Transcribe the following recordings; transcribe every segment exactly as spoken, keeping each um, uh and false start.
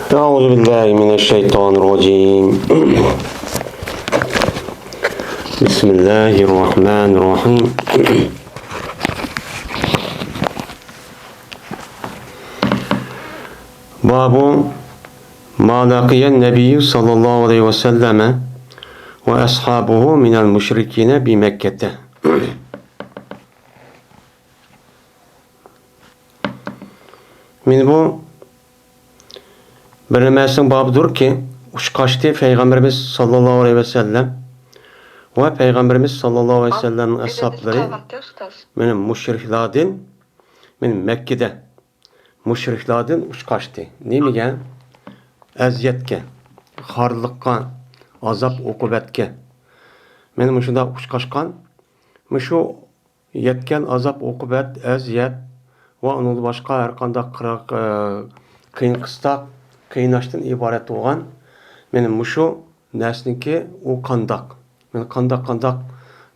أعوذ بالله من الشيطان الرجيم. بسم الله الرحمن الرحيم. باب ما لقي النبي صلى الله عليه وسلم وأصحابه من المشركين بمكة. مانا بۇ بىر نېمىسىنىڭ بابىدۇركى، ئۇچقاچتى پەيغەمبىرىمىز ساللاللاھۇ ئەلەيھى ۋەسەللەم ۋە پەيغەمبىرىمىز ساللاللاھۇ ئەلەيھى ۋەسەللەمنىڭ ئەسھابلىرى مانا مۇشرىكلاردىن، مانا مەككىدە مۇشرىكلاردىن ئۇچقاچتى. نېمىگە؟ ئەزىيەتكە، خارلىققا، ئازاب-ئوقۇبەتكە. مانا مۇشۇنداق ئۇچقاچقان، مۇشۇ يەتكەن ئازاب-ئوقۇبەت، ئەزىيەت ۋە ئۇنىڭدىن باشقا ھەر قانداق قىرىق، ئى، قىيىن-قىستاق، قىيناشتىن ئىبارەت بولغان مانا مۇشۇ نەرسىنىڭكى ئۇ قانداق؟ مانا قانداق، قانداق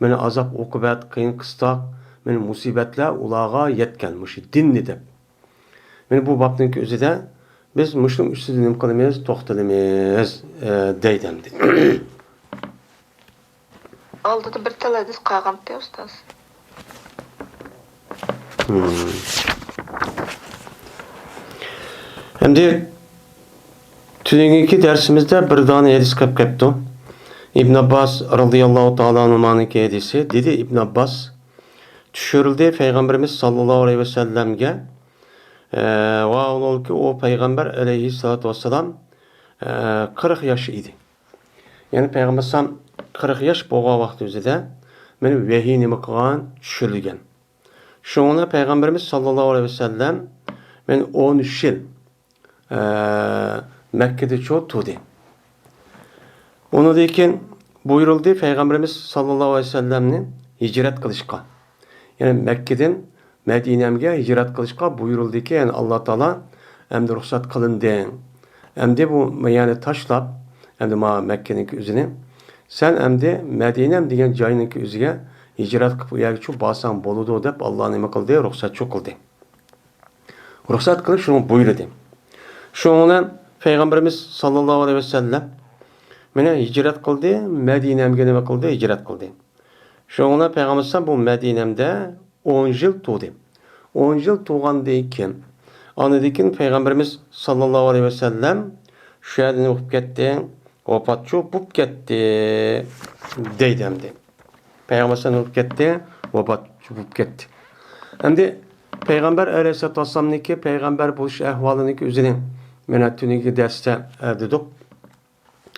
مانا ئازاب-ئوقۇبەت، قىيىن-قىستاق، مانا مۇسىبەتلەر ئۇلارغا يەتكەن مۇشۇ دىننى دەپ. مانا بۇ بابنىڭكى ئۆزىدە بىز مۇشۇنىڭ ئۈستىدە نېمە قىلىمىز؟ توختىلىمىز، ئى، دەيدۇ ئەمدى. ئالدىدا بىر تال ھەدىس قالغانتى، ئۇستاز. مم. ئەمدى تۈنۈگۈنكى دەرسىمىزدە بىر دانە ھەدىس كەپ كەپتۇ. ئىبن ئابباس رازىياللاھۇ تائالا ئەنھۇمانىڭكى ھەدىسى. دېدى ئىبن ئابباس، چۈشۈرۈلدى، پەيغەمبىرىمىز ساللاللاھۇ ئەلەيھى ۋەسەللەمگە، ئە، ۋە ئۇنىڭكى ئۇ پەيغەمبەر ئەلەيھىسسالاتۇ ۋەسسالام، ئە، قىرىق ياش ئىدى. يەنى پەيغەمبەر ئەلەيھىسسالام قىرىق ياش بولغان ۋاقتى ئۆزىدە مانا ۋەھىي نېمە قىلغان؟ چۈشۈرۈلگەن. شۇڭا پەيغەمبىرىمىز ساللاللاھۇ ئەلەيھى ۋەسەللەم مانا ئون ئۈچ يىل، ئە، مەككىدە چۇ تۇردى. ئۇنىڭدىن كېيىن بۇيرۇلدى پەيغەمبىرىمىز ساللاللاھۇ ئەلەيھى ۋەسەللەمنى ھىجرەت قىلىشقا. يەنى مەككىدىن مەدىنەمگە ھىجرەت قىلىشقا بۇيرۇلدىكى، يەنى ئاللا تائالا ئەمدى رۇخسەت قىلىندى. ئەمدى بۇ يەرنى تاشلاپ، ئەمدى ما مەككىنىڭكى ئۆزىنى، سەن ئەمدى مەدىنەم دېگەن جاينىڭكى ئۆزىگە ھىجرەت قىلىپ ئۇ يەرگە چۇ بارساڭ بولىدۇ دەپ ئاللا نېمە قىلدى؟ رۇخسەت چۇ قىلدى. رۇخسەت قىلىپ شۇنى بۇيرۇدى. شۇنىڭ بىلەن پەيغەمبىرىمىز ساللاللاھۇ ئەلەيھى ۋەسەللەم مانا ھىجرەت قىلدى، مەدىنەمگە نېمە قىلدى؟ ھىجرەت قىلدى. شۇنىڭ بىلەن پەيغەمبىر ئەلەيھىسسالام بۇ مەدىنەمدە ئون يىل تۇردى. ئون يىل تۇرغاندىن كېيىن، ئاندىن كېيىن پەيغەمبىرىمىز ساللاللاھۇ ئەلەيھى ۋەسەللەم شۇ يەردە نېمە بولۇپ كەتتى؟ ۋاپاتچۇ بولۇپ كەتتى، دەيدۇ ئەمدى. پەيغەمبەر ئەلەيھىسسالام ئۆلۈپ كەتتى، ۋاپات بولۇپ كەتتى. ئەمدى پەيغەمبەر ئەلەيھىسسالاتۇ ۋەسسالامنىڭكى پەيغەمبەر بولۇش ئەھۋالىنىڭكى ئۆزىنى مانا تۈنۈگۈنكى دەرستە، ئە، دېدۇق.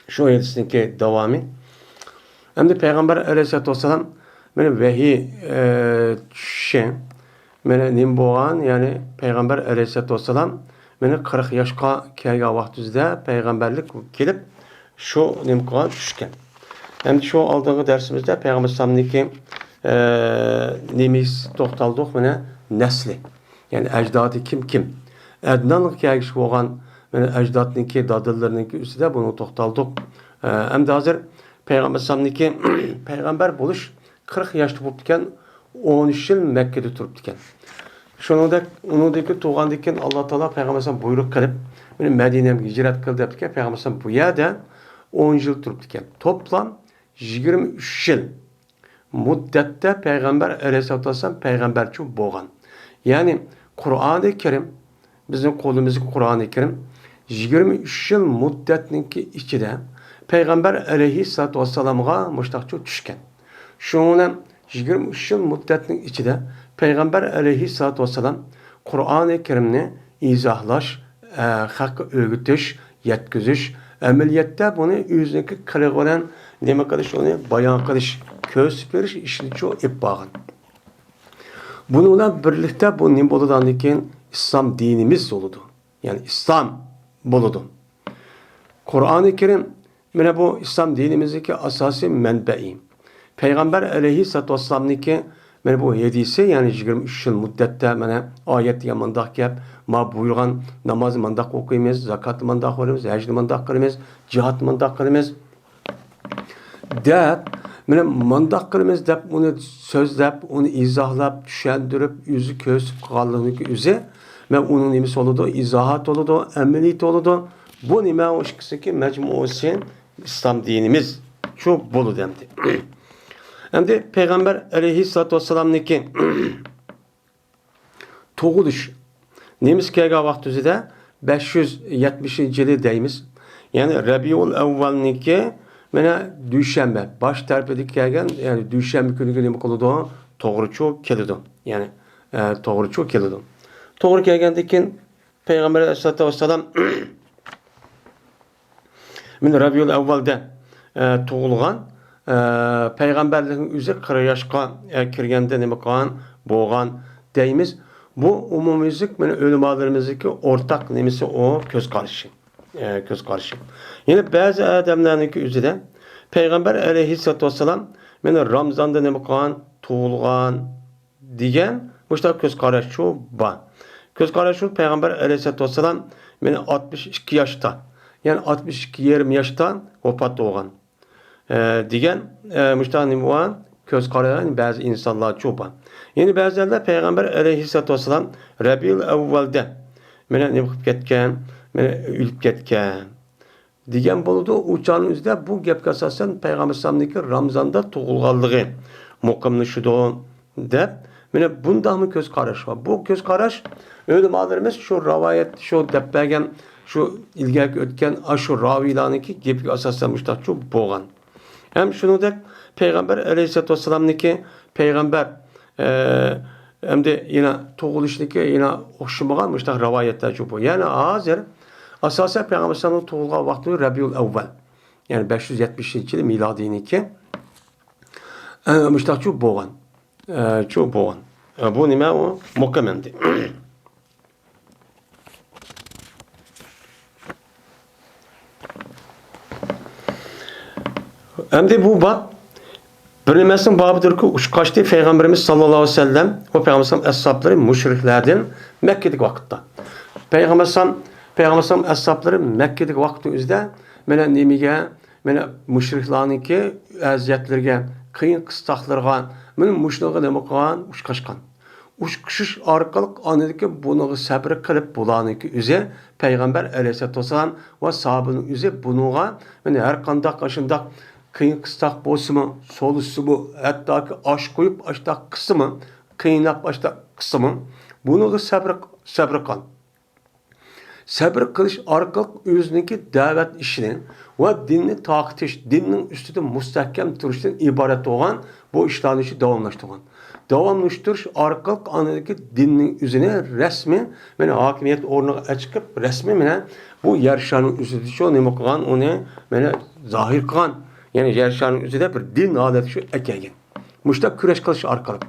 شۇ ھەدىسنىڭكى داۋامى. ئەمدى پەيغەمبەر ئەلەيھىسسالاتۇ ۋەسسالام مانا ۋەھىي، ئە، چۈشۈشى، مانا نېمە بولغان؟ يەنى پەيغەمبەر ئەلەيھىسسالاتۇ ۋەسسالام مانا قىرىق ياشقا كەلگەن ۋاقتىمىزدا پەيغەمبەرلىك كېلىپ، شۇ نېمە قىلغان؟ چۈشكەن. ئەمدى شۇ ئالدىنقى دەرسىمىزدە پەيغەمبەر ئەلەيھىسسالامنىڭكى، ئە، نېمىسى توختالدۇق؟ مانا نەسلى. يەنى ئەجدادى كىم، كىم؟ ئەدنانغا كەلگۈچى بولغان مانا ئەجدادنىڭكى، دادىلىرىنىڭكى ئۈستىدە بۇنى توختالدۇق. ئە، ئەمدى ھازىر پەيغەمبەر ئەلەيھىسسالامنىڭكى پەيغەمبەر بولۇش قىرىق ياشتا بوپتىكەن، ئون ئۈچ يىل مەككىدە تۇرۇپتىكەن. شۇنىڭدەك، ئۇنىڭدىكى تۇغاندىن كېيىن ئاللا تائالا پەيغەمبەر ئەلەيھىسسالام بۇيرۇق قىلىپ، مانا مەدىنەمگە ھىجرەت قىل دەپتىكەن. پەيغەمبەر ئەلەيھىسسالام بۇ يەردە ئون يىل تۇرۇپتىكەن. توپلام يىگىرمە ئۈچ يىل مۇددەتتە پەيغەمبەر ئەلەيھىسسالاتۇ ۋەسسالام پەيغەمبەرچۇ بولغان. يەنى قۇرئانى كەرىم، بىزنىڭ قولىمىزدىكى قۇرئانى كەرىم يىگىرمە ئۈچ يىل مۇددەتنىڭكى ئىچىدە پەيغەمبەر ئەلەيھىسسالاتۇ ۋەسسالامغا مۇشتاقچۇ چۈشكەن. شۇنىڭ بىلەن يىگىرمە ئۈچ يىل مۇددەتنىڭ ئىچىدە پەيغەمبەر ئەلەيھىسسالاتۇ ۋەسسالام قۇرئانى كەرىمنى ئىزاھلاش، ئە، خەققە ئۆگىتىش، يەتكۈزۈش، ئەمەلىيەتتە بۇنى ئۆزىنىڭكى قىلىقى بىلەن نېمە قىلىش، ئۇنى بايان قىلىش، كۆرسىتىپ بېرىش ئىشىنىچۇ ئېلىپ بارغان. بۇنىڭ بىلەن بىرلىكتە بۇ نېمە بولىدۇ؟ ئاندىن كېيىن ئىسلام دىنىمىز بولىدۇ. يەنى ئىسلام بولىدۇ. قۇرئانى كەرىم مانا بۇ ئىسلام دىنىمىزدىكى ئاساسىي مەنبەئى. پەيغەمبەر ئەلەيھىسسالاتۇ ۋەسسالامنىڭكى مانا بۇ ھەدىسى، يەنى يىگىرمە ئۈچ يىل مۇددەتتە مانا ئايەت دېگەن مانداق گەپ، ما بۇيرۇغان نامازنى مانداق ئوقۇيمىز، زاكاتنى مانداق بېرىمىز، ھەجنى مانداق قىلىمىز، جىھادنى مانداق قىلىمىز دەپ، مانا مانداق قىلىمىز دەپ ئۇنى سۆزلەپ، ئۇنى ئىزاھلاپ، چۈشەندۈرۈپ، ئۆزى كۆرسىتىپ قىلغانلىقىنىڭكى ئۆزى، مانا ئۇنىڭ نېمىسى بولىدۇ؟ ئىزاھاتى بولىدۇ، ئەمەلىيىتى بولىدۇ. بۇ نېمە؟ ئۇ ئىككىسىنىڭكى مەجمۇئىسى ئىسلام دىنىمىز شۇ بولىدۇ ئەمدى. ئەمدى پەيغەمبەر ئەلەيھىسسالاتۇ ۋەسسالامنىڭكى تۇغۇلۇش نېمىسى كەلگەن ۋاقتىمىزدا بەش يۈز يەتمىشىنچى يىلى دەيمىز. يەنى رەبىئۇل ئەۋۋەلنىڭكى مانا دۈشەنبە، باش تەرىپىدە كەلگەن، يەنى دۈشەنبە كۈنىگە نېمە قىلىدۇ؟ توغرىچۇ كېلىدۇ. يەنى، ئە، توغرىچۇ كېلىدۇ. توغرا كەلگەندىن كېيىن پەيغەمبەر ئەلەيھىسسالاتۇ ۋەسسالام مانا رەبىئۇل ئەۋۋەلدە، ئە، تۇغۇلغان، ئە، پەيغەمبەرلىكنىڭ ئۆزى قىرىق ياشقا، ئە، كىرگەندە نېمە قىلغان بولغان دەيمىز. بۇ ئومۇميۈزلۈك مانا ئۆلىمالىرىمىزنىڭكى ئورتاق نېمىسى ئۇ كۆز قارىشى، ئە، كۆز قارىشى. يەنە بەزى ئادەملەرنىڭكى ئۆزىدە پەيغەمبەر ئەلەيھىسسالاتۇ ۋەسسالام مانا رامزاندا نېمە قىلغان؟ تۇغۇلغان. دېگەن مۇشۇنداق كۆز قاراشچۇ بار. كۆز قاراشچۇ پەيغەمبەر ئەلەيھىسسالاتۇ ۋەسسالام مانا ئاتمىش ئىككى ياشتا، يەنى ئاتمىش ئىككى يېرىم ياشتا ۋاپات بولغان، ئە، دېگەن، ئە، مۇشۇنداق نېمە بار؟ كۆز قارىغان بەزى ئىنسانلارچۇ بار. يەنە بەزىلەر پەيغەمبەر ئەلەيھىسسالاتۇ ۋەسسالام رەبىئۇل ئەۋۋەلدە مانا نېمە قىلىپ كەتكەن؟ مانا ئۆلۈپ كەتكەن. دېگەن بولىدۇ. ئۇ چاغنىڭ ئۆزىدە بۇ گەپكە ئاساسەن پەيغەمبەر ئەلەيھىسسالامنىڭكى رامزاندا تۇغۇلغانلىقى مۇقىملىشىدۇ دەپ، مانا بۇنداقمۇ كۆز قاراش بار. بۇ كۆز قاراش ئۆلىمالىرىمىز شۇ رىۋايەت، شۇ دەپ بەرگەن، شۇ ئىلگەرىكى ئۆتكەن ئاشۇ راۋىيلارنىڭكى گېپىگە ئاساسەن مۇشۇنداقچۇ بولغان. ھەم شۇنىڭدەك پەيغەمبەر ئەلەيھىسسالاتۇ ۋەسسالامنىڭكى پەيغەمبەر، ئە، ئەمدى يەنە تۇغۇلۇشنىكى يەنە ئوخشىمىغان مۇشۇنداق رىۋايەتلەرچۇ بۇ. يەنى ھازىر ئاساسەن پەيغەمبەر ئەلەيھىسسالامنىڭ تۇغۇلغان ۋاقتى رەبىئۇل ئەۋۋەل. يەنى بەش يۈز يەتمىشىنچى يىلى مىلادىينىڭكى، ئە، مۇشۇنداقچۇ بولغان. ئە، چۇ بولغان. ئە، بۇ نېمە ئۇ؟ مۇقىم ئەمدى. ئەمدى بۇ باب بىر نېمىسىنىڭ بابىدۇركى، ئۇچقاچتى پەيغەمبىرىمىز ساللاللاھۇ ئەلەيھى ۋەسەللەم ۋە پەيغەمبىرىمىز ئەسھابلىرى مۇشرىكلاردىن مەككىدىكى ۋاقىتتا. پەيغەمبىرىمىز، پەيغەمبىرىمىز ئەسھابلىرى مەككىدىكى ۋاقىتنىڭ ئۆزىدە مانا نېمىگە، مانا مۇشرىكلارنىڭكى ئەزىيەتلىرىگە، قىيىن قىستاقلىرىغا، مانا مۇشۇنىڭغا نېمە قىلغان؟ ئۇچقاچقان. ئۇچقۇچۇش ئارقىلىق ئاندىكى بۇنىڭغا سەبرى قىلىپ، بۇلارنىڭكى ئۆزى پەيغەمبەر ئەلەيھىسسالاتۇ ۋەسسالام ۋە ساھابىنىڭ ئۆزى بۇنىڭغا، مانا ھەر قانداق ئاشۇنداق قىيىن قىستاق بولسىمۇ، سولىسىمۇ، ھەتتاكى ئاش قويۇپ ئاشتاق قىلسىمۇ، قىيناپ ئاشتاق قىلسىمۇ، بۇنىڭغا سەبرى، سەبرى قىلغان. سەبرى قىلىش ئارقىلىق ئۆزىنىڭكى دەۋەت ئىشىنى ۋە دىننى تارقىتىش، دىننىڭ ئۈستىدە مۇستەھكەم تۇرۇشتىن ئىبارەت بولغان بۇ ئىشلارنى شۇ داۋاملاشتۇرغان. داۋاملاشتۇرۇش ئارقىلىق ئاندىكى دىننىڭ ئۆزىنى رەسمىي، مانا ھاكىمىيەت ئورنىغا ئەچىقىپ، رەسمىي مانا بۇ يەر شارنىڭ ئۆزىدە شۇ نېمە قىلغان، ئۇنى مانا زاھىر قىلغان. يەنى يەر شارنىڭ ئۆزىدە بىر دىن ھالەتكە شۇ ئەكەلگەن. مۇشۇنداق كۈرەش قىلىش ئارقىلىق.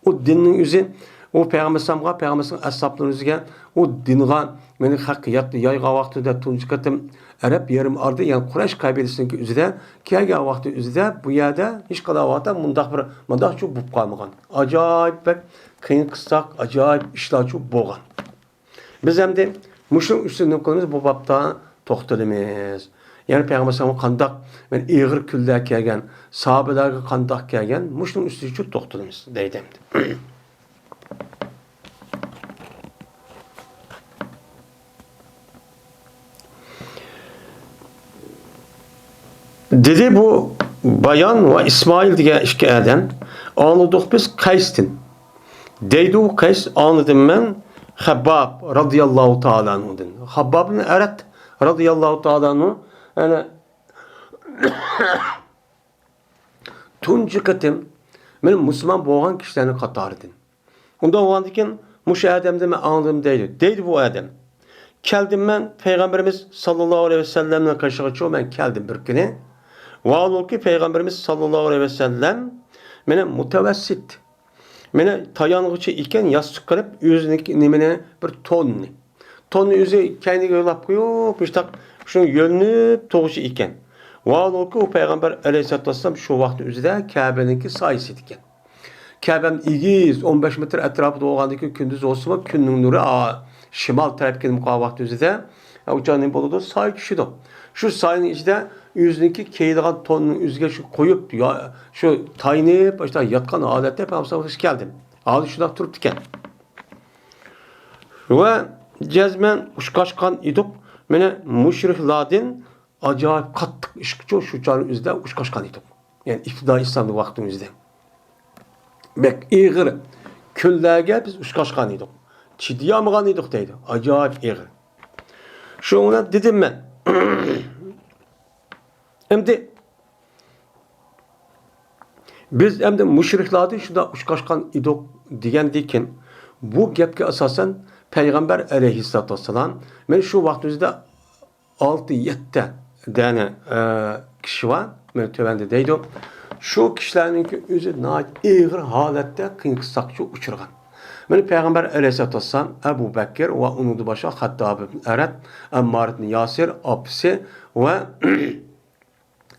ئۇ دىننىڭ ئۆزى، ئۇ پەيغەمبەر ئەلەيھىسسالامغا، پەيغەمبەر ئەسھابلىرىمىزگە، ئۇ دىنغا مېنى خەق يات-، يايغان ۋاقتىدا تۇنجى قېتىم ئەرەب يېرىم ئارىدا، يەنى قۇرەيش قەبىلىسىنىڭكى ئۆزىدە كەلگەن ۋاقتى ئۆزىدە بۇ يەردە ھېچقانداق ۋاقىتتا مۇنداق بىر، مۇنداقچۇ بولۇپ قالمىغان. ئاجايىپ بەك قىيىن قىستاق، ئاجايىپ ئىشلارچۇ بولغان. بىز ئەمدى مۇشۇنىڭ ئۈستىدە نېمە قىلىمىز؟ بۇ بابتا توختىلىمىز. يەنى پەيغەمبەر ئەلەيھىسسالامغا قانداق، يەنى ئېغىر كۈنلەر كەلگەن، ساھابىلەرگە قانداق كەلگەن، مۇشۇنىڭ ئۈستىدە توختىلىمىز دەيدۇ ئەمدى. دېدى بۇ بايان ۋە ئىسمائىل دېگەن ئىككى ئادەم. ئاڭلىدۇق بىز قەيستىن. دەيدۇ قەيس، ئاڭلىدىم مەن خەبباب رازىياللاھۇ تائالا ئەنھۇدىن. خەبباب ئىبن ئەرەت رازىياللاھۇ تائالا ئەنھۇ، يەنى تۇنجى قېتىم مەن مۇسۇلمان بولغان كىشىلەرنىڭ قاتارىدىن. ئۇنداق بولغاندىكىن مۇشۇ ئادەمدىن مەن ئاڭلىدىم دەيدۇ. دەيدۇ بۇ ئادەم. كەلدىم مەن پەيغەمبىرىمىز ساللاللاھۇ ئەلەيھى ۋەسەللەمنىڭ قېشىغىچۇ مەن كەلدىم بىر كۈنى. ۋاھالۇكى پەيغەمبىرىمىز ساللاللاھۇ ئەلەيھى ۋەسەللەم مېنى مۇتەۋەسسىت، مېنى تايانغۇچى ئىكەن، ياستۇق قىلىپ ئۆزىنىڭكى نېمىنى، بىر توننى. توننى ئۆزى كەينىگە يولاپ قويۇپ، مۇشتاق شۇ يۆلىنىپ تۇرغۇچى ئىكەن. ۋاھالۇكى ئۇ پەيغەمبەر ئەلەيھىسسالاتۇ ۋەسسالام شۇ ۋاقىت ئۆزىدە كەبىنىڭكى سايىسى ئىكەن. كەبەم ئېگىز، ئون بەش مېتىر ئەتراپىدا بولغاندىكىن، كۈندۈز بولسىمۇ، كۈننىڭ نۇرى، ئا، شىمال تەرەپكە نېمە قىلغان ۋاقتى ئۆزىدە، ئا، ئۇ چاغ نېمە بولىدۇ؟ سايە چۈشىدۇ. شۇ سايىنىڭ ئىچىدە ئۆزىنىڭكى كىيىدىغان توننىڭ ئۆزىگە شۇ قويۇپ، يا، شۇ تايىنىپ، ئاشۇنداق ياتقان ھالەتتە پەيغەمبەر كەلدىم. ھالى شۇنداق تۇرۇپتىكەن. ۋە جەزمەن ئۇچقاچقان ئىدۇق. مانا مۇشرىكلاردىن ئاجايىپ قاتتىق ئىشقىچۇ شۇ چاغنىڭ ئۆزىدە ئۇچراشقان ئىدۇق. يەنى ئىپتىدائىي ئىسلاملىق ۋاقتىنىڭ ئۆزىدە. بەك ئېغىر كۈنلەرگە بىز ئۇچراشقان ئىدۇق. چىدىيالمىغان ئىدۇق دەيدۇ. ئاجايىپ ئېغىر. شۇڭا دېدىم مەن. ئەمدى بىز ئەمدى مۇشرىكلاردىن شۇنداق ئۇچراشقان ئىدۇق دېگەندىكىن، بۇ گەپكە ئاساسەن پەيغەمبەر ئەلەيھىسسالاتۇ ۋەسسالام، مەن شۇ ۋاقىت ئۆزىدە ئالتە، يەتتە دانە، ئە، كىشى بار، مەن تۆۋەندە دەيدۇ. شۇ كىشىلەرنىڭكى ئۆزى ناھايىتى ئېغىر ھالەتتە قىيىنچىلىققا ئۇچرىغان. مانا پەيغەمبەر ئەلەيھىسسالاتۇ ۋەسسالام، ئەبۇ بەكىر ۋە ئۇنىڭدىن باشقا خەتتاب ئىبن ئەرەت، ئەممار ئىبن ياسىر، ئاپىسى ۋە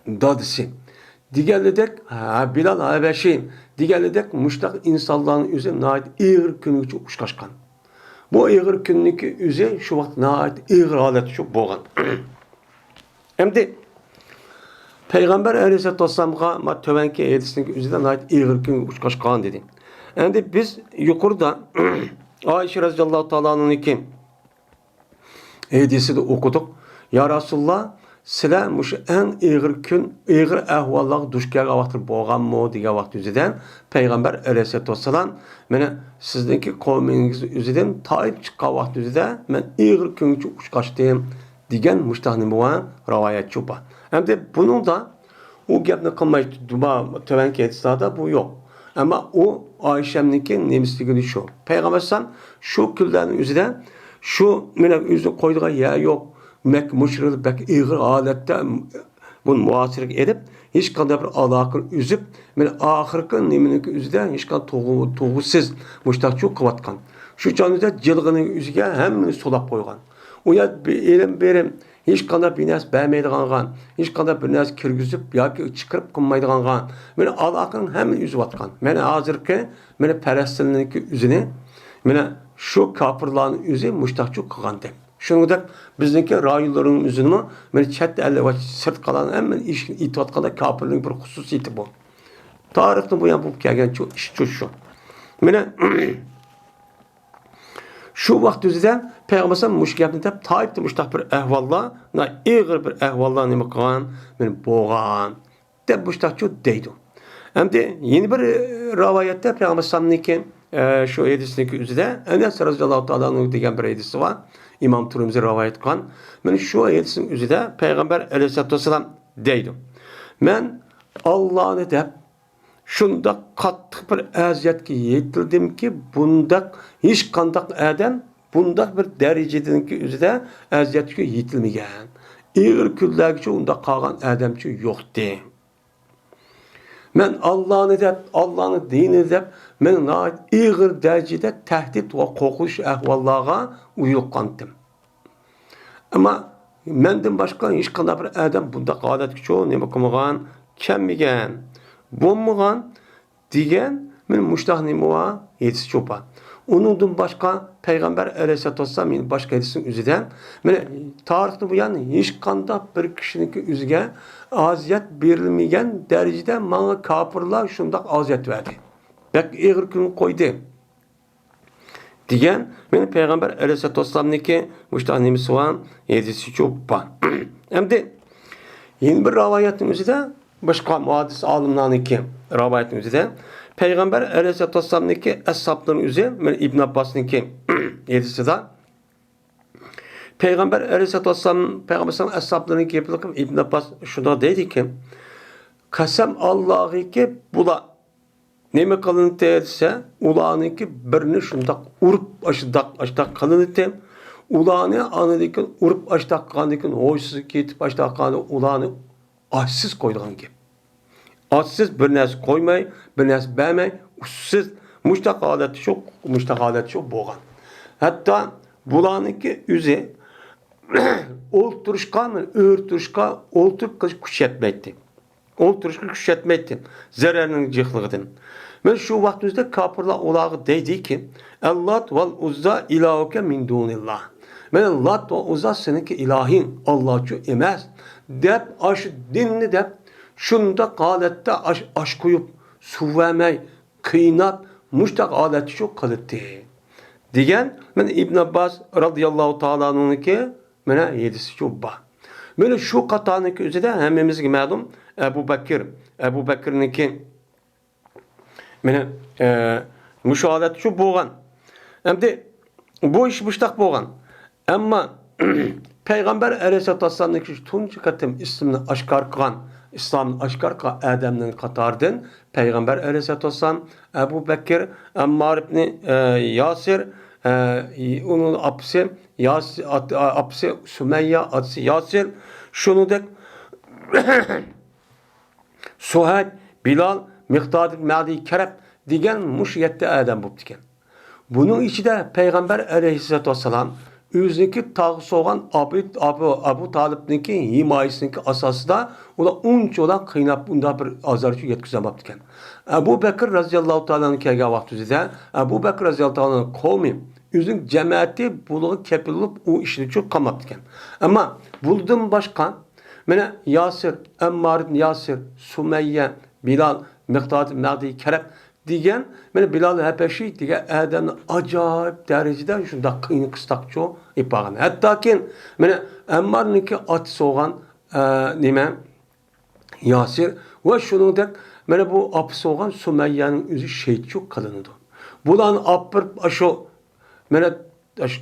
دادىسى دېگەنلىدەك، ھە، بىلال ھەبەشى دېگەنلىدەك مۇشۇنداق ئىنسانلارنىڭ ئۆزى ناھايىتى ئېغىر كۈنگىچە ئۇچراشقان. بۇ ئېغىر كۈننىڭكى ئۆزى شۇ ۋاقىت ناھايىتى ئېغىر ھالەتتە شۇ بولغان. ئەمدى پەيغەمبەر ئەلەيھىسسالاتۇ ۋەسسالامغا ما تۆۋەنكى ھەدىسنىڭ ئۆزىدە ناھايىتى ئېغىر كۈنگە ئۇچراشقان دېدى. ئەمدى بىز يۇقىرىدا ئائىشە رەزىياللاھۇ تائالا ئەنھانىڭكى ھەدىسىدە ئوقۇدۇق. يا رەسۇلاللا، سىلەر مۇشۇ ئەڭ ئېغىر كۈن، ئېغىر ئەھۋاللارغا دۇچ كەلگەن ۋاقىتلار بولغانمۇ دېگەن ۋاقىت ئۆزىدە پەيغەمبەر ئەلەيھىسسالاتۇ ۋەسسالام، مانا سىزنىڭكى قومىڭىز ئۆزىدىن تايىپ چىققان ۋاقىت ئۆزىدە مەن ئېغىر كۈنگىچە ئۇچراشتىم دېگەن مۇشۇنداق نېمە بار، رىۋايەتچۇ بار. ئەمدى بۇنىڭدا ئۇ گەپنى قىلماي، تۆۋەنكى ھەدىسلاردا بۇ يوق. ئەمما ئۇ ئائىشەمنىڭكى نېمىسى دېگىنى شۇ. پەيغەمبەر ئەلەيھىسسالام شۇ كۈنلەرنىڭ ئۆزىدە شۇ، مېنىڭ ئۆزىنى قويىدىغان يەر يوق. مەككە مۇشرىكلار بەك ئېغىر ھالەتتە بۇنى مۇھاسىرىگە ئېلىپ، ھېچقانداق بىر ئالاقىنى ئۈزۈپ، مانا ئاخىرقى نېمىنىڭكى ئۆزىدە ھېچقانداق تۇغۇ-، تۇغۇسىز مۇشتاقچۇ قىلىۋاتقان. شۇ چاغنىڭ ئۆزىدە جىلغىنىڭ ئۆزىگە ھەممىنى سولاپ قويغان. ئۇ يەر بىر ئېلىم بېرىم، ھېچقانداق بىر نەرسە بەرمەيدىغانغا، ھېچقانداق بىر نەرسە كىرگۈزۈپ ياكى چىقىرىپ قىلمايدىغانغا، مانا ئالاقىنىڭ ھەممىنى ئۈزۈۋاتقان. مانا ھازىرقى، مانا پەلەستىننىڭكى ئۆزىنى، مانا شۇ كاپىرلارنىڭ ئۆزى مۇشتاقچۇ قىلغانتى. شۇنىڭدەك بىزنىڭكى رايونلىرىمىز ئۆزىنىمۇ، مانا چەت ئەل ۋە سىرتقىلارنىڭ ھەممە ئىشىنى ئېيتىۋاتقاندا كاپىرنىڭ بىر خۇسۇسىيىتى بۇ. تارىختىن بۇيان بولۇپ كەلگەن شۇ ئىش شۇ. مانا شۇ ۋاقىت ئۆزىدە پەيغەمبەر ئەلەيھىسسالام مۇشۇ گەپنى دەپ، تائىپتا مۇشۇنداق بىر ئەھۋاللار، ئېغىر بىر ئەھۋاللار نېمە قىلغان، مانا بولغان دەپ مۇشۇنداقچۇ دەيدۇ. ئەمدى يەنە بىر، ئە، رىۋايەتتە پەيغەمبەر ئەلەيھىسسالامنىڭكى، ئە، شۇ ھەدىسنىڭكى ئۆزىدە ئەنەس رەزىياللاھۇ تائالا ئەنھۇ دېگەن بىر ھەدىسى بار. ئىمام تۇرمۇزى رىۋايەت قىلغان. مانا شۇ ھەدىسنىڭ ئۆزىدە پەيغەمبەر ئەلەيھىسسالاتۇ ۋەسسالام دەيدۇ، مەن ئاللانى دەپ شۇنداق قاتتىق بىر ئەزىيەتكە يېتىلدىمكى، بۇنداق ھېچقانداق ئادەم بۇنداق بىر دەرىجىدىنكى ئۆزىدە ئەزىيەتكە يېتىلمىگەن. ئېغىر كۈنلەرگىچە ئۇنداق قالغان ئادەمچۇ يوقتى. مەن ئاللانى دەپ، ئاللانىڭ دىنىنى دەپ، مەن ناھايىتى ئېغىر دەرىجىدە تەھدىت ۋە قورقۇنچ ئەھۋاللارغا يولۇققانتىم. ئەمما مەندىن باشقا ھېچقانداق بىر ئادەم بۇنداق ھالەتكىچۇ نېمە قىلمىغان، كەلمىگەن، بولمىغان دېگەن مانا مۇشۇنداق نېمە بار، ھەدىسچۇ بار. ئۇنىڭدىن باشقا پەيغەمبەر ئەلەيھىسسالاتۇ ۋەسسالام يەنە باشقا ھەدىسنىڭ ئۆزىدە، مانا تارىختىن بۇيان ھېچقانداق بىر كىشىنىڭكى ئۆزىگە ئازىيەت بېرىلمىگەن دەرىجىدە ماڭا كاپىرلار شۇنداق ئازىيەت بەردى. بەك ئېغىر كۈن قويدى. دېگەن، مانا پەيغەمبەر ئەلەيھىسسالاتۇ ۋەسسالامنىڭكى مۇشۇنداق نېمىسى بار، ھەدىسىچۇ بار. ئەمدى يەنە بىر رىۋايەتنىڭ ئۆزىدە، باشقا مۇھەددىس ئالىملارنىڭكى رىۋايەتنىڭ ئۆزىدە، پەيغەمبەر ئەلەيھىسسالاتۇ ۋەسسالامنىڭكى ئەسھابلىرىنىڭ ئۆزى، مانا ئىبن ئابباسنىڭكى ھەدىسىدا، پەيغەمبەر ئەلەيھىسسالاتۇ ۋەسسالام، پەيغەمبەر ئەلەيھىسسالام ئەسھابلىرىنىڭ گېپىنى قىلىپ، ئىبن ئابباس شۇنداق دەيدىكى، قەسەم ئاللاغىكى، بۇلار نېمە قىلىنىتى دېسە، ئۇلارنىڭكى بىرنى شۇنداق ئۇرۇپ، ئاشۇنداق، ئاشۇنداق قىلىنىتى. ئۇلارنى ئاندىن كېيىن ئۇرۇپ، ئاشۇنداق قىلغاندىن كېيىن ھوشسىز كېتىپ، ئاشۇنداق قىلغاندا ئۇلارنى ئاشسىز قويىدىغان گەپ. ئاشسىز بىر نەرسە قويماي، بىر نەرسە بەرمەي، ئۇسسىز مۇشۇنداق ھالەتتە شۇ، مۇشۇنداق ھالەتتە شۇ بولغان. ھەتتا بۇلارنىڭكى ئۆزى ئولتۇرۇشقا، ئۆرە تۇرۇشقا، ئولتۇرۇپ قېلىش كۈچى يەتمەيتتى. ئولتۇرۇشقا كۈچ يەتمەيتتى، زەرەرنىڭ جىقلىقىدىن. مانا شۇ ۋاقىت ئۆزىدە كاپىرلار ئۇلارغا دەيدىكى، ئەللات ۋەل ئۇززا ئىلاھۇكە مىن دۇنىللا. مانا لات ۋە ئۇززا سېنىڭكى ئىلاھىڭ، ئاللاچۇ ئەمەس، دەپ، ئاشۇ دىننى دەپ، شۇنداق ھالەتتە ئاش، ئاش قويۇپ، سۇ بەرمەي، قىيناپ، مۇشتاق ھالەتتە شۇ قىلاتتى. دېگەن، مانا ئىبن ئابباس رازىياللاھۇ تائالا ئەنھۇنىڭكى مانا يېتىسىچۇ بار. مانا شۇ قاتارنىڭكى ئۆزىدە ھەممىمىزگە مەلۇم، ئەبۇ بەكىر، ئەبۇ بەكىرنىڭكى مانا، ئە، مۇشۇ ھالەتتە شۇ بولغان. ئەمدى بۇ ئىش مۇشتاق بولغان. ئەمما پەيغەمبەر ئەلەيھىسسالاتۇ ۋەسسالامنىڭكى شۇ تۇنجى قېتىم ئىسلامنى ئاشكارا قىلغان، ئىسلامنى ئاشكارا قىلغان ئادەمنىڭ قاتارىدىن پەيغەمبەر ئەلەيھىسسالاتۇ ۋەسسالام، ئەبۇ بەكىر، ئەممار ئىبنى، ئە، ياسىر، ئە، ئۇنىڭ ئاپىسى، ياس-، ئات-، ئاپىسى سۇمەييە، ئاتىسى ياسىر، شۇنىڭدەك سۇھەيب، بىلال، مىقداد ئىبن مەدى كەرەب دېگەن مۇشۇ يەتتە ئادەم بوپتىكەن. بۇنىڭ ئىچىدە پەيغەمبەر ئەلەيھىسسالاتۇ ۋەسسالام ئۆزىنىڭكى تاغا سوغان ئابى، ئابۇ، ئابۇ تالىپنىڭكى ھىمايىسىنىڭكى ئاساسىدا ئۇلار ئۇنچىۋالا قىيناپ، ئۇنداق بىر ئازارچۇ يەتكۈزەلمەپتىكەن. ئەبۇ بەكىر رەزىياللاھۇ تائالا ئەنھۇ كەلگەن ۋاقتىمىزدا ئەبۇ بەكىر رەزىياللاھۇ تائالا ئەنھۇنىڭ قوۋمى، ئۆزىنىڭ جەمەتى بۇلارغا كەپىل بولۇپ، ئۇ ئىشنى چۈشۈرۈپ قالماپتىكەن. ئەمما بۇلاردىن باشقا، مانا ياسىر، ئەممار ئىبن ياسىر، سۇمەييە، بىلال، مىقداد ئىبن مەدى كەرەب دېگەن، مانا بىلال ھەبەشى دېگەن ئادەمنى ئاجايىپ دەرىجىدە شۇنداق قىيىن قىستاقچۇ ئېلىپ بارغان. ھەتتاكى، مانا ئەممارنىڭكى ئاتىسى بولغان، ئە، نېمە؟ ياسىر ۋە شۇنىڭدەك مانا بۇ ئاپىسى بولغان سۇمەييەنىڭ ئۆزى شېھىتچۇ قىلىنىدۇ. بۇلارنى ئاپىرىپ، ئاشۇ مانا ئاشۇ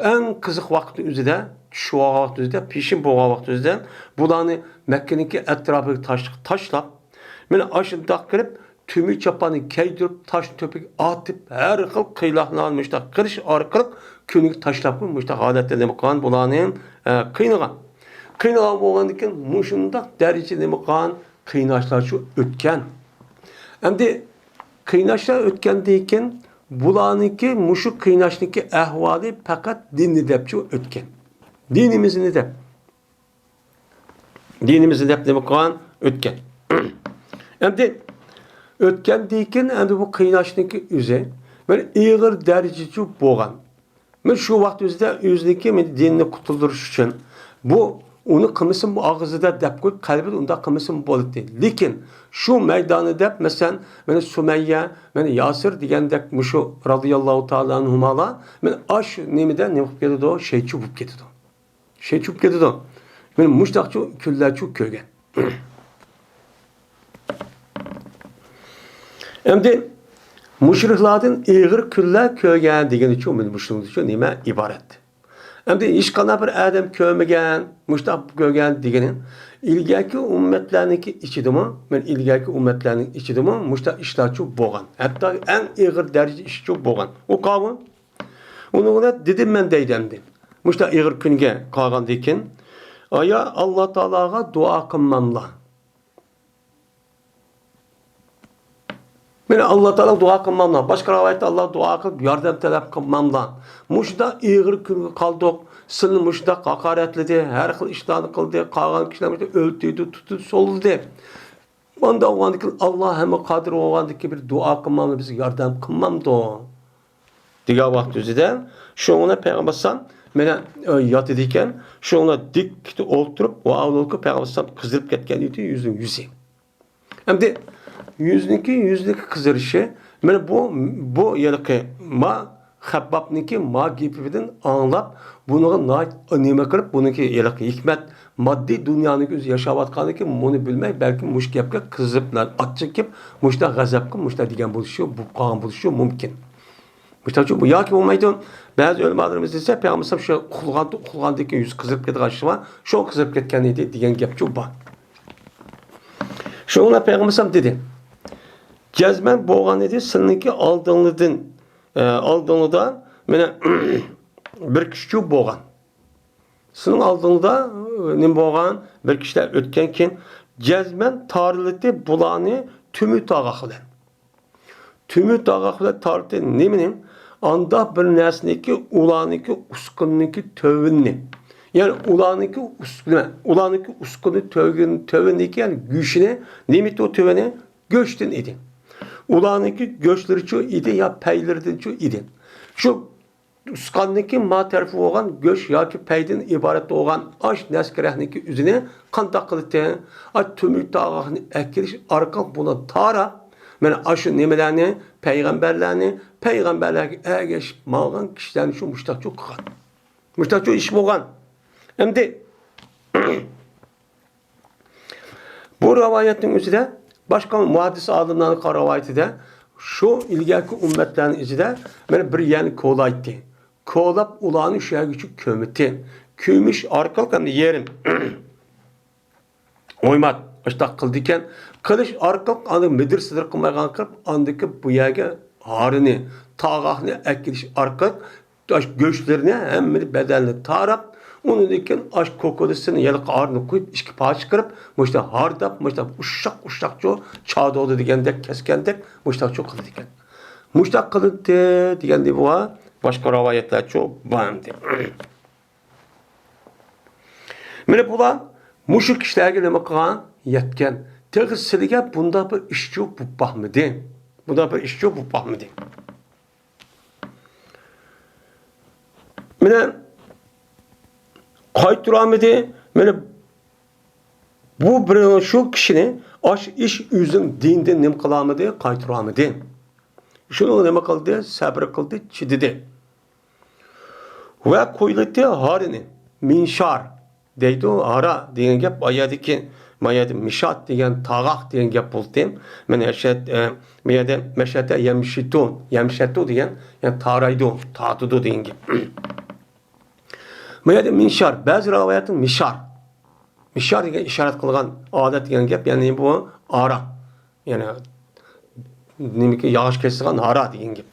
ئەڭ قىزىق ۋاقىتنىڭ ئۆزىدە، چۈش بولغان ۋاقىتنىڭ ئۆزىدە، پېشىن بولغان ۋاقىتنىڭ ئۆزىدە بۇلارنى مەككىنىڭكى ئەتراپىغا تاشلىق تاشلاپ، مانا ئاشۇنداق قىلىپ، تۈمۈ چاپاننى كىيدۈرۈپ، تاشنى تۆپىگە ئاتىپ، ھەر خىل قىيناقلارنى مۇشۇنداق قىلىش ئارقىلىق كۈنگە تاشلاپ، مۇشۇنداق ھالەتتە نېمە قىلغان بۇلارنى، ئە، قىينىغان. قىينىغان بولغاندىن كېيىن مۇشۇنداق دەرىجىدە نېمە قىلغان، قىيناشلار شۇ ئۆتكەن. ئەمدى قىيناشلار ئۆتكەندىن كېيىن بۇلارنىڭكى مۇشۇ قىيناشنىڭكى ئەھۋالى پەقەت دىننى دەپچۇ ئۆتكەن. دىنىمىزنى دەپ. دىنىمىزنى دەپ نېمە قىلغان؟ ئۆتكەن. ئەمدى ئۆتكەندىن كېيىن ئەمدى بۇ قىيناشنىڭكى ئۆزى بىر ئېغىر دەرىجىچۇ بولغان. مەن شۇ ۋاقىت ئۆزىدە ئۆزىنىڭكى مەن دىنىنى قۇتۇلدۇرۇش ئۈچۈن بۇ ئۇنى قىلمىسىمۇ ئاغزىدا دەپ قويۇپ، قەلبىدە ئۇنداق قىلمىسىمۇ بولاتتى. لېكىن شۇ مەيدانى دەپ، مەسىلەن، مەن سۇمەييە، مەن ياسىر دېگەندەك مۇشۇ رازىياللاھۇ تائالا ئەنھۇمالار مەن ئاش نېمىدە نېمە قىلىپ كېتىدۇ؟ شېھىتچى بولۇپ كېتىدۇ. شېھىتچى بولۇپ كېتىدۇ. مەن مۇشۇنداقچۇ كۈنلەرچۇ كۆرگەن. ئەمدى مۇشرىكلاردىن ئېغىر كۈنلەر كۆرگەن دېگىنىچۇ، مەن مۇشۇنىڭدىچۇ نېمە ئىبارەت؟ ئەمدى ھېچقانداق بىر ئادەم كۆرمىگەن، مۇشۇنداق كۆرگەن دېگىنى ئىلگەركى ئۈممەتلەرنىڭكى ئىچىدىمۇ، مەن ئىلگەركى ئۈممەتلەرنىڭ ئىچىدىمۇ مۇشۇنداق ئىشلارچۇ بولغان. ھەتتا ئەڭ ئېغىر دەرىجە ئىشچۇ بولغان. ئۇ قاۋۇل. ئۇنىڭ بىلەن دېدىم مەن دەيدۇ ئەمدى. مۇشۇنداق ئېغىر كۈنگە قالغاندىن كېيىن، ئايا ئاللا تائالاغا دۇئا قىلماملا؟ مانا ئاللا تائالاغا دۇئا قىلماملا؟ باشقا رىۋايەتتە ئاللا دۇئا قىلىپ ياردەم تەلەپ قىلماملا؟ مۇشۇنداق ئېغىر كۈنگە قالدۇق. سىلىنى مۇشۇنداق ھاقارەتلىدى، ھەر خىل ئىشلارنى قىلدى، قالغان كىشىلەر مۇشۇنداق ئۆلتۈردى، تۇتۇپ سولىدى. مانداق بولغاندىكىن، ئاللا ھەممە قادىر بولغاندىكىن بىر دۇئا قىلمامدۇ، بىزگە ياردەم قىلمامدۇ؟ دېگەن ۋاقىت ئۆزىدە شۇڭا پەيغەمبەر ئەلەيھىسسالام مانا، ئە، ياتىدىكەن، شۇڭا دىككىتە ئولتۇرۇپ، ۋە ئاۋۇلكى پەيغەمبەر ئەلەيھىسسالام قىزىرىپ كەتكەن ئىدى يۈزىنىڭ يۈزى. ئەمدى يۈزنىڭكى، يۈزنىڭكى قىزىرىشى، مانا بۇ، بۇ ھېلىقى ما خەببابنىڭكى ما گېپىدىن ئاڭلاپ، بۇنىڭغا ناھايىتى نېمە قىلىپ، بۇنىڭكى ھېلىقى ھېكمەت، ماددىي دۇنيانىڭكى ئۆزى ياشاۋاتقاندىكىن بۇنى بىلمەي، بەلكىم مۇشۇ گەپكە قىزىپ، ئاچچىقىپ، مۇشۇنداق غەزەپ قىلىپ، مۇشۇنداق دېگەن بولۇشى، بولۇپ قالغان بولۇشى مۇمكىن. مۇشۇنداقچۇ بۇ ياكى بولمايدۇ. بەزى ئۆلىمالىرىمىز دېسە، پەيغەمبەر ئەلەيھىسسالام شۇ ئۇخلىغان، ئۇخلىغاندىن كېيىن يۈزى قىزىرىپ كېتىدىغان ئىشى بار، شۇ قىزىرىپ كەتكەن ئىدى دېگەن گەپچۇ بار. شۇڭا پەيغەمبەر ئەلەيھىسسالام دېدى، جەزمەن بولغان ئىدى، سىلىنىڭكى ئالدىڭلىدىن، ئە، ئالدىڭلىدا مانا بىر كىشىچۇ بولغان. سىلىنىڭ ئالدىڭلىدا، ئە، نېمە بولغان؟ بىر كىشىلەر ئۆتكەن كېيىن جەزمەن تارىلىتى بۇلارنى تۈمۈ تاغاق بىلەن. تۈمۈ تاغاق بىلەن تارتى نېمىنى؟ ئانداق بىر نەرسىنىكى، ئۇلارنىڭكى ئۇسكۇنىنىڭكى تۆۋىنىنى. يەنى ئۇلارنىڭكى ئۇسكۇنە، ئۇلارنىڭكى ئۇسكۇنى تۆۋىنى، تۆۋىنىكى، يەنى گۆشىنى، نېمىتۇ تۆۋىنى؟ گۆشتىن ئىدى. ئۇلارنىڭكى گۆشلىرىچۇ ئىدى يا پەيلىرىدىنچۇ ئىدى. شۇ ئۇسكاننىڭكى ما تەرىپى بولغان گۆش ياكى پەيدىن ئىبارەت بولغان ئاش نەسكىرەكنىڭكى ئۆزىنى قانداق قىلىتتى؟ ئا، تۈمۈك تاغاقنى ئەكېلىش ئارقىلىق بۇنى تاراپ، مانا ئاشۇ نېمىلەرنى، پەيغەمبەرلەرنى، پەيغەمبەرلەرگە ئەگەشىپ ماڭغان كىشىلەرنى شۇ مۇشتاقچۇ قىلغان. مۇشتاقچۇ ئىش بولغان. ئەمدى بۇ رىۋايەتنىڭ ئۆزىدە باشقا مۇھەددىس ئالىملارنىڭ رىۋايىتىدە شۇ ئىلگەركى ئۈممەتلەرنىڭ ئىچىدە مانا بىر يەرنى كولايتتى. كولاپ ئۇلارنى شۇ يەرگىچە كۆمۈتتى. كۆمۈش ئارقىلىق ئەمدى يېرىم ئويمات ئاشتاق قىلىدىكەن. قىلىش ئارقىلىق ئاندىن مىدىر سىدىر قىلمايدىغان قىلىپ ئاندىكى بۇ يەرگە ھارىنى، تاغاقنى ئەكېلىش ئارقىلىق ئاش گۆشلىرىنى ھەممىنى بەدەننى تاراپ، ئۇنىڭدىن كېيىن ئاش كوكۇلىسىنى يەنە ھارىنى قويۇپ ئىككى پارچە قىلىپ مۇشتا ھارداپ مۇشتا ئۇششاق ئۇششاقچۇ چادودا دېگەندەك كەسكەندەك مۇشتاقچۇ قىلىدىكەن. مۇشتاق قىلىنتى دېگەندە بۇ باشقا رىۋايەتلەرچۇ بار ئەمدى. مانا بۇلار مۇشۇ كىشىلەرگە نېمە قىلغان؟ يەتكەن. تېخى سىلىگە بۇنداق بىر ئىشچۇ بوپ باقمىدى. بۇنداق بىر ئىشچۇ بوپ باقمىدى. مانا قايتۇرالمىدى. مانا بۇ بىر شۇ كىشىنى ئاش ئىش ئۆزىنىڭ دىنىدىن نېمە قىلالمىدى؟ قايتۇرالمىدى. شۇنىڭغا نېمە قىلدى؟ سەبرى قىلدى، چىدىدى. ۋە قويۇلتى ھارىنى، مىنشار دەيدۇ، ھارا دېگەن گەپ، ئايەدىكى، مايەدە مىشات دېگەن، تاغاق دېگەن گەپ بولدى. مەن ئەشەت، ئە، مايەدە مەشەتە يەمشىتۇ، يەمشەتۇ دېگەن، يەنى تارايدۇ، تارتىدۇ دېگەن گەپ. مايەدە مىنشار، بەزى رىۋايەتتە مىشار. مىشار دېگەن ئىشارەت قىلغان ئادەت دېگەن گەپ، يەنى بۇ ئارا. يەنى نېمىكى ياغاچ كېسىدىغان ھارا دېگەن گەپ.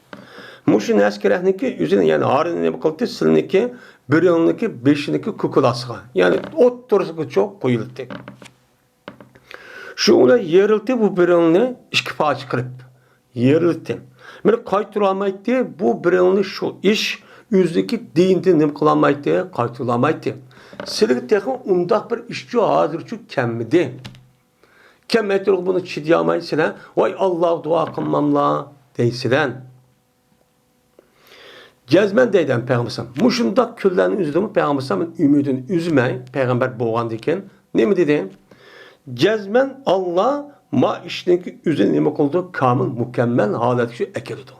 مۇشۇ نەرسە كېرەكنىكى ئۆزىنى، يەنى ھارىنى نېمە قىلدى؟ سىلىنىكى، بىرىڭنىكى بېشىنىكى كوكۇلاسىغا، يەنى ئوتتۇرىسىغا چوق قويۇلدى. شۇ بىلەن يېرىلدى بۇ بىرىڭنى ئىككى پارچە قىلىپ. يېرىلدى. مانا قايتۇرالمايتتى، بۇ بىرىڭنى شۇ ئىش ئۆزىنىكى دىنىدىن نېمە قىلالمايتتى؟ قايتۇرالمايتتى. سىلىگە تېخى ئۇنداق بىر ئىشچۇ ھازىرچۇ كەلمىدى. كەلمەي تۇرۇپ بۇنى چىدىيالمايسىلەر، ۋاي ئاللاغا دۇئا قىلماملا دەيسىلەر. جەزمەن دەيدۇ پەيغەمبەر ئەلەيھىسسالام. مۇشۇنداق كۈنلەرنىڭ ئۆزىدىمۇ پەيغەمبەر ئەلەيھىسسالام ئۈمىدىنى ئۈزمەي، پەيغەمبەر بولغاندىكىن نېمە دېدى؟ جەزمەن ئاللا ما ئىشنىڭكى ئۆزىنى نېمە قىلىدۇ؟ كامىل، مۇكەممەل ھالەتكە ئەكېلىدۇ.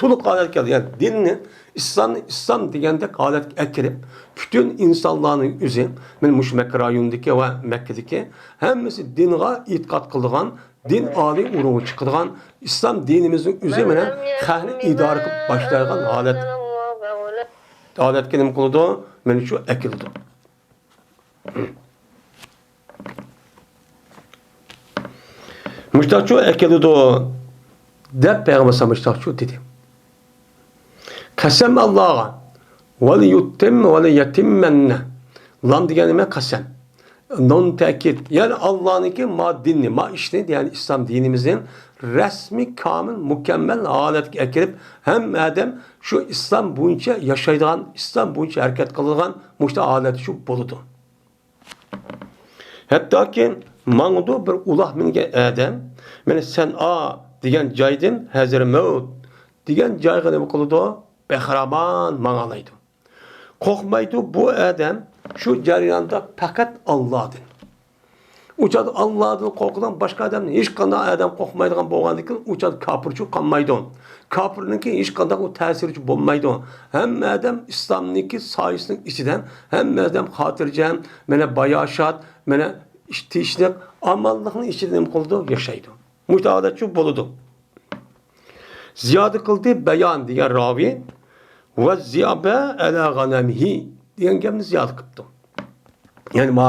تولۇق ھالەتكە كەلدى. يەنى دىننى، ئىسلامنى ئىسلام دېگەندەك ھالەتكە ئەكىرىپ، پۈتۈن ئىنسانلارنىڭ ئۆزى، مانا مۇشۇ مەككە رايونىدىكى ۋە مەككىدىكى ھەممىسى دىنغا ئېتىقاد قىلىدىغان، دىن ئالىي ئورۇنغا چىقىدىغان، ئىسلام دىنىمىزنىڭ ئۆزى مانا خەقنى ئىدارە قىلىپ باشلايدىغان ھالەت، ھالەتكە نېمە قىلىدۇ؟ مانا شۇ ئەكېلىدۇ. مۇشتاقچۇ ئەكېلىدۇ دەپ پەيغەمبەر ئەلەيھىسسالام مۇشتاقچۇ دېدى. قەسەم ئاللاغا، ۋەليۇتىم ۋەليەتىممەننە. لام دېگەن نېمە؟ قەسەم. نۇن تەكىد. يەنى ئاللانىڭكى ما دىننى، ما ئىشنى، يەنى ئىسلام دىنىمىزنى رەسمىي، كامىل، مۇكەممەل ھالەتكە ئەكىرىپ، ھەممە ئادەم شۇ ئىسلام بويىچە ياشايدىغان، ئىسلام بويىچە ھەرىكەت قىلىدىغان مۇشۇنداق ھالەت شۇ بولىدۇ. ھەتتاكى ماڭىدۇ بىر ئۇلاغ مىنگەن ئادەم، مانا سەنئا دېگەن جايدىن ھەزرىمەۋت دېگەن جايغا نېمە قىلىدۇ؟ بەخىرامان ماڭالايدۇ. قورقمايدۇ بۇ ئادەم شۇ جەرياندا پەقەت ئاللادىن. ئۇ چاغدا ئاللادىن قورقىدىغان باشقا ئادەمدىن ھېچقانداق ئادەم قورقمايدىغان بولغاندىكىن، ئۇ چاغدا كاپىرچۇ قالمايدۇ. كاپىرنىڭكى ھېچقانداق ئۇ تەسىرىچۇ بولمايدۇ. ھەممە ئادەم ئىسلامنىڭكى سايىسىنىڭ ئىچىدە، ھەممە ئادەم خاتىرجەم، مانا باياشات، مانا تىنچلىق، ئامانلىقنىڭ ئىچىدە نېمە قىلىدۇ؟ ياشايدۇ. مۇشۇ ھالەتچۇ بولىدۇ. زىيادە قىلدى بەيان دېگەن راۋى، ۋە زىبە ئەلا غەنەمىھى دېگەن گەپنى زىيادە قىپتۇ. يەنى ما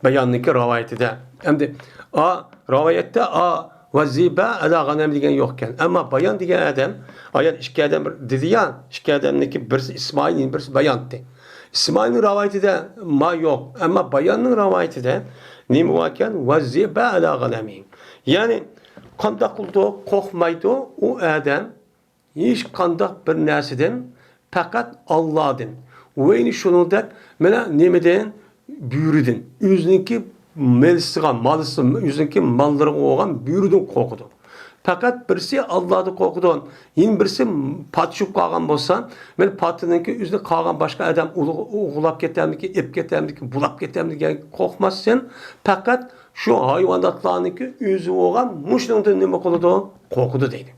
بەياننىڭكى رىۋايىتىدە. ئەمدى ئا رىۋايەتتە ئا ۋە زىبە ئەلا غەنەم دېگەن يوق ئىكەن. ئەمما بەيان دېگەن ئادەم، ئايەت ئىككى ئادەم دېدى يا، ئىككى ئادەمنىڭكى بىرسى ئىسمائىل، يەنە بىرسى بەيان دېدى. ئىسمائىلنىڭ رىۋايىتىدە ما يوق. ئەمما بەياننىڭ رىۋايىتىدە نېمە بار ئىكەن؟ ۋە زىبە ئەلا غەنەمىھى. يەنى قانداق قىلىدۇ؟ قورقمايدۇ ئۇ ئادەم ھېچقانداق بىر نەرسىدىن، پەقەت ئاللادىن. ۋە يەنە شۇنىڭدەك مانا نېمىدىن؟ بۆرىدىن. ئۆزىنىڭكى مېلىسىغا، مالىسى، ئۆزىنىڭكى ماللىرىغا بولغان بۆرىدىن قورقىدۇ. پەقەت بىرسى ئاللادىن قورقىدۇ، يەنە بىرسى پاتىشىپ قالغان بولسا، مانا پاتىنىڭكى ئۆزىنى قالغان باشقا ئادەم ئوغرىلاپ كېتەمدىكى، ئېلىپ كەتەمدىكى، بۇلاپ كېتەمدىكى دېگەن قورقماستىن، پەقەت شۇ ھايۋاناتلارنىڭكى ئۆزى بولغان مۇشۇنىڭدىن نېمە قىلىدۇ؟ قورقىدۇ دەيدۇ.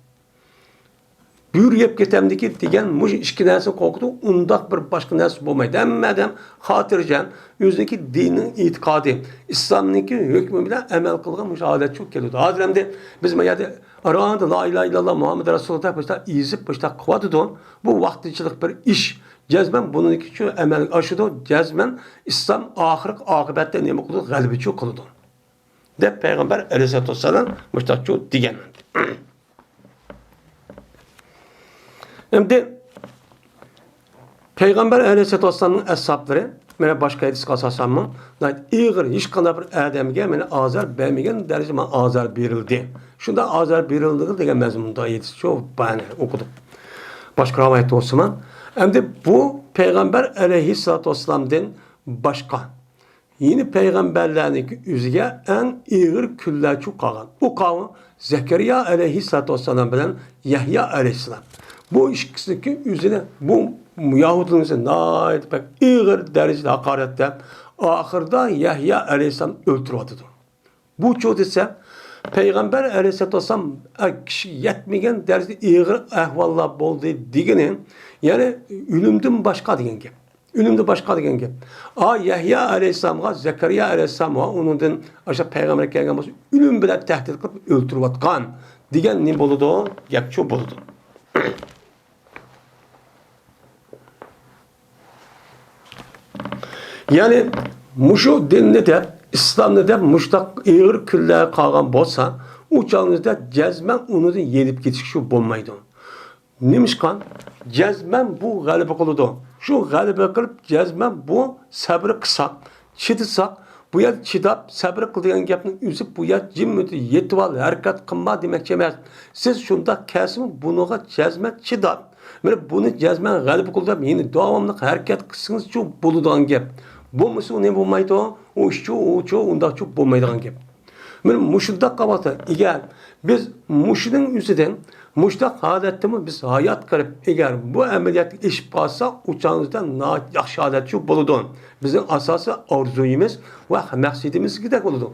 بۆرە يەپ كېتەمدىكىن دېگەن مۇشۇ ئىككى نەرسىنى قورقۇتۇپ، ئۇنداق بىر باشقا نەرسە بولمايدۇ. ھەممە ئادەم خاتىرجەم، ئۆزىنىڭكى دىنىنىڭ ئېتىقادى، ئىسلامنىڭكى ھۆكمى بىلەن ئەمەل قىلغان مۇشۇ ھالەتچۇ كېلىدۇ. ھازىر ئەمدى بىز ما يەردە ئاراندا لا ئىلاھە ئىللاللا مۇھەممەد رەسۇلۇللا دەپ باشتا ئېزىپ، باشتا قىلىۋاتىدۇ. بۇ ۋاقتىنچىلىق بىر ئىش. جەزمەن بۇنىڭكىچۇ ئەمەلگە ئاشىدۇ. جەزمەن ئىسلام ئاخىرقى ئاقىۋەتتە نېمە قىلىدۇ؟ غەلىبىچۇ قىلىدۇ، دەپ پەيغەمبەر ئەلەيھىسسالاتۇ ۋەسسالام مۇشتاقچۇ دېگەن. ئەمدى پەيغەمبەر ئەلەيھىسسالاتۇ ۋەسسالامنىڭ ئەسھابلىرى، مانا باشقا ھەدىسكە ئاساسەنمۇ، ناھايىتى ئېغىر، ھېچقانداق بىر ئادەمگە مانا ئازار بەرمىگەن دەرىجىدە مانا ئازار بېرىلدى. شۇنداق ئازار بېرىلدى دېگەن مەزمۇندا ھەدىسچۇ بارنى ئوقۇدۇق. باشقا رىۋايەت بولسىمۇ، ئەمدى بۇ پەيغەمبەر ئەلەيھىسسالاتۇ ۋەسسالامدىن باشقا يەنە پەيغەمبەرلەرنىڭكى ئۆزىگە ئەڭ ئېغىر كۈنلەرچۇ قالغان. ئۇ قاۋۇم زەكەرىيا ئەلەيھىسسالاتۇ ۋەسسالام بىلەن يەھيا ئەلەيھىسسالام. بۇ ئىككىسىنىڭكى ئۆزىنى بۇ يەھۇدىيلارنىڭ ناھايىتى بەك ئېغىر دەرىجىدە ھاقارەتلەپ، ئاخىرىدا يەھيا ئەلەيھىسسالام ئۆلتۈرۈۋاتىدۇ. بۇچۇ دېسە، پەيغەمبەر ئەلەيھىسسالاتۇ ۋەسسالام، ئە، كىشىگە يەتمىگەن دەرىجىدە ئېغىر ئەھۋاللار بولدى دېگىنى، يەنى ئۆلۈمدىن باشقا دېگەن گەپ. ئۆلۈمدىن باشقا دېگەن گەپ. ئا، يەھيا ئەلەيھىسسالامغا، زەكەرىيا ئەلەيھىسسالام ۋە ئۇنىڭدىن ئاشۇ پەيغەمبەر كەلگەن بولسا، ئۆلۈم بىلەن تەھدىت قىلىپ ئۆلتۈرۈۋاتقان دېگەن نېمە بولىدۇ؟ گەپچۇ بولىدۇ. يەنى مۇشۇ دىننى دەپ، ئىسلامنى دەپ مۇشۇنداق ئېغىر كۈنلەر قالغان بولسا، ئۇ چاغىمىزدا جەزمەن ئۇنىڭدىن يېنىپ كېتىشكە شۇ بولمايدۇ. نېمىشقا؟ جەزمەن بۇ غەلىبە قىلىدۇ. شۇ غەلىبە قىلىپ، جەزمەن بۇ سەبرى قىلساق، چىدىساق، بۇ يەر چىداپ سەبرى قىل دېگەن گەپنىڭ ئۆزى، بۇ يەر جىممىدە يېتىۋال، ھەرىكەت قىلما دېمەكچى ئەمەس. سىز شۇنداق كەلسىمۇ، بۇنىڭغا جەزمەن چىداپ، مانا بۇنى جەزمەن غەلىبە قىل دەپ، يەنە داۋاملىق ھەرىكەت قىلسىڭىزچۇ بولىدىغان گەپ. بولمىسا ئۇ نېمە بولمايدۇ؟ ئۇ ئىشچۇ، ئۇچۇ، ئۇنداقچۇ بولمايدىغان گەپ. مانا مۇشۇنداق قىلىۋاتىدۇ. ئەگەر بىز مۇشۇنىڭ ئۆزىدىن، مۇشۇنداق ھالەتتىمۇ بىز ھايات قىلىپ، ئەگەر بۇ ئەمەلىيەتكە ئېشىپ قالسا، ئۇ چاغىمىزدا ناھايىتى ياخشى ھالەتچۇ بولىدۇ. بىزنىڭ ئاساسىي ئارزۇيىمىز ۋە مەقسىتىمىزدەك بولىدۇ.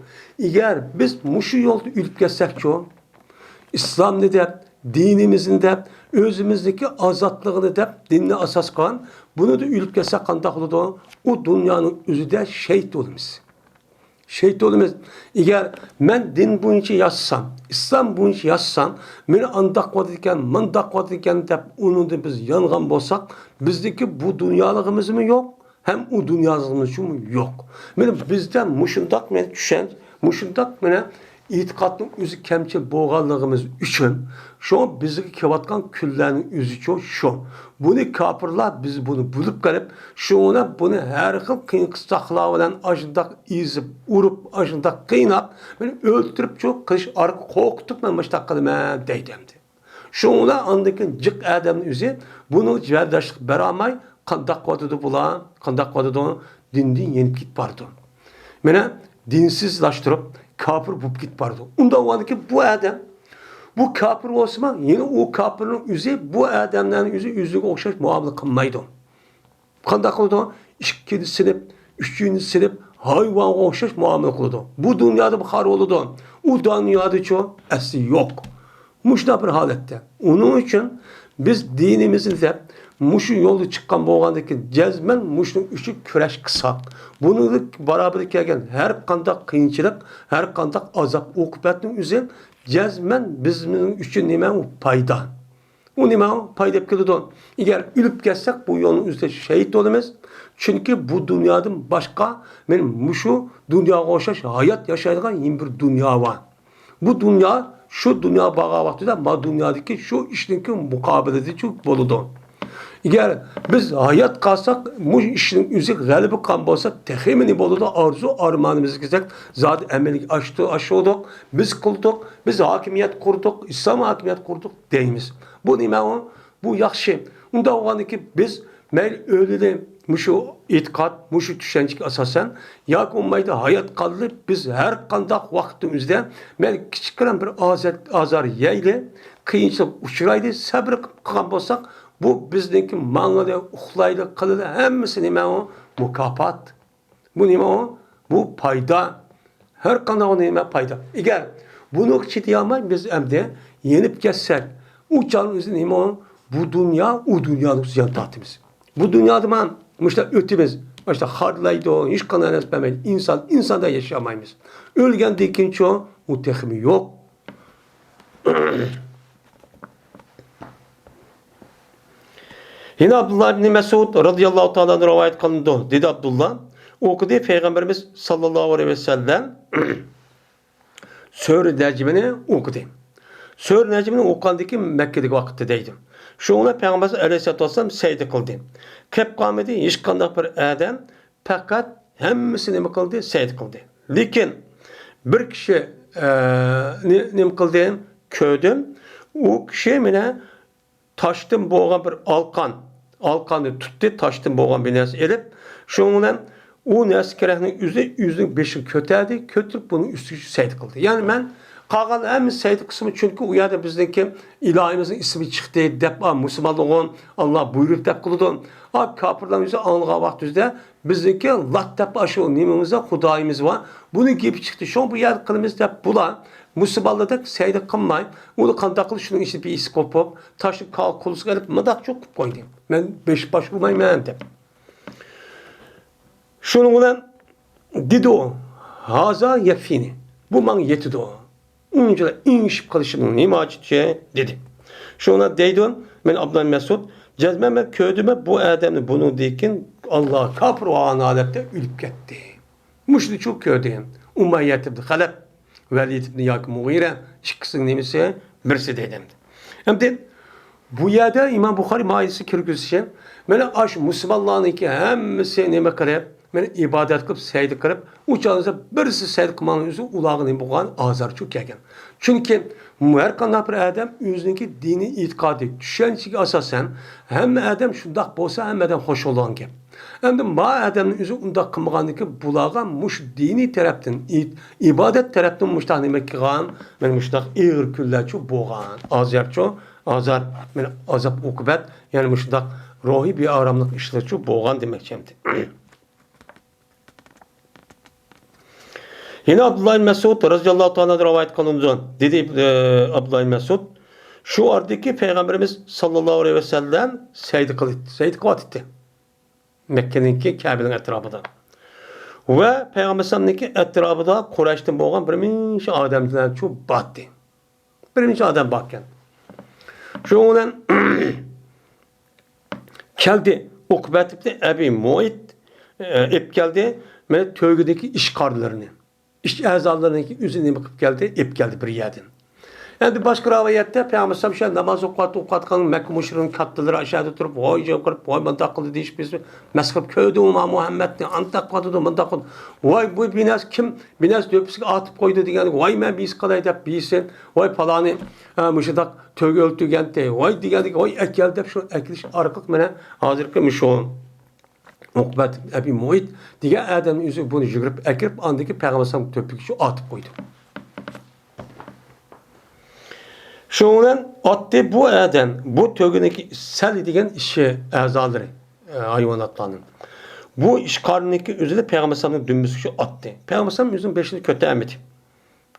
ئەگەر بىز مۇشۇ يولدا ئۆلۈپ كەتسەكچۇ، ئىسلامنى دەپ، دىنىمىزنى دەپ، ئۆزىمىزنىڭكى ئازادلىقىنى دەپ، دىننى ئاساس قىلغان، بۇنىدا ئۆلۈپ كەتسەك قانداق بولىدۇ؟ ئۇ دۇنيانىڭ ئۆزىدە شېھىت بولىمىز. شېھىت بولىمىز. ئەگەر مەن دىن بويىچە ياشىسام، ئىسلام بويىچە ياشىسام، مېنى ئانداق قىلىۋاتىدىكەن، مانداق قىلىۋاتىدىكەن دەپ، ئۇنىڭدا بىز يانغان بولساق، بىزدىكى بۇ دۇنيالىقىمىزمۇ يوق، ھەم ئۇ دۇنيالىقىمىزمۇ يوق. مانا بىزدە مۇشۇنداق مانا چۈشەنچە، مۇشۇنداق مانا ئېتىقادنىڭ ئۆزى كەمچىل بولغانلىقىمىز ئۈچۈن، شۇڭا بىزگە كېلىۋاتقان كۈنلەرنىڭ ئۆزىچۇ شۇ. بۇنى كاپىرلار، بىز بۇنى بىلىپ قېلىپ، شۇڭا بۇنى ھەر خىل قىيىن قىستاقلار بىلەن ئاشۇنداق ئېزىپ، ئۇرۇپ، ئاشۇنداق قىيناپ، مېنى ئۆلتۈرۈپچۇ قىلىش ئارقىلىق قورقۇتۇپ، مەن مۇشۇنداق قىلىمەن دەيدۇ ئەمدى. شۇڭا ئاندىن كېيىن جىق ئادەمنىڭ ئۆزى بۇنىڭغا بەرداشلىق بېرەلمەي، قانداق قىلىۋاتىدۇ بۇلار؟ قانداق قىلىۋاتىدۇ؟ دىندىن يېنىپ كېتىپ بارىدۇ. مانا دىنسىزلاشتۇرۇپ، كاپىر بولۇپ كېتىپ بارىدۇ. ئۇنداق بولغاندىكىن بۇ ئادەم، بۇ كاپىر بولسىمۇ، يەنە ئۇ كاپىرنىڭ ئۆزى بۇ ئادەملەرنىڭ ئۆزى ئۆزىگە ئوخشاش مۇئامىلە قىلمايدۇ. قانداق قىلىدۇ؟ ئىككىنچى سىنىپ، ئۈچىنچى سىنىپ ھايۋانغا ئوخشاش مۇئامىلە قىلىدۇ. بۇ دۇنيادا بىخار بولىدۇ. ئۇ دۇنيادىچۇ ئەسلى يوق. مۇشۇنداق بىر ھالەتتە. ئۇنىڭ ئۈچۈن بىز دىنىمىزنى دەپ مۇشۇ يولغا چىققان بولغاندىكىن، جەزمەن مۇشۇنىڭ ئۈچۈن كۈرەش قىلساق، بۇنىڭغا بارابەر كەلگەن ھەر قانداق قىيىنچىلىق، ھەر قانداق ئازاب-ئوقۇبەتنىڭ ئۆزى جەزمەن بىزنىڭ ئۈچۈن نېمە؟ ئۇ پايدا. ئۇ نېمە؟ پايدا ئېلىپ كېلىدۇ. ئەگەر ئۆلۈپ كەتسەك، بۇ يولنىڭ ئۈستىدە شېھىت بولىمىز. چۈنكى بۇ دۇنيادىن باشقا، مانا مۇشۇ دۇنياغا ئوخشاش ھايات ياشايدىغان يەنە بىر دۇنيا بار. بۇ دۇنيا، شۇ دۇنيا بارغان ۋاقتىدا، ما دۇنيادىكى شۇ ئىشنىڭكى مۇقابىلىدىچۇ بولىدۇ. ئەگەر بىز ھايات قالساق، مۇشۇ ئىشنىڭ ئۆزى غەلىبە قىلغان بولسا، تېخىمۇ نېمە بولىدۇ؟ ئارزۇ ئارمانىمىزغا كەلسەك، زادى ئەمەلگە ئاشتۇ-، ئاشۇردۇق، بىز قىلدۇق، بىز ھاكىمىيەت قۇردۇق، ئىسلام ھاكىمىيەت قۇردۇق دەيمىز. بۇ نېمە ئۇ؟ بۇ ياخشى. ئۇنداق بولغاندىكىن بىز مەيلى ئۆلىلى مۇشۇ ئېتىقاد، مۇشۇ چۈشەنچىگە ئاساسەن، ياكى بولمايدۇ ھايات قالىلى، بىز ھەر قانداق ۋاقىتنىڭ ئۆزىدە مەيلى كىچىككىنە بىر ئازار، ئازار يەيلى، قىيىنچىلىق ئۇچرايلى، سەبرى قىلغان بولساق، بۇ بىزنىڭكى ماڭىلى، ئۇخلايلى، قىلىلى ھەممىسى نېمە ئۇ؟ مۇكاپات. بۇ نېمە ئۇ؟ بۇ پايدا. ھەر قانداق نېمە پايدا. ئەگەر بۇنىڭغا چىدىيالماي بىز ئەمدى يېنىپ كەتسەك، ئۇ چاغنىڭ ئۆزى نېمە ئۇ؟ بۇ دۇنيا، ئۇ دۇنيانى زىيان تارتىمىز. بۇ دۇنيادا مانا مۇشۇنداق ئۆتىمىز، مۇشۇنداق خارلايدۇ، ھېچقانداق نەرسە بەرمەيدۇ. ئىنسان ئىنساندەك ياشىيالمايمىز. ئۆلگەندىن كېيىنچۇ؟ ئۇ تېخىمۇ يوق. يەنە ئابدۇللا ئىبنى مەسئۇد رازىياللاھۇ تائالا ئەنھۇ رىۋايەت قىلىنىدۇ، دېدى ئابدۇللا، ئوقۇدى پەيغەمبىرىمىز ساللاللاھۇ ئەلەيھى ۋەسەللەم سۈرە نەجمنى ئوقۇدى. سۈرە نەجمنى ئوقۇغاندىن كېيىن مەككىدىكى ۋاقىتتا دەيدۇ. شۇڭا پەيغەمبەر ئەلەيھىسسالاتۇ ۋەسسالام سەجدە قىلدى. قېلىپ قالمىدى ھېچقانداق بىر ئادەم، پەقەت ھەممىسى نېمە قىلدى؟ سەجدە قىلدى. لېكىن بىر كىشى، ئە، نې-، نېمە قىلدى؟ كۆردۈم. ئۇ كىشى مانا تاشتىن بولغان بىر ئالقان، ئالقاننى تۇتتى، تاشتىن بولغان بىر نەرسە ئېلىپ، شۇنىڭ بىلەن ئۇ نەرسە كېرەكنى ئۆزى، ئۆزىنىڭ بېشىغا كۆتەردى، كۆتۈرۈپ بۇنىڭ ئۈستىگە سەجدە قىلدى. يەنى مەن قالغان ھەممە سەجدە قىلسىمۇ، چۈنكى ئۇ يەردە بىزنىڭكى ئىلاھىمىزنىڭ ئىسمى چىقتى دەپ، ئا، مۇسۇلمانلىغۇ، ئاللا بۇيرۇق دەپ قىلىدۇ. ئا، كاپىرلارنىڭ ئۆزى ئاڭلىغان ۋاقتىمىزدا بىزنىڭكى لات دەپ ئاشۇ نېمىمىز بار، خۇدايىمىز بار. بۇنىڭ گېپى چىقتى، شۇڭا بۇ يەردە قىلىمىز دەپ بۇلار مۇسۇلمانلاردەك سەجدە قىلماي، ئۇنى قانداق قىلىش، شۇنىڭ ئىچىدە بىر ئېسىقوپ بولۇپ، تاشنى كا-، قولىسىغا ئېلىپ مۇنداق چوقۇپ قويدى. مەن بېشى باش ئۇرمايمەن دەپ. شۇنىڭ بىلەن دېدى ئۇ، ھازا يەكفىنى، بۇ ماڭا يېتىدۇ. ئۇنچىلا ئېڭىشىپ قېلىشىمنىڭ نېمە ھاجىتى؟ دېدى. شۇڭا دەيدۇ، مەن ئابدۇللا مەسئۇد، جەزمەن مەن كۆردۈم، بۇ ئادەمنى بۇنىڭدىن كېيىن ئاللا كاپىر بولغان ھالەتتە ئۆلۈپ كەتتى. مۇشۇنى چوق كۆردى. ئۇمەييەت ئىبن خەلەپ، ۋەلىد ئىبن ياكى مۇغىرە، ئىككىسىنىڭ نېمىسى؟ بىرسى دەيدۇ ئەمدى. ئەمدى بۇ يەردە ئىمام بۇخارىي ماھىيىسى كىرگۈزۈشى، مانا ئاشۇ مۇسۇلمانلارنىڭكى ھەممىسى نېمە قىلىپ، مانا ئىبادەت قىلىپ، سەجدە قىلىپ، ئۇ چاغدا بىرسى سەجدە قىلمىغان ئۆزى ئۇلارغا نېمە بولغان؟ ئازار چوق كەلگەن. چۈنكى ھەر قانداق بىر ئادەم ئۆزىنىڭكى دىنىي ئېتىقادى، چۈشەنچىگە ئاساسەن، ھەممە ئادەم شۇنداق بولسا، ھەممە ئادەم خوش بولىدىغان گەپ. ئەمدى ما ئادەمنىڭ ئۆزى ئۇنداق قىلمىغاندىكىن، بۇلارغا مۇشۇ دىنىي تەرەپتىن، ئېت-، ئىبادەت تەرەپتىن مۇشۇنداق نېمە قىلغان، مانا مۇشۇنداق ئېغىر كۈنلەرچۇ بولغان. ئازارچۇ، ئازار، مانا ئازاب ئوقۇبەت، يەنى مۇشۇنداق روھىي بىئاراملىق ئىشلارچۇ بولغان دېمەكچى ئەمدى. يەنە ئابدۇللا ئىبن مەسئۇد رازىياللاھۇ تائالا ئەنھۇ رىۋايەت قىلىنىدۇ. دېدى، ئى، ئابدۇللا ئىبن مەسئۇد، شۇ ئارىدىكى پەيغەمبىرىمىز ساللاللاھۇ ئەلەيھى ۋەسەللەم سەجدە قىلىتتى، سەجدە قىلىۋاتىتتى. مەككىنىڭكى كەبىنىڭ ئەتراپىدا. ۋە پەيغەمبەر ئەلەيھىسسالامنىڭكى ئەتراپىدا قۇرەيشتىن بولغان بىر مۇنچە ئادەملەرچۇ بارتتى. بىر مۇنچە ئادەم باركەن. شۇنىڭ بىلەن كەلدى. ئوقبەت ئىبنى ئەبى مۇئەيت، ئە، ئېلىپ كەلدى. مانا تۆگىدىكى ئىشقارلىرىنى، ئىش ئەزالىرىنىڭكى ئۆزى نېمە قىلىپ كەلدى؟ ئېلىپ كەلدى بىر يەردىن. ئەمدى باشقا رىۋايەتتە پەيغەمبەر ئەلەيھىسسالام شۇ ناماز ئوقۇۋات-، ئوقۇۋاتقان مەككە مۇشرىكىنىڭ كاتتىلىرى ئاشۇ يەردە تۇرۇپ، ۋاي جىق قىلىپ، ۋاي مۇنداق قىلدى دېيىشىپ، بىز مەسخىرە كۆردۈڭما مۇھەممەدنى، ئانداق قىلىدۇ، مۇنداق قىلىدۇ. ۋاي بۇ بىنەس كىم؟ بىنەس دۆپىسىگە ئاتىپ قويدى دېگەندىكى، ۋاي مەن بىيىسى قىلاي دەپ بىيىسى، ۋاي پالانى، ئە، مۇشۇنداق تۆگە ئۆلتۈرگەنتى، ۋاي دېگەندىكى، ۋاي ئەكەل دەپ شۇ ئەكېلىش ئارقىلىق مانا ھازىرقى مۇشۇ ئوقبەت ئەبى مۇئەيت دېگەن ئادەمنىڭ ئۆزى بۇنى يۈگۈرۈپ ئەكىرىپ، ئاندىكى پەيغەمبەر ئەلەيھىسسالام تۆپىگە شۇ ئاتىپ قويدى. شۇنىڭ بىلەن ئاتتى بۇ ئادەم، بۇ تۆگىنىڭكى سەل دېگەن ئىشى ئەزالىرى، ئە، ھايۋاناتلارنىڭ. بۇ ئىشقارنىڭكى ئۆزىنى پەيغەمبەر ئەلەيھىسسالامنىڭ دۈمبىسىگە شۇ ئاتتى. پەيغەمبەر ئەلەيھىسسالام ئۆزىنىڭ بېشىنى كۆتەرمىدى.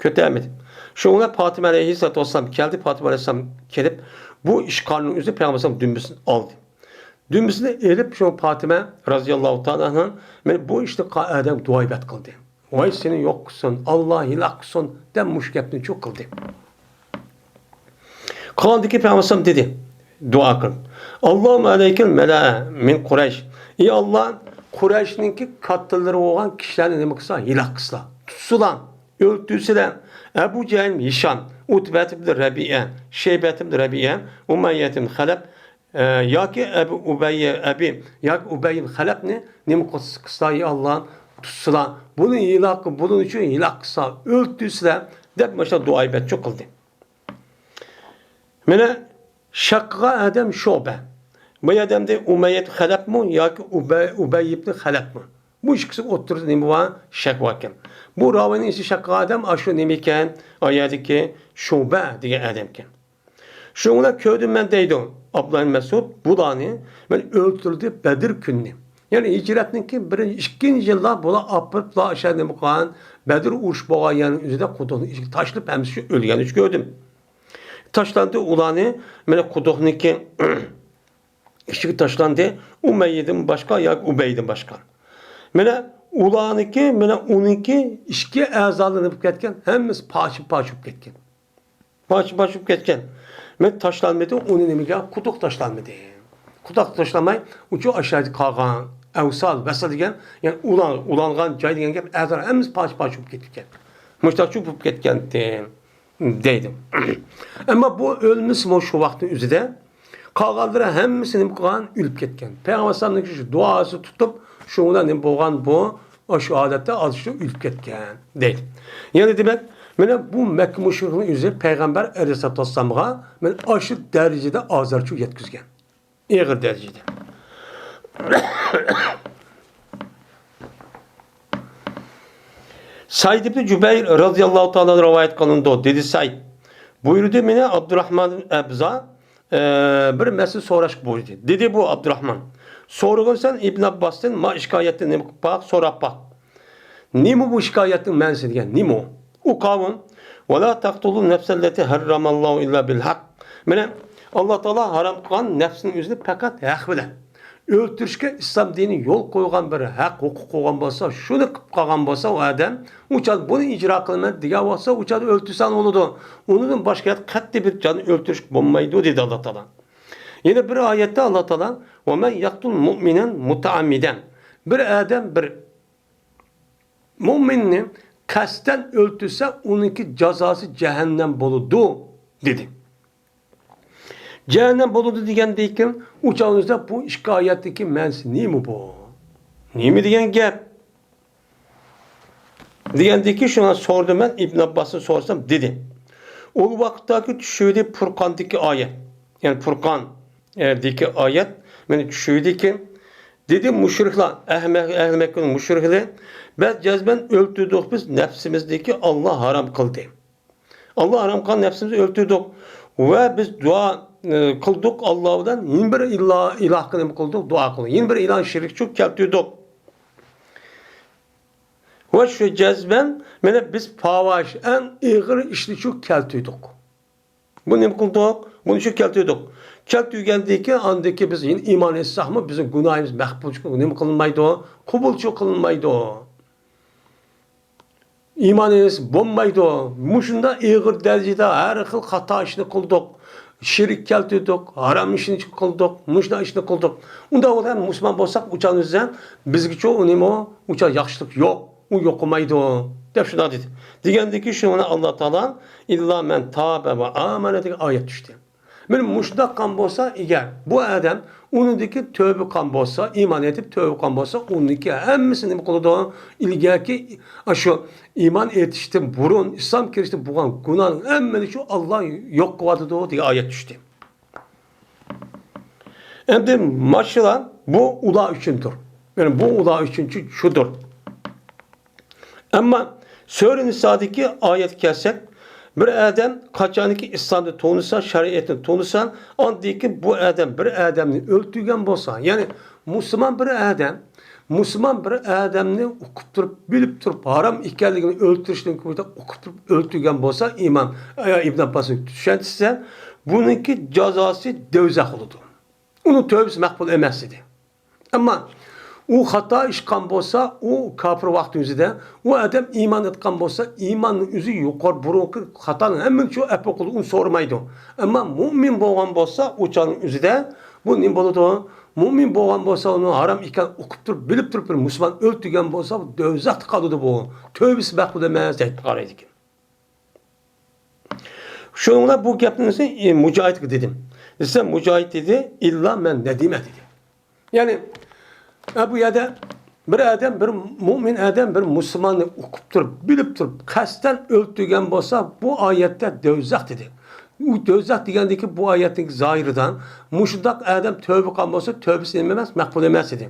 كۆتەرمىدى. شۇنىڭ بىلەن پاتىمە ئەلەيھىسسالاتۇ ۋەسسالام كەلدى. پاتىمە ئەلەيھىسسالام كېلىپ، بۇ ئىشقارنىڭ ئۆزى پەيغەمبەر ئەلەيھىسسالام دۈمبىسىنى ئالدى. دۈمبىسىنى ئېلىپ، شۇ پاتىمە رازىياللاھۇ تائالا ئەنھا، مانا بۇ ئىشنى قىلغان ئادەم دۇئا ئىبادەت قىلدى. ۋاي سېنى يوق قىلسۇن، ئاللا ھالاك قىلسۇن، دەپ مۇشۇ گەپنى چۇ قىلدى. قالغاندىكى پەيغەمبەر ئەلەيھىسسالام دېدى، دۇئا قىلىپ، ئاللاھۇممە ئەلەيكە مەلەئە مىن قۇرەيش. ئى ئاللا، قۇرەيشنىڭكى كاتتىلىرى بولغان كىشىلەرنى نېمە قىلسا، ھالاك قىلسىلا، تۇتسىلا، ئۆلتۈرسىلە. ئەبۇ جەھىل، ھىشام، ئۇتبەت ئىبن رەبىئە، شەيبەت ئىبن رەبىئە، ئۇمەييەت ئىبن خەلەپ، ئە، ياكى ئەبۇ ئۇبەييە، ئەبى، ياكى ئۇبەي ئىبن خەلەپنى نېمە قىلسا، يا ئاللا، تۇتسىلا، بۇنى ھالاك، بۇنىڭ ئۈچۈن ھالاك قىلسا، ئۆلتۈرسىلە، دەپ مۇشۇنداق دۇئا ئىبادەت قىلدى. مانا شەك قىلغان ئادەم شۇبە. بۇ ئادەمدە ئۇمەييەت خەلەپمۇ ياكى ئۇبەي، ئۇبەي ئىبن خەلەپمۇ؟ بۇ ئىككىسى ئوتتۇرىسىدا نېمە بار؟ شەك باركەن. بۇ راۋىنىڭ ئىچى شەك قىلغان ئادەم ئاشۇ نېمە ئىكەن؟ ئايەدىكى شۇبە دېگەن ئادەمكەن. شۇنىڭ بىلەن كۆردۈم مەن دەيدۇ ئابدۇللا ئىبن مەسئۇد، بۇلارنى مەن ئۆلتۈردى بەدر كۈنى. يەنى ھىجرەتنىڭكى بىرىنچى، ئىككىنچى يىللار بۇلار ئاپىرىپلا ئاشۇ نېمە قىلغان، بەدر ئۇرۇش بولغان يەرنىڭ ئۆزىدە قۇدۇقنىڭ ئىچىگە تاشلىنىپ ھەممىسى شۇ ئۆلگەن ئۈچ كۆردۈم. تاشلاندى ئۇلارنى، مانا قۇدۇقنىڭكى ئىچىگە تاشلاندى. ئۇمەييەدىن باشقا ياكى ئۇبەيدىن باشقا. مانا ئۇلارنىڭكى، مانا ئۇنىڭكى ئىچكى ئەزالىرى بولۇپ كەتكەن، ھەممىسى پارچە-پارچە بولۇپ كەتكەن. پارچە-پارچە بولۇپ كەتكەن. مانا تاشلانمىدى، ئۇنى نېمىگە؟ قۇدۇق تاشلانمىدى. قۇدۇق تاشلانماي، ئۇچۇ ئاشۇ يەردە قالغان ئەۋسال، ۋەسل دېگەن، يەنى ئۇلان-، ئۇلانغان جاي دېگەن گەپ، ئەزالار ھەممىسى پارچە-پارچە بولۇپ كەتكەن. مۇشۇنداقچە بولۇپ كەتكەنتى. دەيدۇ. ئەمما بۇ ئۆلمىسىمۇ شۇ ۋاقىتنىڭ ئۆزىدە قالغانلىرى ھەممىسى نېمە قىلغان؟ ئۆلۈپ كەتكەن. پەيغەمبەر ئەلەيھىسسالامنىڭ شۇ دۇئاسى تۇتۇپ، شۇنىڭ بىلەن نېمە بولغان بۇ؟ ئاشۇ ھالەتتە ئازچە ئۆلۈپ كەتكەن دەيدۇ. يەنى دېمەك، مانا بۇ مەككە مۇشرىكنىڭ ئۆزى پەيغەمبەر ئەلەيھىسسالاتۇ ۋەسسالامغا مانا ئاشۇ دەرىجىدە ئازارچۇ يەتكۈزگەن. ئېغىر دەرىجىدە. سەئىد ئىبنى جۇبەير رەزىياللاھۇ تائالا رىۋايەت قىلىنىدۇ. دېدى سەئىد، بۇيرۇدى مېنى ئابدۇراخمان ئەبزا، ئە، بىر مەسىلە سوراشقا بۇيرۇدى. دېدى بۇ ئابدۇراخمان، سورىغىن سەن ئىبن ئابباستىن، ما شىكايەتنى نېمە قىلىپ باق، سوراپ باق. نېمە بۇ شىكايەتنىڭ مەنىسى دېگەن؟ نېمە ئۇ؟ ئۇ قاۋۇم، ۋەلا تەقتۇلۇ نەفسەللەتى ھەررەمەللاھۇ ئىللا بىل ھەق. مانا، ئاللا تائالا ھارام قىلغان نەپسىنىڭ ئۆزىنى پەقەت ھەق بىلەن ئۆلتۈرۈشكە ئىسلام دىنى يول قويغان، بىر ھەق ھوقۇق قويغان بولسا، شۇنى قىلىپ قالغان بولسا ئۇ ئادەم، ئۇ چاغدا بۇنى ئىجرا قىلىمەن دېگەن ۋاقىتتا ئۇ چاغدا ئۆلتۈرسەڭ بولىدۇ. ئۇنىڭدىن باشقا يەردە قەتئىي بىر جاننى ئۆلتۈرۈشكە بولمايدۇ، دېدى ئاللا تائالا. يەنە بىر ئايەتتە ئاللا تائالا، ۋە مەن يەقتۇل مۇئمىنەن مۇتەئەممىدەن. بىر ئادەم بىر مۇئمىننى قەستەن ئۆلتۈرسە، ئۇنىڭكى جازاسى جەھەننەم بولىدۇ، دېدى. جەھەننەم بولىدۇ دېگەندىن كېيىن، ئۇ چاغدا بۇ ئىككى ئايەتتىكى مەنىسى نېمە بۇ؟ نېمە دېگەن گەپ؟ دېگەندىن كېيىن شۇڭا سورىدىم مەن، ئىبن ئابباستىن سورىسام، دېدى. ئۇ ۋاقىتتاكى چۈشىدى پۇرقاندىكى ئايەت. يەنى پۇرقان، ئە، دىكى ئايەت مېنى چۈشىدىكى، دېدى مۇشرىكلار، ئەھمە-، ئەھلى مەككىنىڭ مۇشرىكلىرى، بىز جەزمەن ئۆلتۈردۇق بىز نەپسىمىزنىكى، ئاللا ھارام قىلدى. ئاللا ھارام قىلغان نەپسىمىزنى ئۆلتۈردۇق. ۋە بىز دۇئا، ئە، قىلدۇق ئاللا بىلەن، يەنە بىر ئىلا-، ئىلاھقا نېمە قىلدۇق؟ دۇئا قىلدۇق. يەنە بىر ئىلاھ شېرىكچۇ كەلتۈردۇق. ۋە شۇ جەزمەن، مانا بىز پاۋاش، ئەڭ ئېغىر ئىشنىچۇ كەلتۈردۇق. بۇ نېمە قىلدۇق؟ بۇنى شۇ كەلتۈردۇق. كەلتۈرگەندىن كېيىن، ئاندىن كېيىن بىز يەنە ئىمان ئېيتساقمۇ، بىزنىڭ گۇناھىمىز مەغپۇرچۇ نېمە قىلىنمايدۇ؟ قوبۇلچۇ قىلىنمايدۇ. ئىمان ئېيتسا بولمايدۇ. مۇشۇنداق ئېغىر دەرىجىدە ھەر خىل خاتا ئىشنى قىلدۇق. شېرىك كەلتۈردۇق، ھارام ئىشنى قىلدۇق، مۇشۇنداق ئىشنى قىلدۇق. ئۇنداق بولغان مۇسۇلمان بولساق، ئۇچان ئۆزى بىزگىچۇ ئۇ نېمە ئۇ؟ ئۇچان ياخشىلىق يوق. ئۇ يوقىمايدۇ، دەپ شۇنداق دېدى. دېگەندىكى شۇ مانا ئاللا تائالا، ئىللا مەن تابە ۋە ئامەنە دېگەن ئايەت چۈشتى. مانا مۇشۇنداق قىلغان بولسا، ئەگەر بۇ ئادەم ئۇنىڭدىكى تۆبە قىلغان بولسا، ئىمان ئېيتىپ تۆبە قىلغان بولسا، ئۇنىڭكى ھەممىسى نېمە قىلىدۇ؟ ئىلگەركى ئاشۇ ئىمان ئېيتىشتىن بۇرۇن، ئىسلام كىرىشتىن بولغان گۇناھنىڭ ھەممىنى شۇ ئاللا يوق قىلىۋاتىدۇ دېگەن ئايەت چۈشتى. ئەمدى ماشۇلار بۇ ئۇلار ئۈچۈندۇر. يەنى بۇ ئۇلار ئۈچۈن شۇدۇر. ئەمما سۈرە نىسادىكى ئايەتكە كەلسەك، بىر ئادەم قاچانكى ئىسلامنى تونۇسا، شەرىئەتنى تونۇسا، ئاندىن كېيىن بۇ ئادەم بىر ئادەمنى ئۆلتۈرگەن بولسا، يەنى مۇسۇلمان بىر ئادەم، مۇسۇلمان بىر ئادەمنى ئۇقۇپ تۇرۇپ، بىلىپ تۇرۇپ، ھارام ئىكەنلىكىنى ئۆلتۈرۈشنىڭ كۆيىدە ئۇقۇپ تۇرۇپ ئۆلتۈرگەن بولسا، ئىمام، ئە، ئىبن ئابباسنىڭ چۈشەنچىسىدە، بۇنىڭكى جازاسى دوزاخ بولىدۇ. ئۇنىڭ تۆبىسى مەقبۇل ئەمەس ئىدى. ئەمما ئۇ خاتا ئىش قىلغان بولسا، ئۇ كاپىر ۋاقتى ئۆزىدە، ئۇ ئادەم ئىمان ئېيتقان بولسا، ئىماننىڭ ئۆزى يۇقىرى، بۇرۇنقى خاتانىڭ ھەممىنى شۇ ئەپۇ قىلىدۇ، ئۇنى سورىمايدۇ. ئەمما مۇئمىن بولغان بولسا، ئۇ چاغنىڭ ئۆزىدە بۇ نېمە بولىدۇ؟ مۇئمىن بولغان بولسا، ئۇنىڭ ھارام ئىكەنلىكىنى ئۇقۇپ تۇرۇپ، بىلىپ تۇرۇپ بىر مۇسۇلمان ئۆلتۈرگەن بولسا، بۇ دوزاختا قالىدۇ بۇ. تۆبىسى مەقبۇل ئەمەس دەيدۇ، قارايدىكەن. شۇنىڭ بىلەن بۇ گەپنى، ئى، مۇجاھىدقا دېدىم. دېسە، مۇجاھىد دېدى، ئىللا مەن نەدىمە دېدى. يەنى، ئە، بۇ يەردە بىر ئادەم، بىر مۇئمىن ئادەم بىر مۇسۇلماننى ئۇقۇپ تۇرۇپ، بىلىپ تۇرۇپ، قەستەن ئۆلتۈرگەن بولسا، بۇ ئايەتتە دوزاخ دېدى. ئۇ دوزاخ دېگەندىكى بۇ ئايەتنىڭ زاھىرىدا مۇشۇنداق ئادەم تۆبە قىلغان بولسا، تۆبىسى نېمە ئەمەس، مەقبۇل ئەمەس دېدى.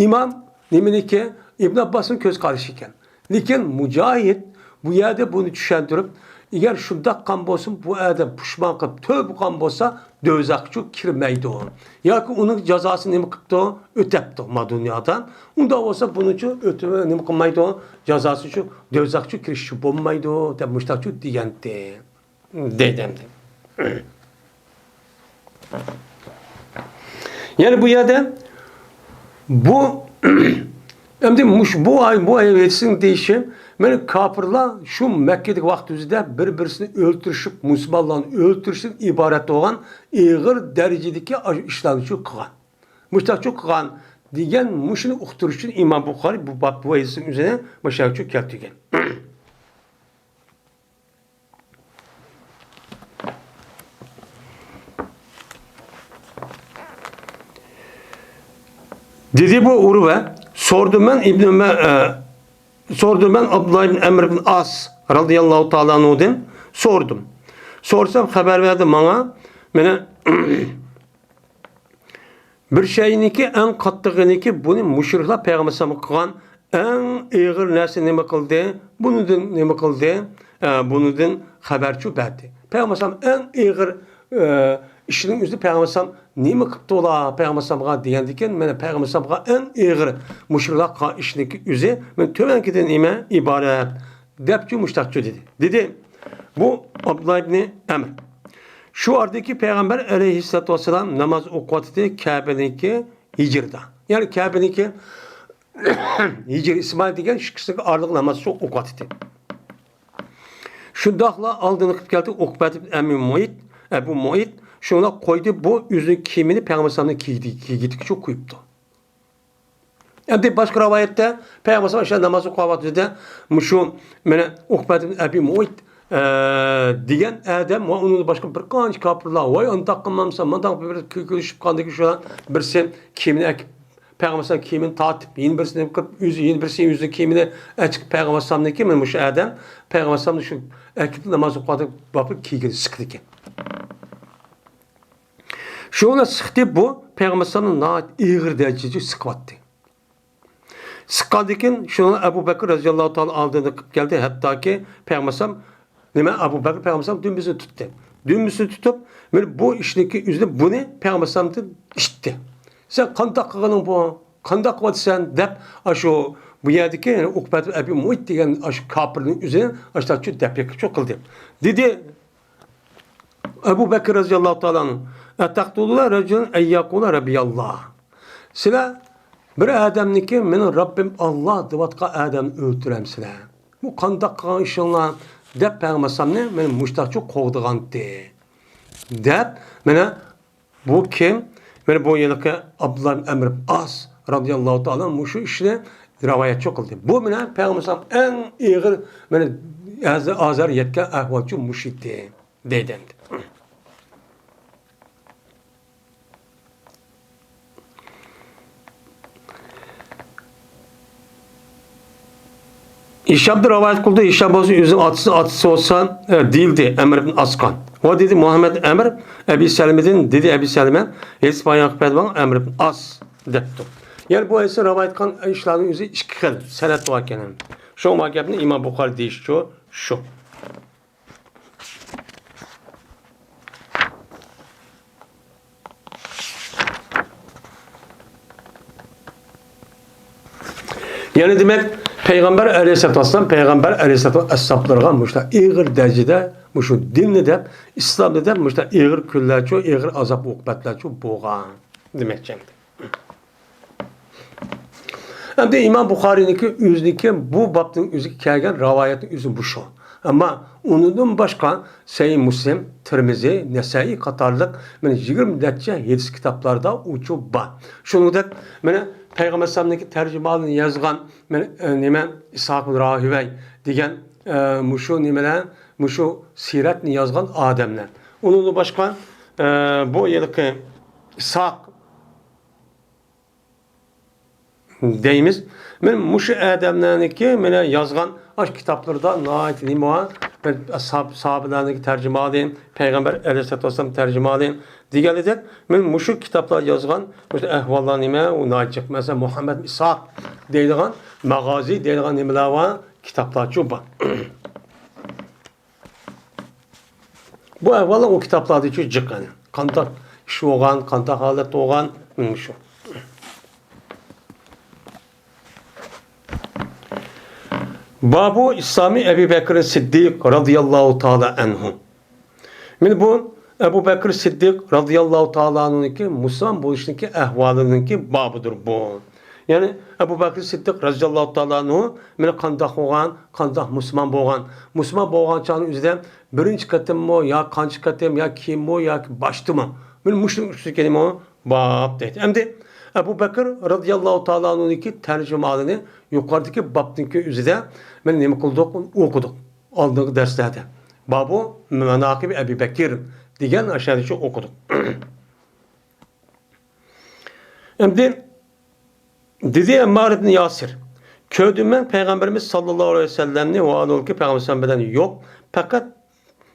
ئىمام نېمىنىكى؟ ئىبن ئابباسنىڭ كۆز قارىشى ئىكەن. لېكىن مۇجاھىد بۇ يەردە بۇنى چۈشەندۈرۈپ، ئەگەر شۇنداق قىلغان بولسا، بۇ ئادەم پۇشمان قىلىپ، تۆبە قىلغان بولسا، دوزاخقىچۇ كىرمەيدۇ. ياكى ئۇنىڭ جازاسى نېمە قىپتۇ؟ ئۆتەپتۇ ما دۇنيادا. ئۇنداق بولسا، بۇنىچۇ ئۆتۈ-، نېمە قىلمايدۇ؟ جازاسىچۇ دوزاخقىچۇ كىرىشچۇ بولمايدۇ، دەپ مۇشتاقچۇ دېگەنتى. دەيدۇ ئەمدى. يەنى بۇ يەردە بۇ، ئەمدى مۇش-، بۇ ئاي-، بۇ ئايەت ھەدىسنىڭ دېيىشى، مانا كاپىرلار شۇ مەككىدىكى ۋاقتىمىزدا بىر-بىرسىنى ئۆلتۈرۈشۈپ، مۇسۇلمانلارنى ئۆلتۈرۈشتىن ئىبارەت بولغان ئېغىر دەرىجىدىكى ئىشلارنى شۇ قىلغان. مۇشتاقچۇ قىلغان دېگەن مۇشۇنى ئۇقتۇرۇش ئۈچۈن ئىمام بۇخارىي بۇ باب، بۇ ھەدىسنىڭ ئۆزىنى مۇشتاقچۇ كەلتۈرگەن. دېدى بۇ ئۇرۋە، سورىدىم مەن ئىبنى ئۆمەر، ئە، سورىدىم مەن ئابدۇللا ئىبن ئەمر ئىبن ئاس رازىياللاھۇ تائالا ئەنھۇدىن سورىدىم. سورىسام خەۋەر بەردى ماڭا، مانا، بىر شەينىڭكى ئەڭ قاتتىقىنىكى بۇنى مۇشرىكلار پەيغەمبەر ئەلەيھىسسالامغا قىلغان ئەڭ ئېغىر نەرسە نېمە قىلدى؟ بۇنىڭدىن نېمە قىلدى؟ ئە، بۇنىڭدىن خەۋەرچۇ بەردى. پەيغەمبەر ئەلەيھىسسالام ئەڭ ئېغىر، ئە، ئىشنىڭ ئۆزى پەيغەمبەر ئەلەيھىسسالام نېمە قىپتۇ ئۇلار پەيغەمبەر ئەلەيھىسسالامغا دېگەندىكىن، مانا پەيغەمبەر ئەلەيھىسسالامغا ئەڭ ئېغىر مۇشرىكلار قىلغان ئىشنىڭكى ئۆزى مانا تۆۋەنكىدىن نېمە ئىبارەت؟ دەپچۇ مۇشتاقچۇ دېدى. دېدى، بۇ ئابدۇللا ئىبنى ئەمر. شۇ ئارىدىكى پەيغەمبەر ئەلەيھىسسالاتۇ ۋەسسالام ناماز ئوقۇۋاتىدۇ كەبىنىڭكى ھىجرىدا. يەنى كەبىنىڭكى ھىجرى ئىسمائىل دېگەن ئىككىسىنىڭ ئارىلىق ناماز شۇ ئوقۇۋاتىدۇ. شۇنداقلا ئالدىنى قىلىپ كەلدى ئوقبەت ئىبن ئەبى مۇئەيت، ئەبۇ مۇئەيت، شۇنىڭ قويدى بۇ ئۆزىنىڭ كىيىمىنى پەيغەمبەر ئەلەيھىسسالامنىڭ كىيدى-، كىيگىدىكىچە قويۇپتۇ. ئەمدى باشقا رىۋايەتتە پەيغەمبەر ئەلەيھىسسالام ئاشۇ ناماز ئوقۇۋاتىدۇ، مۇشۇ مانا ئوقبەت ئىبن ئەبى مۇئەيت، ئە، دېگەن ئادەم ۋە ئۇنىڭدىن باشقا بىر قانچە كاپىرلار، ۋاي ئانداق قىلمامسەن، مانداق بىر كۈ-، كۈلۈشۈپ قالدىكى شۇلار بىرسى كىيىمىنى ئەكىپ، پەيغەمبەر ئەلەيھىسسالام كىيىمىنى تارتىپ، يەنە بىرسىنى قىلىپ، ئۆزى، يەنە بىرسى ئۆزىنىڭ كىيىمىنى ئەچىقىپ پەيغەمبەر ئەلەيھىسسالامنىڭكى، مانا مۇشۇ ئادەم پەيغەمبەر ئەلەيھىسسالامنى شۇ ئەكىپ ناماز ئوقۇۋاتىدۇ، باپىرى كىيگىنى سىقىدىكەن. شۇنى سىقتى بۇ، پەيغەمبەر ئەلەيھىسسالامنى ناھايىتى ئېغىر دەرىجىدە سىقىۋەتتى. سىققاندىن كېيىن شۇنى ئەبۇ بەكرى رەزىياللاھۇ تائالا ئالدىدا قىلىپ كەلدى، ھەتتاكى پەيغەمبەر ئەلەيھىسسالام، نېمە، ئەبۇ بەكرى پەيغەمبەر ئەلەيھىسسالام دۈمبىسىنى تۇتتى. دۈمبىسىنى تۇتۇپ، مانا بۇ ئىشنىڭكى ئۆزىنى بۇنى پەيغەمبەر ئەلەيھىسسالامدىن ئىشىتتى. سەن قانداق قىلغىنىڭ بۇ؟ قانداق قىلىۋاتىسەن؟ دەپ، ئاشۇ بۇ يەردىكى، يەنى ئوقبەت ئەبى مۇئەيت دېگەن ئاشۇ كاپىرنىڭ ئۆزىنى ئاشۇنداق دەپ يېقىپ قىلدى. دېدى، ئەبۇ بەكرى رەزىياللاھۇ تائالا ئەنھۇ، «ئەتەقتۇلۇنە رەجۇلەن ئەن يەقۇلە رەببىياللاھ.» سىلەر بىر ئادەمنىكى «مېنىڭ رەببىم ئاللاھ» دەۋاتقان ئادەمنى ئۆلتۈرەمسىلەر؟ بۇ قانداق قىلغان ئىشىڭلار؟ دەپ پەيغەمبەر ئەلەيھىسسالامنى مانا مۇشتاقچۇ قوغدىغانتى. دەپ، مانا بۇ كىم؟ مانا بۇ ھېلىقى ئابدۇللا ئىبن ئەمر ئىبن ئاس رەزىياللاھۇ تائالا مۇشۇ ئىشنى رىۋايەتچۇ قىلدى. بۇ مانا پەيغەمبەر ئەلەيھىسسالام ئەڭ ئېغىر مانا ئەز-، ئازار يەتكەن ئەھۋالچۇ مۇشۇ ئىدى. دەيدۇ ئەمدى. ھىشامدىن رىۋايەت قىلدى، ھىشام بولسا ئۆزىنىڭ ئاتىسى، ئاتىسى بولسا، ئە، دېيىلدى، ئەمر ئىبن ئاسقا. ۋە دېدى، مۇھەممەد ئەمر ئەبى سەلمىدىن، دېدى ئەبى سەلمە، ھەدىس بايان قىلىپ بەردى ماڭا ئەمر ئىبن ئاس دەپتۇ. يەنى بۇ ھەدىسنى رىۋايەت قىلغان ئىشلارنىڭ ئۆزى ئىككى خىل سەنەد بار ئىكەن. شۇڭا گەپنى ئىمام بۇخارى دېيىشىچۇ شۇ. يەنى دېمەك، پەيغەمبەر ئەلەيھىسسالاتۇ ۋەسسالام، پەيغەمبەر ئەلەيھىسسالاتۇ ئەسھابلىرىغا مۇشۇنداق ئېغىر دەرىجىدە مۇشۇ دىننى دەپ، ئىسلامنى دەپ مۇشۇنداق ئېغىر كۈنلەرچۇ، ئېغىر ئازاب ئوقۇبەتلەرچۇ بولغان دېمەكچى. ئەمدى ئىمام بۇخارىينىڭكى ئۆزىنىڭكى بۇ بابنىڭ ئۆزىگە كەلگەن رىۋايەتنىڭ ئۆزى مۇشۇ. ئەمما ئۇنىڭدىن باشقا سەھىھ مۇسلىم، تىرمىزى، نەسەئىي قاتارلىق مانا يىگىرمە نەچچە ھەدىس كىتابلاردا ئۇچۇ بار. شۇنىڭدەك مانا پەيغەمبەر ئەلەيھىسسالامنىڭكى تەرجىمىھالىنى يازغان مانا، ئە، نېمە، ئىسھاق بىن راھىۋەي دېگەن، ئە، مۇشۇ نېمىلەر، مۇشۇ سىرەتنى يازغان ئادەملەر. ئۇنىڭدىن باشقا، ئە، بۇ ھېلىقى ئىسھاق دەيمىز. مانا مۇشۇ ئادەملەرنىڭكى مانا يازغان ئاشۇ كىتابلىرىدا ناھايىتى نېمە بار؟ بىر ئەسھاب، ساھابىلەرنىڭكى تەرجىمىھالى، پەيغەمبەر ئەلەيھىسسالاتۇ ۋەسسالام تەرجىمىھالى دېگەنىدەك، مانا مۇشۇ كىتابلار يازغان مۇشۇ ئەھۋاللار نېمە؟ ئۇ ناھايىتى جىق. مەسىلەن، مۇھەممەد ئىسھاق دەيدىغان، ماغازى دەيدىغان نېمىلەر بار؟ كىتابلارچۇ بار. بۇ ئەھۋاللار ئۇ كىتابلاردىچۇ جىق، يەنى قانداق ئىش بولغان، قانداق ھالەت بولغان، مانا شۇ. بابۇ ئىسلامى ئەبى بەكرى سىددىق رازىياللاھۇ تائالا ئەنھۇ. مانا بۇ ئەبۇ بەكرى سىددىق رازىياللاھۇ تائالا ئەنھۇنىڭكى مۇسۇلمان بولۇشنىڭكى ئەھۋالىنىڭكى بابىدۇر بۇ. يەنى ئەبۇ بەكرى سىددىق رازىياللاھۇ تائالا ئەنھۇ مانا قانداق بولغان، قانداق مۇسۇلمان بولغان، مۇسۇلمان بولغان چاغنىڭ ئۆزىدە بىرىنچى قېتىممۇ يا قانچە قېتىم يا كېيىنمۇ ياكى باشتىمۇ، مانا مۇشۇنىڭ ئۈستىگە كېلىمۇ باب دەيدۇ. ئەمدى ئەبۇ بەكرى رازىياللاھۇ تائالا ئەنھۇنىڭكى تەرجىمىھالىنى يۇقىرىدىكى بابنىڭكى ئۆزىدە مانا نېمە قىلدۇق، ئوقۇدۇق. ئالدىنقى دەرسلەردە بابۇ ماناقىب ئەبى بەكر دېگەن ئاشۇ يەردە شۇ ئوقۇدۇق. ئەمدى دېدى ئەممار ئىبن ياسىر، كۆردۈم مەن پەيغەمبىرىمىز ساللاللاھۇ ئەلەيھى ۋەسەللەمنى ۋە ئۇنىڭكى پەيغەمبەر بىلەن يوق، پەقەت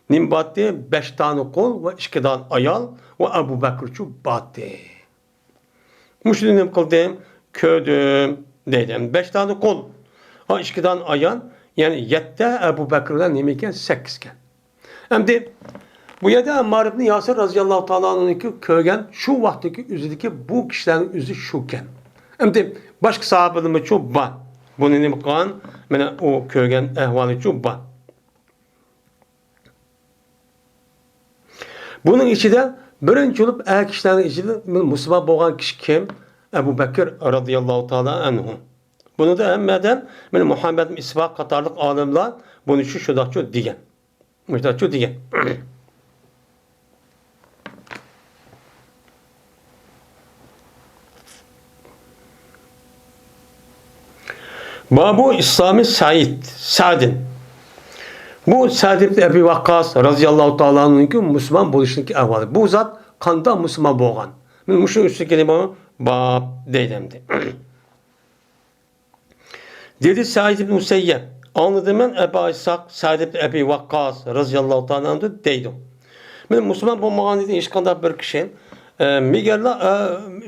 نېمە بارتى؟ بەش دانە قۇل ۋە ئىككى دانە ئايال ۋە ئەبۇ بەكرچۇ بارتى. مۇشۇنى نېمە قىلدىم؟ كۆردۈم دەيدۇ. بەش دانە قۇل، ھا، ئىككى دانە ئايال، يەنى يەتتە، ئەبۇ بەكرى بىلەن نېمە ئىكەن؟ سەككىز ئىكەن. ئەمدى بۇ يەردە ئەممار ئىبن ياسىر رازىياللاھۇ تائالا ئەنھۇنىڭكى كۆرگەن شۇ ۋاقىتتىكى ئۆزىدىكى بۇ كىشىلەرنىڭ ئۆزى شۇكەن. ئەمدى باشقا ساھابىلىرمۇچۇ بار. بۇنى نېمە قىلغان؟ مانا ئۇ كۆرگەن ئەھۋالىچۇ بار. بۇنىڭ ئىچىدە بىرىنچى بولۇپ ئەر كىشىلەرنىڭ ئىچىدە مۇسۇلمان بولغان كىشى كىم؟ ئەبۇ بەكىر رازىياللاھۇ تائالا ئەنھۇ. بۇنىڭدا ھەممە ئادەم، مانا مۇھەممەد ئىسھاق قاتارلىق ئالىملار بۇنى شۇ، شۇنداقچۇ دېگەن. مۇشۇنداقچۇ دېگەن. بابۇ ئىسلامى سەئىد، سەئدىن. بۇ سەئد ئىبن ئەبى ۋەققاس رازىياللاھۇ تائالا ئەنھۇنىڭكى مۇسۇلمان بولۇشىدىكى ئەھۋالى. بۇ زات قانداق مۇسۇلمان بولغان؟ مانا مۇشۇنىڭ ئۈستىگە كېلىمۇ باب دەيدۇ ئەمدى. دېدى سەئىد ئىبن مۇسەييەب، ئاڭلىدىم مەن ئەبا ئىسھاق سەئد ئىبن ئەبى ۋەققاس رازىياللاھۇ تائالا ئەنھۇ دەيدۇ. مەن مۇسۇلمان بولمىغان ئىدى ھېچقانداق بىر كىشى. ئە، مېگەرلا، ئە،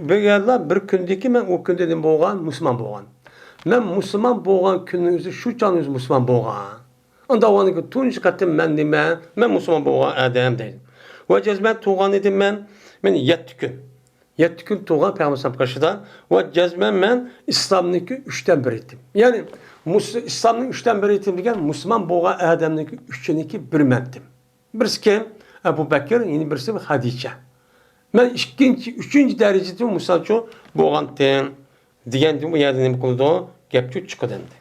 مېگەرلا بىر كۈندىكى مەن ئۇ كۈندە نېمە بولغان؟ مۇسۇلمان بولغان. مەن مۇسۇلمان بولغان كۈننىڭ ئۆزى شۇ چاغنىڭ ئۆزى مۇسۇلمان بولغان. ئۇنداق بولغاندىكىن تۇنجى قېتىم مەن نېمە؟ مەن مۇسۇلمان بولغان ئادەم دەيدۇ. ۋە جەزمەن تۇغان ئىدىم مەن، مەن يەتتە كۈن. يەتتە كۈن تۇغان پەيغەمبەر قېشىدا ۋە جەزمەن مەن ئىسلامنىڭكى ئۈچتىن بىرى ئىدىم. يەنى مۇس-، ئىسلامنىڭ ئۈچتىن بىرى ئىدىم دېگەن مۇسۇلمان بولغان ئادەمنىڭكى ئۈچىنىڭكى بىرى مەن ئىدىم. بىرسى كىم؟ ئەبۇ بەكىر، يەنە بىرسى خەدىچە. مەن ئىككىنچى، ئۈچىنچى دەرىجىدە مۇسۇلمانچۇ بولغانتىم. دېگەندىن بۇ يەردە نېمە قىلىدۇ؟ گەپچۇ چىقىدۇ ئەمدى.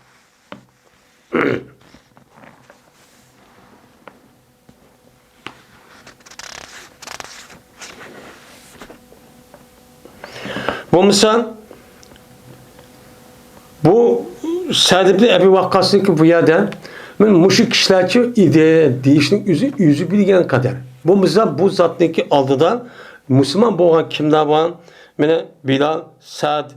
بولمىسا، بۇ سەئد ئىبن ئەبى ۋەققاسنىڭكى بۇ يەردە، مەن مۇشۇ كىشىلەرچۇ ئىدى دېيىشنىڭ ئۆزى، ئۆزى بىلگەن قەدەر. بولمىسا، بۇ زاتنىڭكى ئالدىدا مۇسۇلمان بولغان كىملەر بار؟ مانا بىلال، سەئد،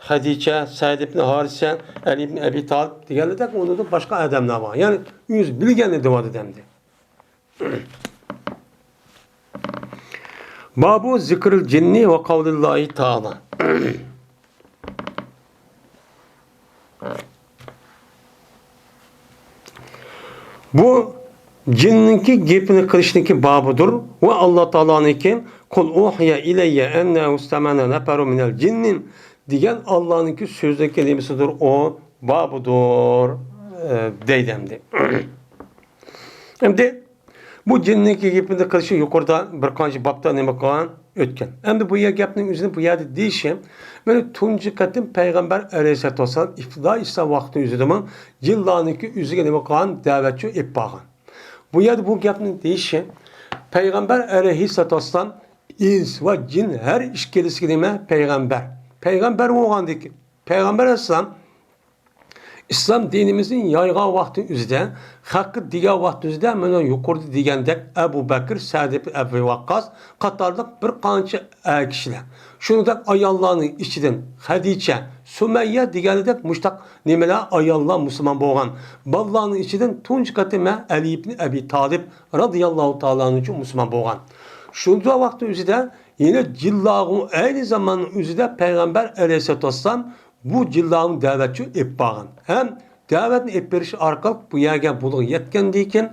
خەدىچە، سەئد ئىبن ھارىسە، ئەلى ئىبن ئەبى تالىپ دېگەنلەردەك ئۇنىڭدىن باشقا ئادەملەر بار. يەنى ئۆزى بىلگەننى دەۋاتىدۇ ئەمدى. بابۇ زىكرىل جىننى ۋە قەۋلىللاھى تائالا. بۇ جىننىڭكى گېپىنى قىلىشنىڭكى بابىدۇر ۋە ئاللا تائالانىڭكى «قۇل ئۇھىيە ئىلەييە ئەننەھۇ ئىستەمەئە نەپەرۇن مىنەل جىننى» دېگەن ئاللانىڭكى سۆزىنىڭكى نېمىسىدۇر ئۇ؟ بابىدۇر، ئە، دەيدۇ ئەمدى. ئەمدى بۇ جىننىڭكى گېپىنى قىلىشى يۇقىرىدا بىر قانچە بابتا نېمە قىلغان؟ ئۆتكەن. ئەمدى بۇ يەر گەپنىڭ ئۆزىنى بۇ يەردە دېيىشى، مانا تۇنجى قېتىم پەيغەمبەر ئەلەيھىسسالاتۇ ۋەسسالام ئىپتىدائىي ئىسلام ۋاقتىنىڭ ئۆزىدىمۇ جىنلارنىڭكى ئۆزىگە نېمە قىلغان؟ دەۋەتچۇ ئېلىپ بارغان. بۇ يەردە بۇ گەپنى دېيىشى، پەيغەمبەر ئەلەيھىسسالاتۇ ۋەسسالام ئىنس ۋە جىن ھەر ئىككىلىسىگە نېمە؟ پەيغەمبەر. پەيغەمبەر بولغاندىكىن، پەيغەمبەر ئەلەيھىسسالام ئىسلام دىنىمىزنى يايغان ۋاقتى ئۆزىدە، خەققە دېگەن ۋاقتى ئۆزىدە، مانا يۇقىرىدا دېگەندەك ئەبۇ بەكىر، سەئد ئىبن ئەبى ۋەققاس قاتارلىق بىر قانچە ئەر كىشىلەر، شۇنىڭدەك ئاياللارنىڭ ئىچىدىن خەدىچە، سۇمەييە دېگەندەك مۇشتاق نېمىلەر ئاياللار مۇسۇلمان بولغان. بالىلارنىڭ ئىچىدىن تۇنجى قېتىم ئەلى ئىبن ئەبى تالىپ رازىياللاھۇ تائالا ئەنھۇ مۇسۇلمان بولغان. شۇنداق ۋاقىتنىڭ ئۆزىدە يەنە جىنلارغا ئەينى زاماننىڭ ئۆزىدە پەيغەمبەر ئەلەيھىسسالاتۇ ۋەسسالام بۇ جىنلارنى دەۋەتچۇ ئېلىپ بارغان ھەم دەۋەتنى ئېلىپ بېرىش ئارقىلىق بۇ يەرگە بۇلار يەتكەندىن كېيىن،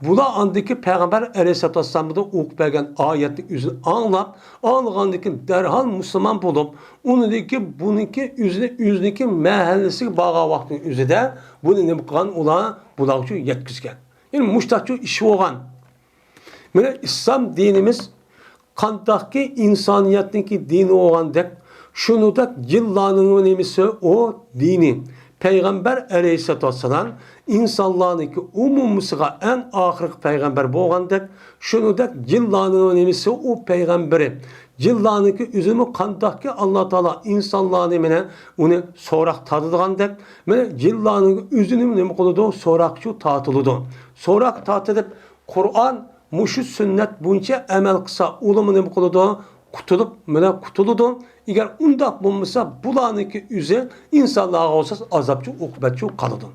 بۇلار ئاندىن كېيىن پەيغەمبەر ئەلەيھىسسالاتۇ ۋەسسالامدىن ئوقۇپ بەرگەن ئايەتنى ئۆزىنى ئاڭلاپ، ئاڭلىغاندىن كېيىن دەرھال مۇسۇلمان بولۇپ، ئۇنىڭدىن كېيىن بۇنىڭكى ئۆزىنى، ئۆزىنىڭكى مەھەللىسىگە بارغان ۋاقتىنىڭ ئۆزىدە بۇنى نېمە قىلغان؟ ئۇلار بۇلارغىچۇ يەتكۈزگەن. يەنى مۇشتاقچۇ ئىش بولغان. مانا ئىسلام دىنىمىز قانداقكى ئىنسانىيەتنىڭكى دىنى بولغاندەك، شۇنىڭدەك جىنلارنىڭ نېمىسى ئۇ دىنى. پەيغەمبەر ئەلەيھىسسالاتۇ ۋەسسالام ئىنسانلارنىڭكى ئومۇمىسىغا ئەڭ ئاخىرقى پەيغەمبەر بولغاندەك، شۇنىڭدەك جىنلارنىڭ نېمىسى ئۇ پەيغەمبىرى. جىنلارنىڭكى ئۆزىمۇ قانداقكى ئاللا تائالا ئىنسانلارنى مانا ئۇنى سوراق تارتىدىغاندەك، مانا جىنلارنىڭ ئۆزىنىمۇ نېمە قىلىدۇ؟ سوراقچۇ تارتىلىدۇ. سوراق تارتىلىپ، قۇرئان مۇشۇ سۈننەت بويىچە ئەمەل قىلسا، ئۇلىمۇ نېمە قىلىدۇ؟ قۇتۇلۇپ، مانا قۇتۇلىدۇ. ئەگەر ئۇنداق بولمىسا، بۇلارنىڭكى ئۆزى ئىنسانلارغا ئوخشاش ئازابچۇ، ئوقۇبەتچۇ قالىدۇ.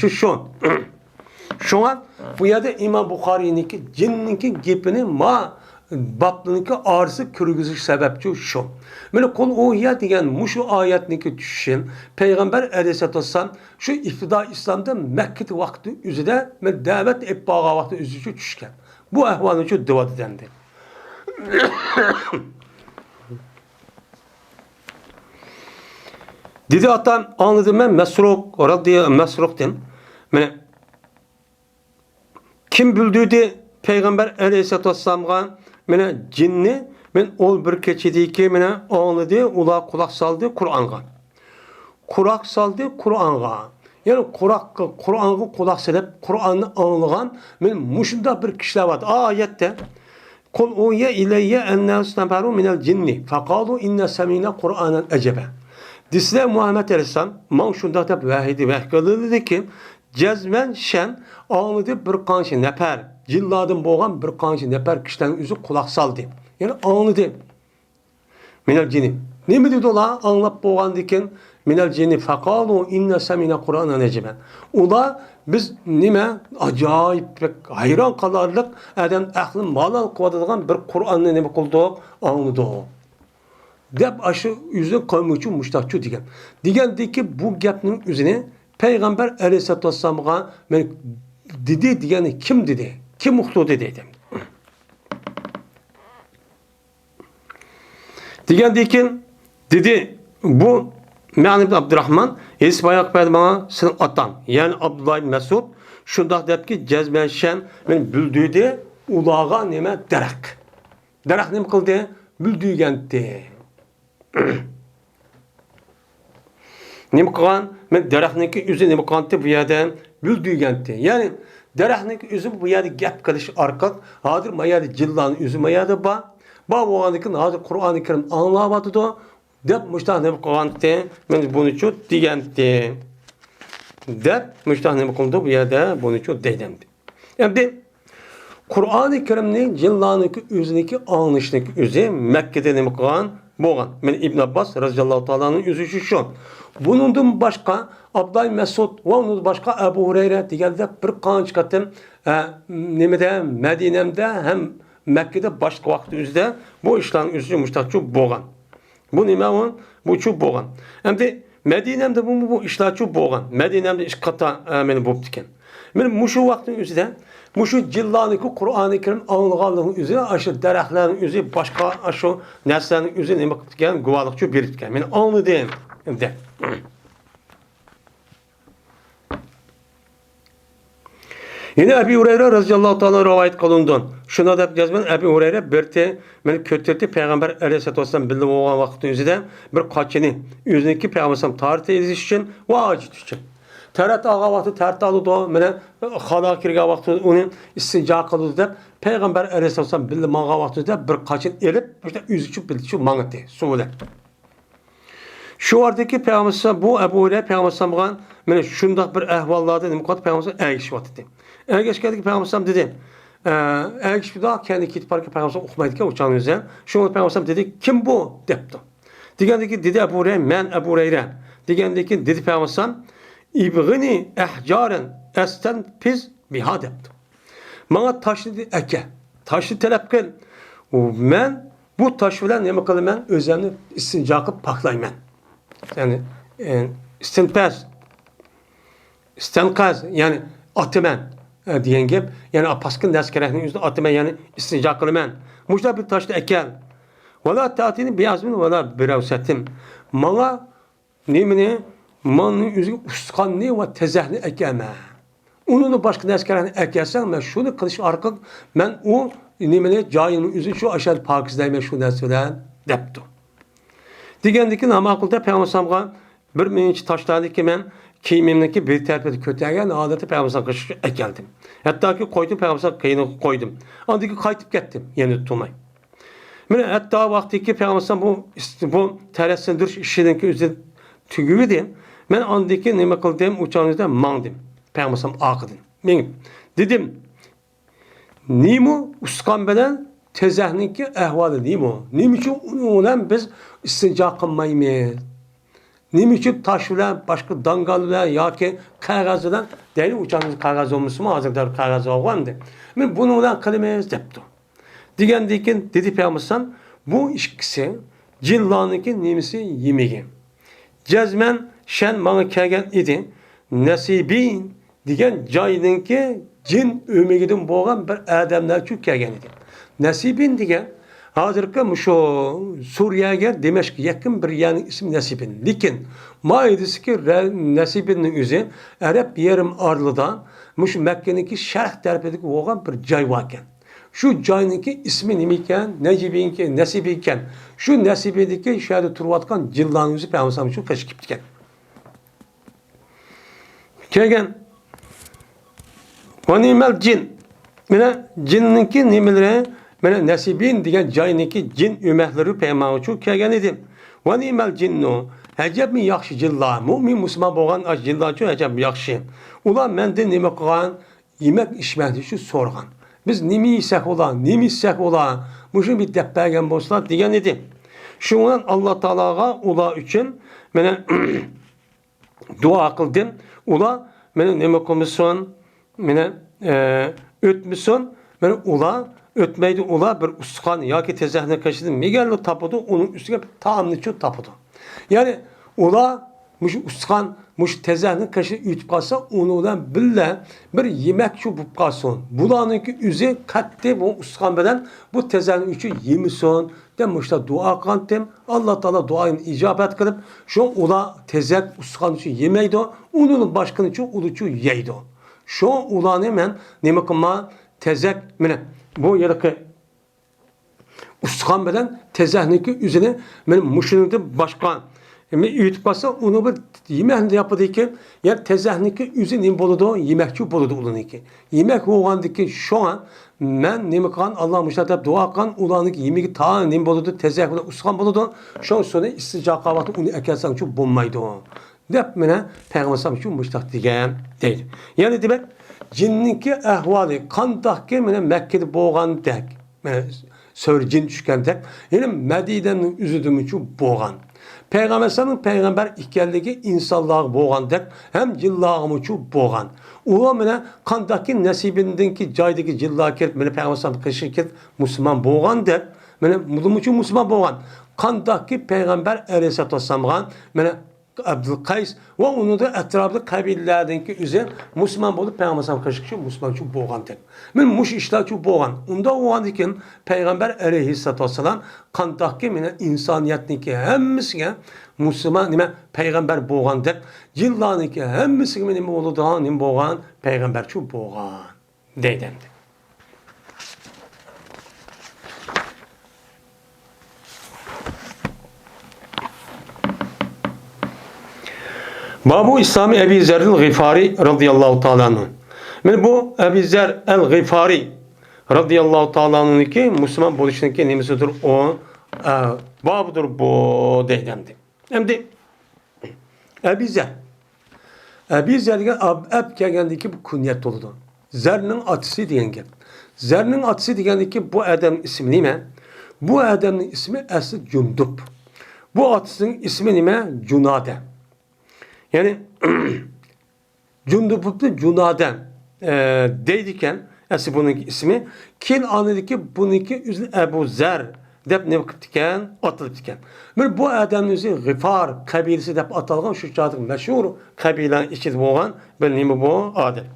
شۇ، شۇ. شۇڭا بۇ يەردە ئىمام بۇخارىينىڭكى جىننىڭكى گېپىنى ما بابنىڭكى ئارىسى كىرگۈزۈش سەۋەبچۇ شۇ. مانا قۇل ئۇھىيە دېگەن مۇشۇ ئايەتنىڭكى چۈشۈشى پەيغەمبەر ئەلەيھىسسالاتۇ ۋەسسالام شۇ ئىپتىدا ئىسلامدا مەككىدە ۋاقتى ئۆزىدە، مانا دەۋەت ئېلىپ بارغان ۋاقتى ئۆزىچۇ چۈشكەن. بۇ ئەھۋالنىچۇ دېۋاتىدۇ ئەمدى. دېدى ئاتام، ئاڭلىدىم مەن مەسرۇق رەزىيە-، مەسرۇقتىن. مانا كىم بىلدۈردى پەيغەمبەر ئەلەيھىسسالاتۇ ۋەسسالامغا، مانا جىننى، مانا ئول بىر كېچىدىكى، مانا ئاڭلىدى، ئۇلار قۇلاق سالدى قۇرئانغا. قۇلاق سالدى قۇرئانغا. يەنى قۇلاق، قۇرئانغا قۇلاق سېلىپ، قۇرئاننى ئاڭلىغان، مانا مۇشۇنداق بىر كىشىلەر بار. ئايەتتە، قۇل ئۇھىيە ئىلەييە ئەننەھۇ ئىستەمەئە نەفەرۇن مىنەل جىننى فەقالۇ ئىننا سەمىئنا قۇرئانەن ئەجەبا. دېسىلە، مۇھەممەد ئەلەيھىسسالام، ماڭا شۇنداق دەپ ۋەھىيدە ۋەھىي قىلىندىكى، جەزمەن شەن ئاڭلىدى بىر قانچە نەپەر، جىنلاردىن بولغان بىر قانچە نەپەر كىشىلەرنىڭ ئۆزى قۇلاق سالدى. يەنى ئاڭلىدى. مىنەل جىنى. نېمە دېدى ئۇلار؟ ئاڭلاپ بولغاندىن كېيىن، مىنەل جىنى فەقالۇ ئىننا سەمىئنا قۇرئانەن ئەجەبا. ئۇلار، بىز نېمە ئاجايىپ، بەك ھەيران قالارلىق، ئادەم ئەقلى مالال قىلىۋاتىدىغان بىر قۇرئاننى نېمە قىلدۇق؟ ئاڭلىدۇق. دەپ ئاشۇ ئۆزى قەۋمىچۇ مۇشتاقچۇ دېگەن. دېگەندىكى بۇ گەپنىڭ ئۆزىنى پەيغەمبەر ئەلەيھىسسالاتۇ ۋەسسالامغا مەن دېدى دېگەننى كىم دېدى؟ كىم ئۇقتۇردى دېدى. دېگەندىن كېيىن دېدى، بۇ مەن ئىبن ئابدۇراخمان ھېدىس بايان قىلىپ بەردى ماڭا سېنىڭ ئاتاڭ، يەنى ئابدۇللا ئىبن مەسئۇد شۇنداق دەپكى، جەزمەن شەن مەن بىلدۈردى ئۇلارغا نېمە دەرەخ. دەرەخ نېمە قىلدى؟ بىلدۈرگەنتى. نېمە قىلغان؟ مەن دەرەخنىڭكى ئۆزى نېمە قىلغانتى بۇ يەردە؟ بىلدۈرگەنتى. يەنى دەرەخنىڭكى ئۆزى بۇ يەردە گەپ قىلىش ئارقىلىق، ھازىر ما يەردە جىنلارنىڭ ئۆزى ما يەردە بار. بار بولغاندىن كېيىن ھازىر قۇرئانى كەرىم ئاڭلاۋاتىدۇ، دەپ مۇشتاق نېمە قىلغانتى؟ مەن بۇنىچۇ دېگەنتى. دەپ مۇشتاق نېمە قىلدى بۇ يەردە؟ بۇنىچۇ دەيدەمدى. ئەمدى قۇرئانى كەرىمنى جىنلارنىڭكى ئۆزىنىڭكى ئاڭلىشىنىڭكى ئۆزى مەككىدە نېمە قىلغان؟ بولغان. مانا ئىبن ئابباس رەزىياللاھۇ تائالا ئانھۇ ئۆزى شۇ، شۇ. بۇنىڭدىن باشقا ئابدۇللا ئىبن مەسئۇد ۋە ئۇنىڭدىن باشقا ئەبۇ ھۇرەيرە دېگەندەك بىر قانچە قېتىم، ئە، نېمىدە، مەدىنەمدە ھەم مەككىدە باشقا ۋاقىت ئۆزىدە بۇ ئىشلارنىڭ ئۆزى مۇشتاقچۇ بولغان. بۇ نېمە ئۇ؟ بۇچۇ بولغان. ئەمدى مەدىنەمدە بۇ، بۇ ئىشلارچۇ بولغان. مەدىنەمدە ئىككى قاتا، ئە، مانا بوپتىكەن. مانا مۇشۇ ۋاقىتنىڭ ئۆزىدە مۇشۇ جىنلارنىڭكى قۇرئانى كەرىم ئاڭلىغانلىقىنىڭ ئۆزى، ئاشۇ دەرەخلەرنىڭ ئۆزى، باشقا ئاشۇ نەرسىلەرنىڭ ئۆزى نېمە قىپتىكەن؟ گۇۋاھلىقچۇ بېرىپتىكەن. مانا ئاڭلىدىم دەپ. يەنە ئەبى ھۇرەيرە رەزىياللاھۇ تائالا رىۋايەت قىلىنىدۇ. شۇنداق دەپ جەزمەن ئەبى ھۇرەيرە بىرتى مېنى كۆتۈردى، پەيغەمبەر ئەلەيھىسسالاتۇ ۋەسسالام بىللە بولغان ۋاقىتنىڭ ئۆزىدە بىر قاچىنى ئۆزىنىڭكى پەيغەمبەر ئەلەيھىسسالام تارتىۋېلىش ئۈچۈن ۋە ھاجەت ئۈچۈن. تەرەت ئالغان ۋاقتىدا تەرەت ئالىدۇ، مانا خالاغا كىرگەن ۋاقتىدا ئۇنى ئىستىنجا قىلىدۇ دەپ، پەيغەمبەر ئەلەيھىسسالام بىللە ماڭغان ۋاقتىدا بىر قاچىنى ئېلىپ، مۇشۇنداق ئۆزى ئۈچۈن بىللە شۇ ماڭاتتى، سۇ بىلەن. شۇ ۋاقىتتىكى پەيغەمبەر، بۇ ئەبۇ ھۇرەيرە پەيغەمبەر ئەلەيھىسسالامغا مانا شۇنداق بىر ئەھۋاللاردا نېمە قىلىۋاتىدۇ؟ پەيغەمبەر ئەلەيھىسسالام ئەگىشىۋاتىدۇ. ئەگەشكەندىكى پەيغەمبەر ئەلەيھىسسالام دېدى، ئە، ئەگىشىپتۇ، كەينىگە كېتىپ باركەن، پەيغەمبەر ئەلەيھىسسالام ئۇقمايدىكەن ئۇ چاغنىڭ ئۆزىدە. شۇڭا پەيغەمبەر ئەلەيھىسسالام دېدى، «كىم بۇ؟» دەپتۇ. دېگەندىكى دېدى ئەبۇ ھۇرەيرە، «مەن ئەبۇ ھۇرەيرە.» دېگەندىكى دېدى پەيغەمبەر ئەلەيھىسسالام، «ئىبغىنى ئەھجارەن ئەستەنپىز بىھا» دەپتۇ. ماڭا تاشنى ئەكە، تاشنى تەلەپ قىل. مەن بۇ تاش بىلەن نېمە قىلىمەن؟ ئۆزۈمنى ئىستىنجا قىلىپ پاكلايمەن. يەنى، ئى، ئىستىنپەز، ئىستەنقەز، يەنى ئاتىمەن، ئە، دېگەن گەپ. يەنى پاسكىنا نەرسە كېرەكنىڭ ئۆزىنى ئاتىمەن، يەنى ئىستىنجا قىلىمەن. مۇشۇنداق بىر تاشنى ئەكەل. ۋەلا تەئتىنى بىئەزمىن ۋەلا بىرەۋسەتىن. ماڭا نېمىنى؟ ماڭا ئۆزىگە ئۇستىخاننى ۋە تېزەكنى ئەكەلمە. ئۇنىڭدىن باشقا نەرسىلەرنى ئەكەلسەڭ، مەن شۇنى قىلىش ئارقىلىق مەن ئۇ نېمىنى، جايىمنى ئۆزى شۇ ئاشۇ پاكىزلەيمەن شۇ نەرسە بىلەن، دەپتۇ. دېگەندىكىن، ماقۇل دەپ پەيغەمبەر بىر مۇنچە تاشلاردىكى مەن كىيىمىمنىڭكى بىر تەرىپىنى كۆتەرگەن ھالەتتە پەيغەمبەر قېشىغا ئەكەلدىم. ھەتتاكى قويدۇم، پەيغەمبەر قېنىغا قويدۇم. ئاندىن كېيىن قايتىپ كەتتىم، يەنە تۇرماي. مانا ھەتتا ۋاقتىكى پەيغەمبەر بۇ، بۇ تەرەتسىندۈرۈش ئىشىنىڭكى ئۆزى تۈگىۋىدى. مەن ئاندىن كېيىن نېمە قىلدىم؟ ئۇچانىدا ماڭدىم. پەيغەمبەر ئارقىدىن مېڭىپ دېدىم، نېمە ئۇسقان بىلەن تېزەكنىڭكى ئەھۋالى نېمە؟ نېمە ئۈچۈن ئۇنىڭ بىلەن بىز ئىستىنجا قىلمايمىز؟ نېمە ئۈچۈن تاش بىلەن، باشقا داڭگال بىلەن ياكى قەغەز بىلەن، دەيلى، ئۇچانىمىز قەغەز بولمىسىمۇ، ھازىر دەل قەغەز بولغان ئەمدى. مانا بۇنىڭ بىلەن قىلىمىز، دەپتۇ. دېگەندىن كېيىن دېدى پەيغەمبەر، بۇ ئىككىسى جىنلارنىڭكى نېمىسى، يېمىكى. جەزمەن شەن ماڭا كەلگەن ئىدى. نەسىبىن دېگەن جاينىڭكى جىن ئۆمىكىدىن بولغان بىر ئادەملەر ئۈچۈن كەلگەن ئىدى. نەسىبىن دېگەن ھازىرقى مۇشۇ سۈرىيەگە، دىمەشققە يېقىن بىر يەرنىڭ ئىسمى نەسىبىن. لېكىن ماھىيىتىدىكى رە-، نەسىبىننىڭ ئۆزى ئەرەب يېرىم ئارىلىدا مۇشۇ مەككىنىڭكى شەرق تەرىپىدىكى بولغان بىر جاي باركەن. شۇ جاينىڭكى ئىسمى نېمە ئىكەن؟ نەجىبىنكى، نەسىبى ئىكەن. شۇ نەسىبىدىكى شۇ يەردە تۇرۇۋاتقان جىنلارنىڭ ئۆزى پەيغەمبەر شۇ قېشىغا كېلىپتىكەن. كەلگەن. ۋە نىئمەل جىن. مانا جىننىڭكى نېمىلىرى، مانا نەسىبىن دېگەن جاينىڭكى جىن ئۆمەكلىرى پەيغەمبەر ئۈچۈن كەلگەن ئىدى. ۋە نىئمەل جىننۇ. ئەجەبمۇ ياخشى جىنلار. مۆمىن مۇسۇلمان بولغان ئاشۇ جىنلار ئۈچۈن ئەجەب ياخشى. ئۇلار مەندىن نېمە قىلغان؟ يېمەك ئىچمەكلىك ئۈچۈن سورىغان. بىز نېمە يېسەك بولا، نېمە ئىچسەك بولا، مۇشۇنى بىر دەپ بەرگەن بولسىلا دېگەن ئىدى. شۇنىڭ بىلەن ئاللا تائالاغا ئۇلار ئۈچۈن مانا دۇئا قىلدىم. ئۇلار مېنى نېمە قىلمىسۇن، مېنى، ئە، ئۆتمىسۇن. مانا ئۇلار ئۆتمەيدۇ، ئۇلار بىر ئۇستىخان ياكى تېزەكنى قېشىدىن نېمىلەرنى تاپىدۇ، ئۇنىڭ ئۈستىگە تائامنىچۇ تاپىدۇ. يەنى ئۇلار مۇشۇ ئۇستىخان، مۇشۇ تېزەكنى قېشىدىن ئۆتۈپ قالسا، ئۇنىڭ بىلەن بىللە بىر يېمەكچۇ بولۇپ قالسۇن. بۇلارنىڭكى ئۆزى قەتئىي بۇ ئۇستىخان بىلەن بۇ تېزەكنى ئۈچۈن يېمىسۇن، دەپ مۇشۇنداق دۇئا قىلغانتىم. ئاللا تائالا دۇئايىمنى ئىجابەت قىلىپ، شۇ ئۇلار تېزەك ئۇستىخان ئۈچۈن يېمەيدۇ، ئۇنىڭدىن باشقىنىچۇ ئۇلىچۇ يەيدۇ. شۇ ئۇلارنى مەن نېمە قىلما، تېزەك، مانا بۇ ھېلىقى ئۇستىخان بىلەن تېزەكنىڭكى ئۆزىنى مانا مۇشۇنىڭدىن باشقا ئۆتۈپ قالسا، ئۇنى بىر يېمەكنى ياپىدىكەن. يا تېزەكنىڭكى ئۆزى نېمە بولىدۇ؟ يېمەكچۇ بولىدۇ ئۇلارنىڭكى. يېمەك بولغاندىكىن شۇڭا مەن نېمە قىلغان؟ ئاللا مۇشۇنداق دەپ دۇئا قىلغان، ئۇلارنىڭكى يېمىكى تا نېمە بولىدۇ؟ تېزەك بىلەن ئۇستىخان بولىدۇ. شۇڭا شۇنى ئىستىنجا قىلغان ۋاقتىدا ئۇنى ئەكەلسەڭچۇ بولمايدۇ، دەپ مانا پەيغەمبەر ئەلەيھىسسالام شۇ مۇشۇنداق دېگەن دەيدۇ. يەنە دېمەك، جىننىڭكى ئەھۋالى قانداقكى مانا مەككىدە بولغاندەك، مانا سۈرە جىن چۈشكەندەك، يەنە مەدىنەنىڭ ئۆزىدىمۇچۇ بولغان. پەيغەمبەر ئەلەيھىسسالامنىڭ پەيغەمبەر ئىكەنلىكى ئىنسانلارغا بولغاندەك ھەم جىنلارغىمۇچۇ بولغان. ئۇلار مانا قانداقكى نەسىبىنىڭكى جايدىكى جىنلار كېلىپ، مانا پەيغەمبەر ئەلەيھىسسالام قېشىغا كېلىپ مۇسۇلمان بولغاندەك، مانا بۇلارمۇچۇ مۇسۇلمان بولغان. قانداقكى پەيغەمبەر ئەلەيھىسسالاتۇ ۋەسسالامغا مانا ئابدۇل قەيس ۋە ئۇنىڭدىن ئەتراپىدا قەبىلىلەردىنكى ئۆزى مۇسۇلمان بولۇپ، پەيغەمبەر ئەلەيھىسسالام قېشىغا مۇسۇلمانچۇ بولغاندەك. مانا مۇشۇ ئىشلارچۇ بولغان. ئۇنداق بولغاندىكىن پەيغەمبەر ئەلەيھىسسالاتۇ ۋەسسالام قانداقكى مانا ئىنسانىيەتنىڭكى ھەممىسىگە مۇسۇلمان، نېمە، پەيغەمبەر بولغاندەك، جىنلارنىڭكى ھەممىسىگە نېمە بولىدىغان، نېمە بولغان، پەيغەمبەرچۇ بولغان دەيدۇ ئەمدى. بابۇ ئىسلامى ئەبى زەررىل غىفارى رەزىياللاھۇ تائالا ئەنھۇ. مانا بۇ ئەبى زەر ئەل غىفارى رەزىياللاھۇ تائالا ئەنھۇنىڭكى مۇسۇلمان بولۇشىنىڭكى نېمىسىدۇر ئۇ، ئە، بابىدۇر بۇ دەيدۇ ئەمدى. ئەمدى ئەبى زەر. ئەبى زەر دېگەن ئاب-، ئەب كەلگەندىكى بۇ كۇنيەت بولىدۇ. زەرنىڭ ئاتىسى دېگەن گەپ. زەرنىڭ ئاتىسى دېگەندىكى بۇ ئادەمنىڭ ئىسمى نېمە؟ بۇ ئادەمنىڭ ئىسمى ئەسلى جۇندۇب. بۇ ئاتىسىنىڭ ئىسمى نېمە؟ جۇنادە. يەنى جۇندۇب ئىبنى جۇنادە، ئە، دەيدىكەن، ئەسلى بۇنىڭكى ئىسمى. كېيىن ئاندىكى بۇنىڭكى ئۆزىنى ئەبۇ زەر دەپ نېمە قىپتىكەن؟ ئاتىلىپتىكەن. مانا بۇ ئادەمنىڭ ئۆزى غىفار قەبىلىسى دەپ ئاتالغان شۇ چاغدىكى مەشھۇر قەبىلىنىڭ ئىچىدە بولغان بىر نېمە بۇ ئادەم.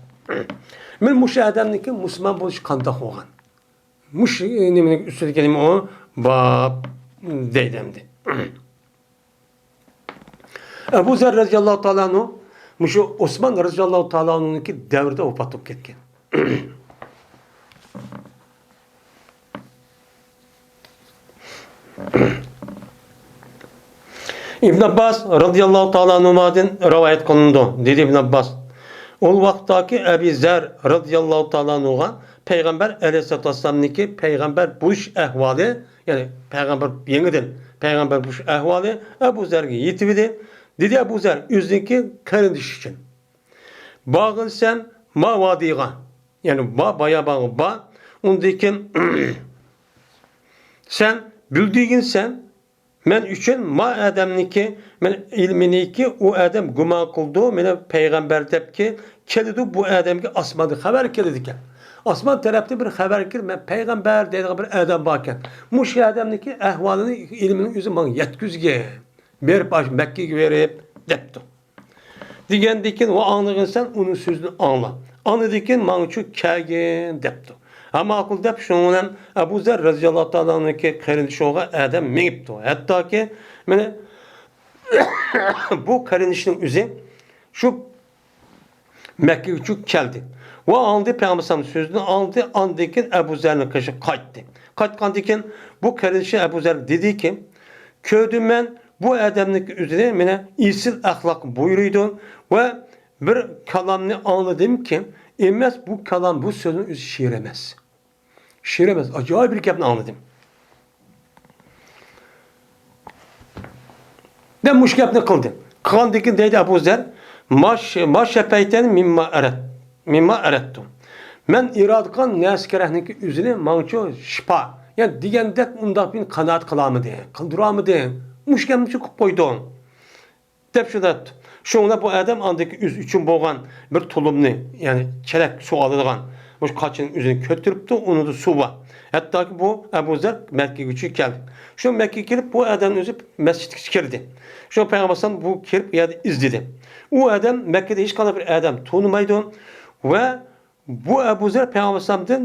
مانا مۇشۇ ئادەمنىڭكى مۇسۇلمان بولۇشى قانداق بولغان؟ مۇشۇ، ئە، نېمىنىڭ ئۈستىدىكى نېمە ئۇ؟ باب دەيدۇ ئەمدى. ئەبۇ زەر رەزىياللاھۇ تائالا ئەنھۇ مۇشۇ ئوسمان رەزىياللاھۇ تائالا ئەنھۇنىڭكى دەۋرىدە ۋاپات بولۇپ كەتكەن. ئىبن ئابباس رەزىياللاھۇ تائالا ئەنھۇمادىن رىۋايەت قىلىنىدۇ، دېدى ئىبن ئابباس، ئۇ ۋاقىتتاكى ئەبى زەر رەزىياللاھۇ تائالا ئەنھۇغا پەيغەمبەر ئەلەيھىسسالاتۇ ۋەسسالامنىڭكى پەيغەمبەر بولۇش ئەھۋالى، يەنى پەيغەمبەر، يېڭىدىن پەيغەمبەر بولۇش ئەھۋالى ئەبۇ زەرگە يېتىۋىدى. دېدى ئەبۇ زەر ئۆزىنىڭكى قېرىندىشى ئۈچۈن. بارغىنسەن ما ۋادىغا، يەنى با بايابانغا بار. ئۇندىن كېيىن سەن بىلدۈرگىنسەن مەن ئۈچۈن ما ئادەمنىكى، مەن ئىلمىنىكى، ئۇ ئادەم گۇمان قىلىدۇ، مېنى پەيغەمبەر دەپكى كېلىدۇ، بۇ ئادەمگە ئاسماندىن خەۋەر كېلىدىكەن. ئاسمان تەرەپتىن بىر خەۋەر كېلىپ، مەن پەيغەمبەر دەيدىغان بىر ئادەم باركەن. مۇشۇ ئادەمنىكى ئەھۋالىنى، ئىلمىنى ئۆزى ماڭا يەتكۈزگىن. بېرىپ، ئاشۇ مەككىگە بېرىپ، دەپتۇ. دېگەندىكىن، ۋە ئاڭلىغىنسەن ئۇنىڭ سۆزىنى ئاڭلا. ئاندىكىن ماڭچۇ كەلگىن، دەپتۇ. ھە، ماقۇل دەپ، شۇنىڭ بىلەن ئەبۇ زەر رەزىياللاھۇ تائالا ئەنھۇنىڭكى قېرىندىشىغا ئادەم مېڭىپتۇ. ھەتتاكى، مانا، بۇ قېرىندىشىنىڭ ئۆزى شۇ مەككىگىچە كەلدى. ۋە ئاڭلىدى، پەيغەمبەر ئەلەيھىسسالام سۆزىنى ئاڭلىدى، ئاندىن كېيىن ئەبۇ زەرنىڭ قېشىغا قايتتى. قايتقاندىن كېيىن بۇ قېرىندىشى ئەبۇ زەرگە دېدىكى، كۆردۈم مەن، بۇ ئادەمنىڭ ئۆزىنى مانا ئېسىل ئەخلاق بۇيرۇيدۇ ۋە بىر كالامنى ئاڭلىدىمكى، ئەمەس، بۇ كالام، بۇ سۆزنىڭ ئۆزى شېئىر ئەمەس. شېئىر ئەمەس، ئاجايىپ بىر گەپنى ئاڭلىدىم. دەپ مۇشۇ گەپنى قىلدى. قىلغاندىن كېيىن دەيدۇ ئەبۇ زەر، ما ش-، ما شەپەيتەن مىمما ئەرەت-، مىمما ئەرەتتۇ. مەن ئىرادە قىلغان نەرسە كېرەكنىڭكى ئۆزىنى ماڭچۇ شىپا، يەنى دېگەندەك ئۇنداق بىر قانائەت قىلالمىدى، قىلدۇرالمىدى. مۇشۇ گەپنى شۇ قىلىپ قويدۇم. دەپ شۇنداق. شۇڭا بۇ ئادەم ئاندىكى ئۆزى ئۈچۈن بولغان بىر تۇلۇمنى، يەنى چېلەك سۇ ئالىدىغان مۇشۇ قاچىنىڭ ئۆزىنى كۆتۈرۈپتۇ، ئۇنىڭدا سۇ بار. ھەتتاكى بۇ ئەبۇ زەر مەككىگىچە كەلدى. شۇ مەككىگە كېلىپ، بۇ ئادەم ئۆزى مەسچىتكە كىردى. شۇ پەيغەمبەر ئەلەيھىسسالام بۇ كىرىپ، ئۇ يەردە ئىزدىدى. ئۇ ئادەم مەككىدە ھېچقانداق بىر ئادەم تونۇمايدۇ ۋە بۇ ئەبۇ زەر پەيغەمبەر ئەلەيھىسسالامدىن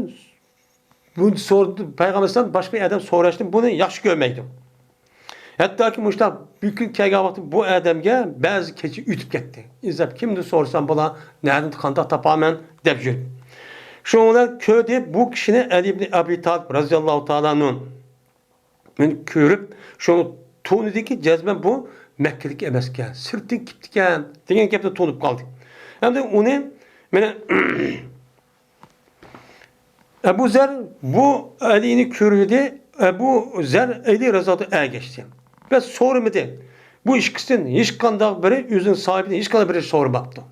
بۇنى سورىدى، پەيغەمبەر ئەلەيھىسسالام باشقا ئادەم سوراشنى بۇنى ياخشى كۆرمەيدۇ. ھەتتاكى مۇشۇنداق بىر كۈن كەلگەن ۋاقتى بۇ ئادەمگە بەزى كېچە ئۆتۈپ كەتتى. ئىزدەپ كىمدىن سورىسام بۇلار نەدىن قانداق تاپارمەن دەپ يۈرۈپ. شۇنىڭ بىلەن كۆردى بۇ كىشىنى ئەلى ئىبنى ئەبى تالىپ رەزىياللاھۇ تائالا ئەنھۇ. مېنى كۆرۈپ، شۇنى تونۇدىكى جەزمەن بۇ مەككىلىك ئەمەسكەن، سىرتتىن كېپتىكەن دېگەن گەپنى تونۇپ قالدى. ئەمدى ئۇنى مانا ئەبۇ زەر بۇ ئەلىنى كۆرۈۋىدى. ئەبۇ زەر ئەلى رەزىياللاھۇ ئەنھۇغا ئەگەشتى ۋە سورىمىدى. بۇ ئىككىسىدىن ھېچقانداق بىرى، ئۆزىنىڭ ساھىبىدىن ھېچقانداق بىرى سورىماپتۇ.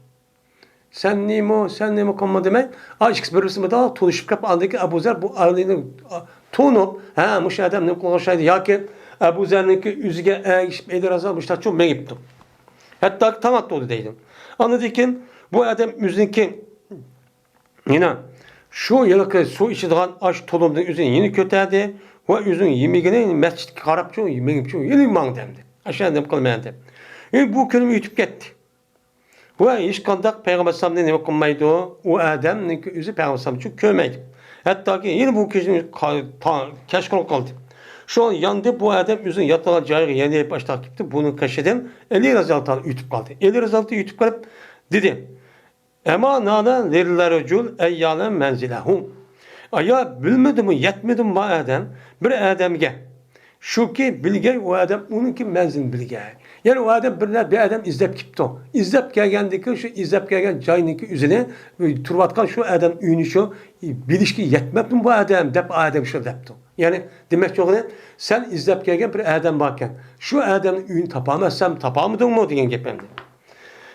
سەن نېمە، سەن نېمە قىلما دېمەي، ئا، ئىككىسى بىر-بىرسى بىلەن تونۇشۇپ كەپ، ئاندىن كېيىن ئەبۇ زەر بۇ ئەلىنى، ئا، تونۇپ، ھە، مۇشۇ ئادەم نېمە قىلغان ئوخشايدۇ ياكى ئەبۇ زەرنىڭكى ئۆزىگە ئەگىشىپ ئەلى رەزىياللاھۇ مۇشۇنداق چوڭ مېڭىپتۇ. ھەتتاكى تاڭ ئاتتۇردى دەيدۇ. ئاندىن كېيىن بۇ ئادەم ئۆزىنىڭكى يەنە شۇ ھېلىقى سۇ ئىچىدىغان ئاشۇ تۇلۇمدىن ئۆزىنى يەنە كۆتەردى ۋە ئۆزىنىڭ يېمىكىنى مەسچىتكە قاراپچۇ، مېڭىپچۇ، يەنە ماڭدى ئەمدى. ئاشۇ ئادەم قىلمايمەن دەپ. ئى، بۇ كۈنمۇ ئۆتۈپ كەتتى. ۋە ھېچقانداق پەيغەمبەر ئەلەيھىسسالامنى نېمە قىلمايدۇ؟ ئۇ ئادەمنىڭكى ئۆزى پەيغەمبەر ئەلەيھىسسالامنى كۆرمەيدۇ. ھەتتاكى يەنە بۇ كېچىنى قا-، تا-، كەچقۇرۇن قىلدى. شۇ ياندى بۇ ئادەم ئۆزىنىڭ ياتىدىغان جايىغا يەنە باشلاپ كېتىپتۇ. بۇنىڭ قېشىدىن ئەلى رەزىياللاھۇ تائالا ئۆتۈپ قالدى. ئەلى رەزىياللاھۇ تائالا ئۆتۈپ قېلىپ دېدى، ئەما نانا لىلرەجۇل ئەييانە مەنزىلەھۇ. ئايا بىلمىدىمۇ، يەتمىدىمۇ ما ئادەم بىر ئادەمگە؟ شۇكى بىلگەي ئۇ ئادەم ئۇنىڭكى مەنزىلىنى بىلگەي. يەنى ئۇ ئادەم بىر، بىر ئادەم ئىزدەپ كېپتۇ. ئىزدەپ كەلگەندىكى شۇ ئىزدەپ كەلگەن جاينىڭكى ئۆزىنى، تۇرۇۋاتقان شۇ ئادەم ئۆيىنى شۇ بىلىشكە يەتمەپتۇ بۇ ئادەم دەپ ئۇ ئادەم شۇ دەپتۇ. يەنى دېمەكچى بولغىنى، سەن ئىزدەپ كەلگەن بىر ئادەم باركەن. شۇ ئادەمنىڭ ئۆيىنى تاپالماسام، تاپالمىدىڭمۇ دېگەن گەپ ئەمدى.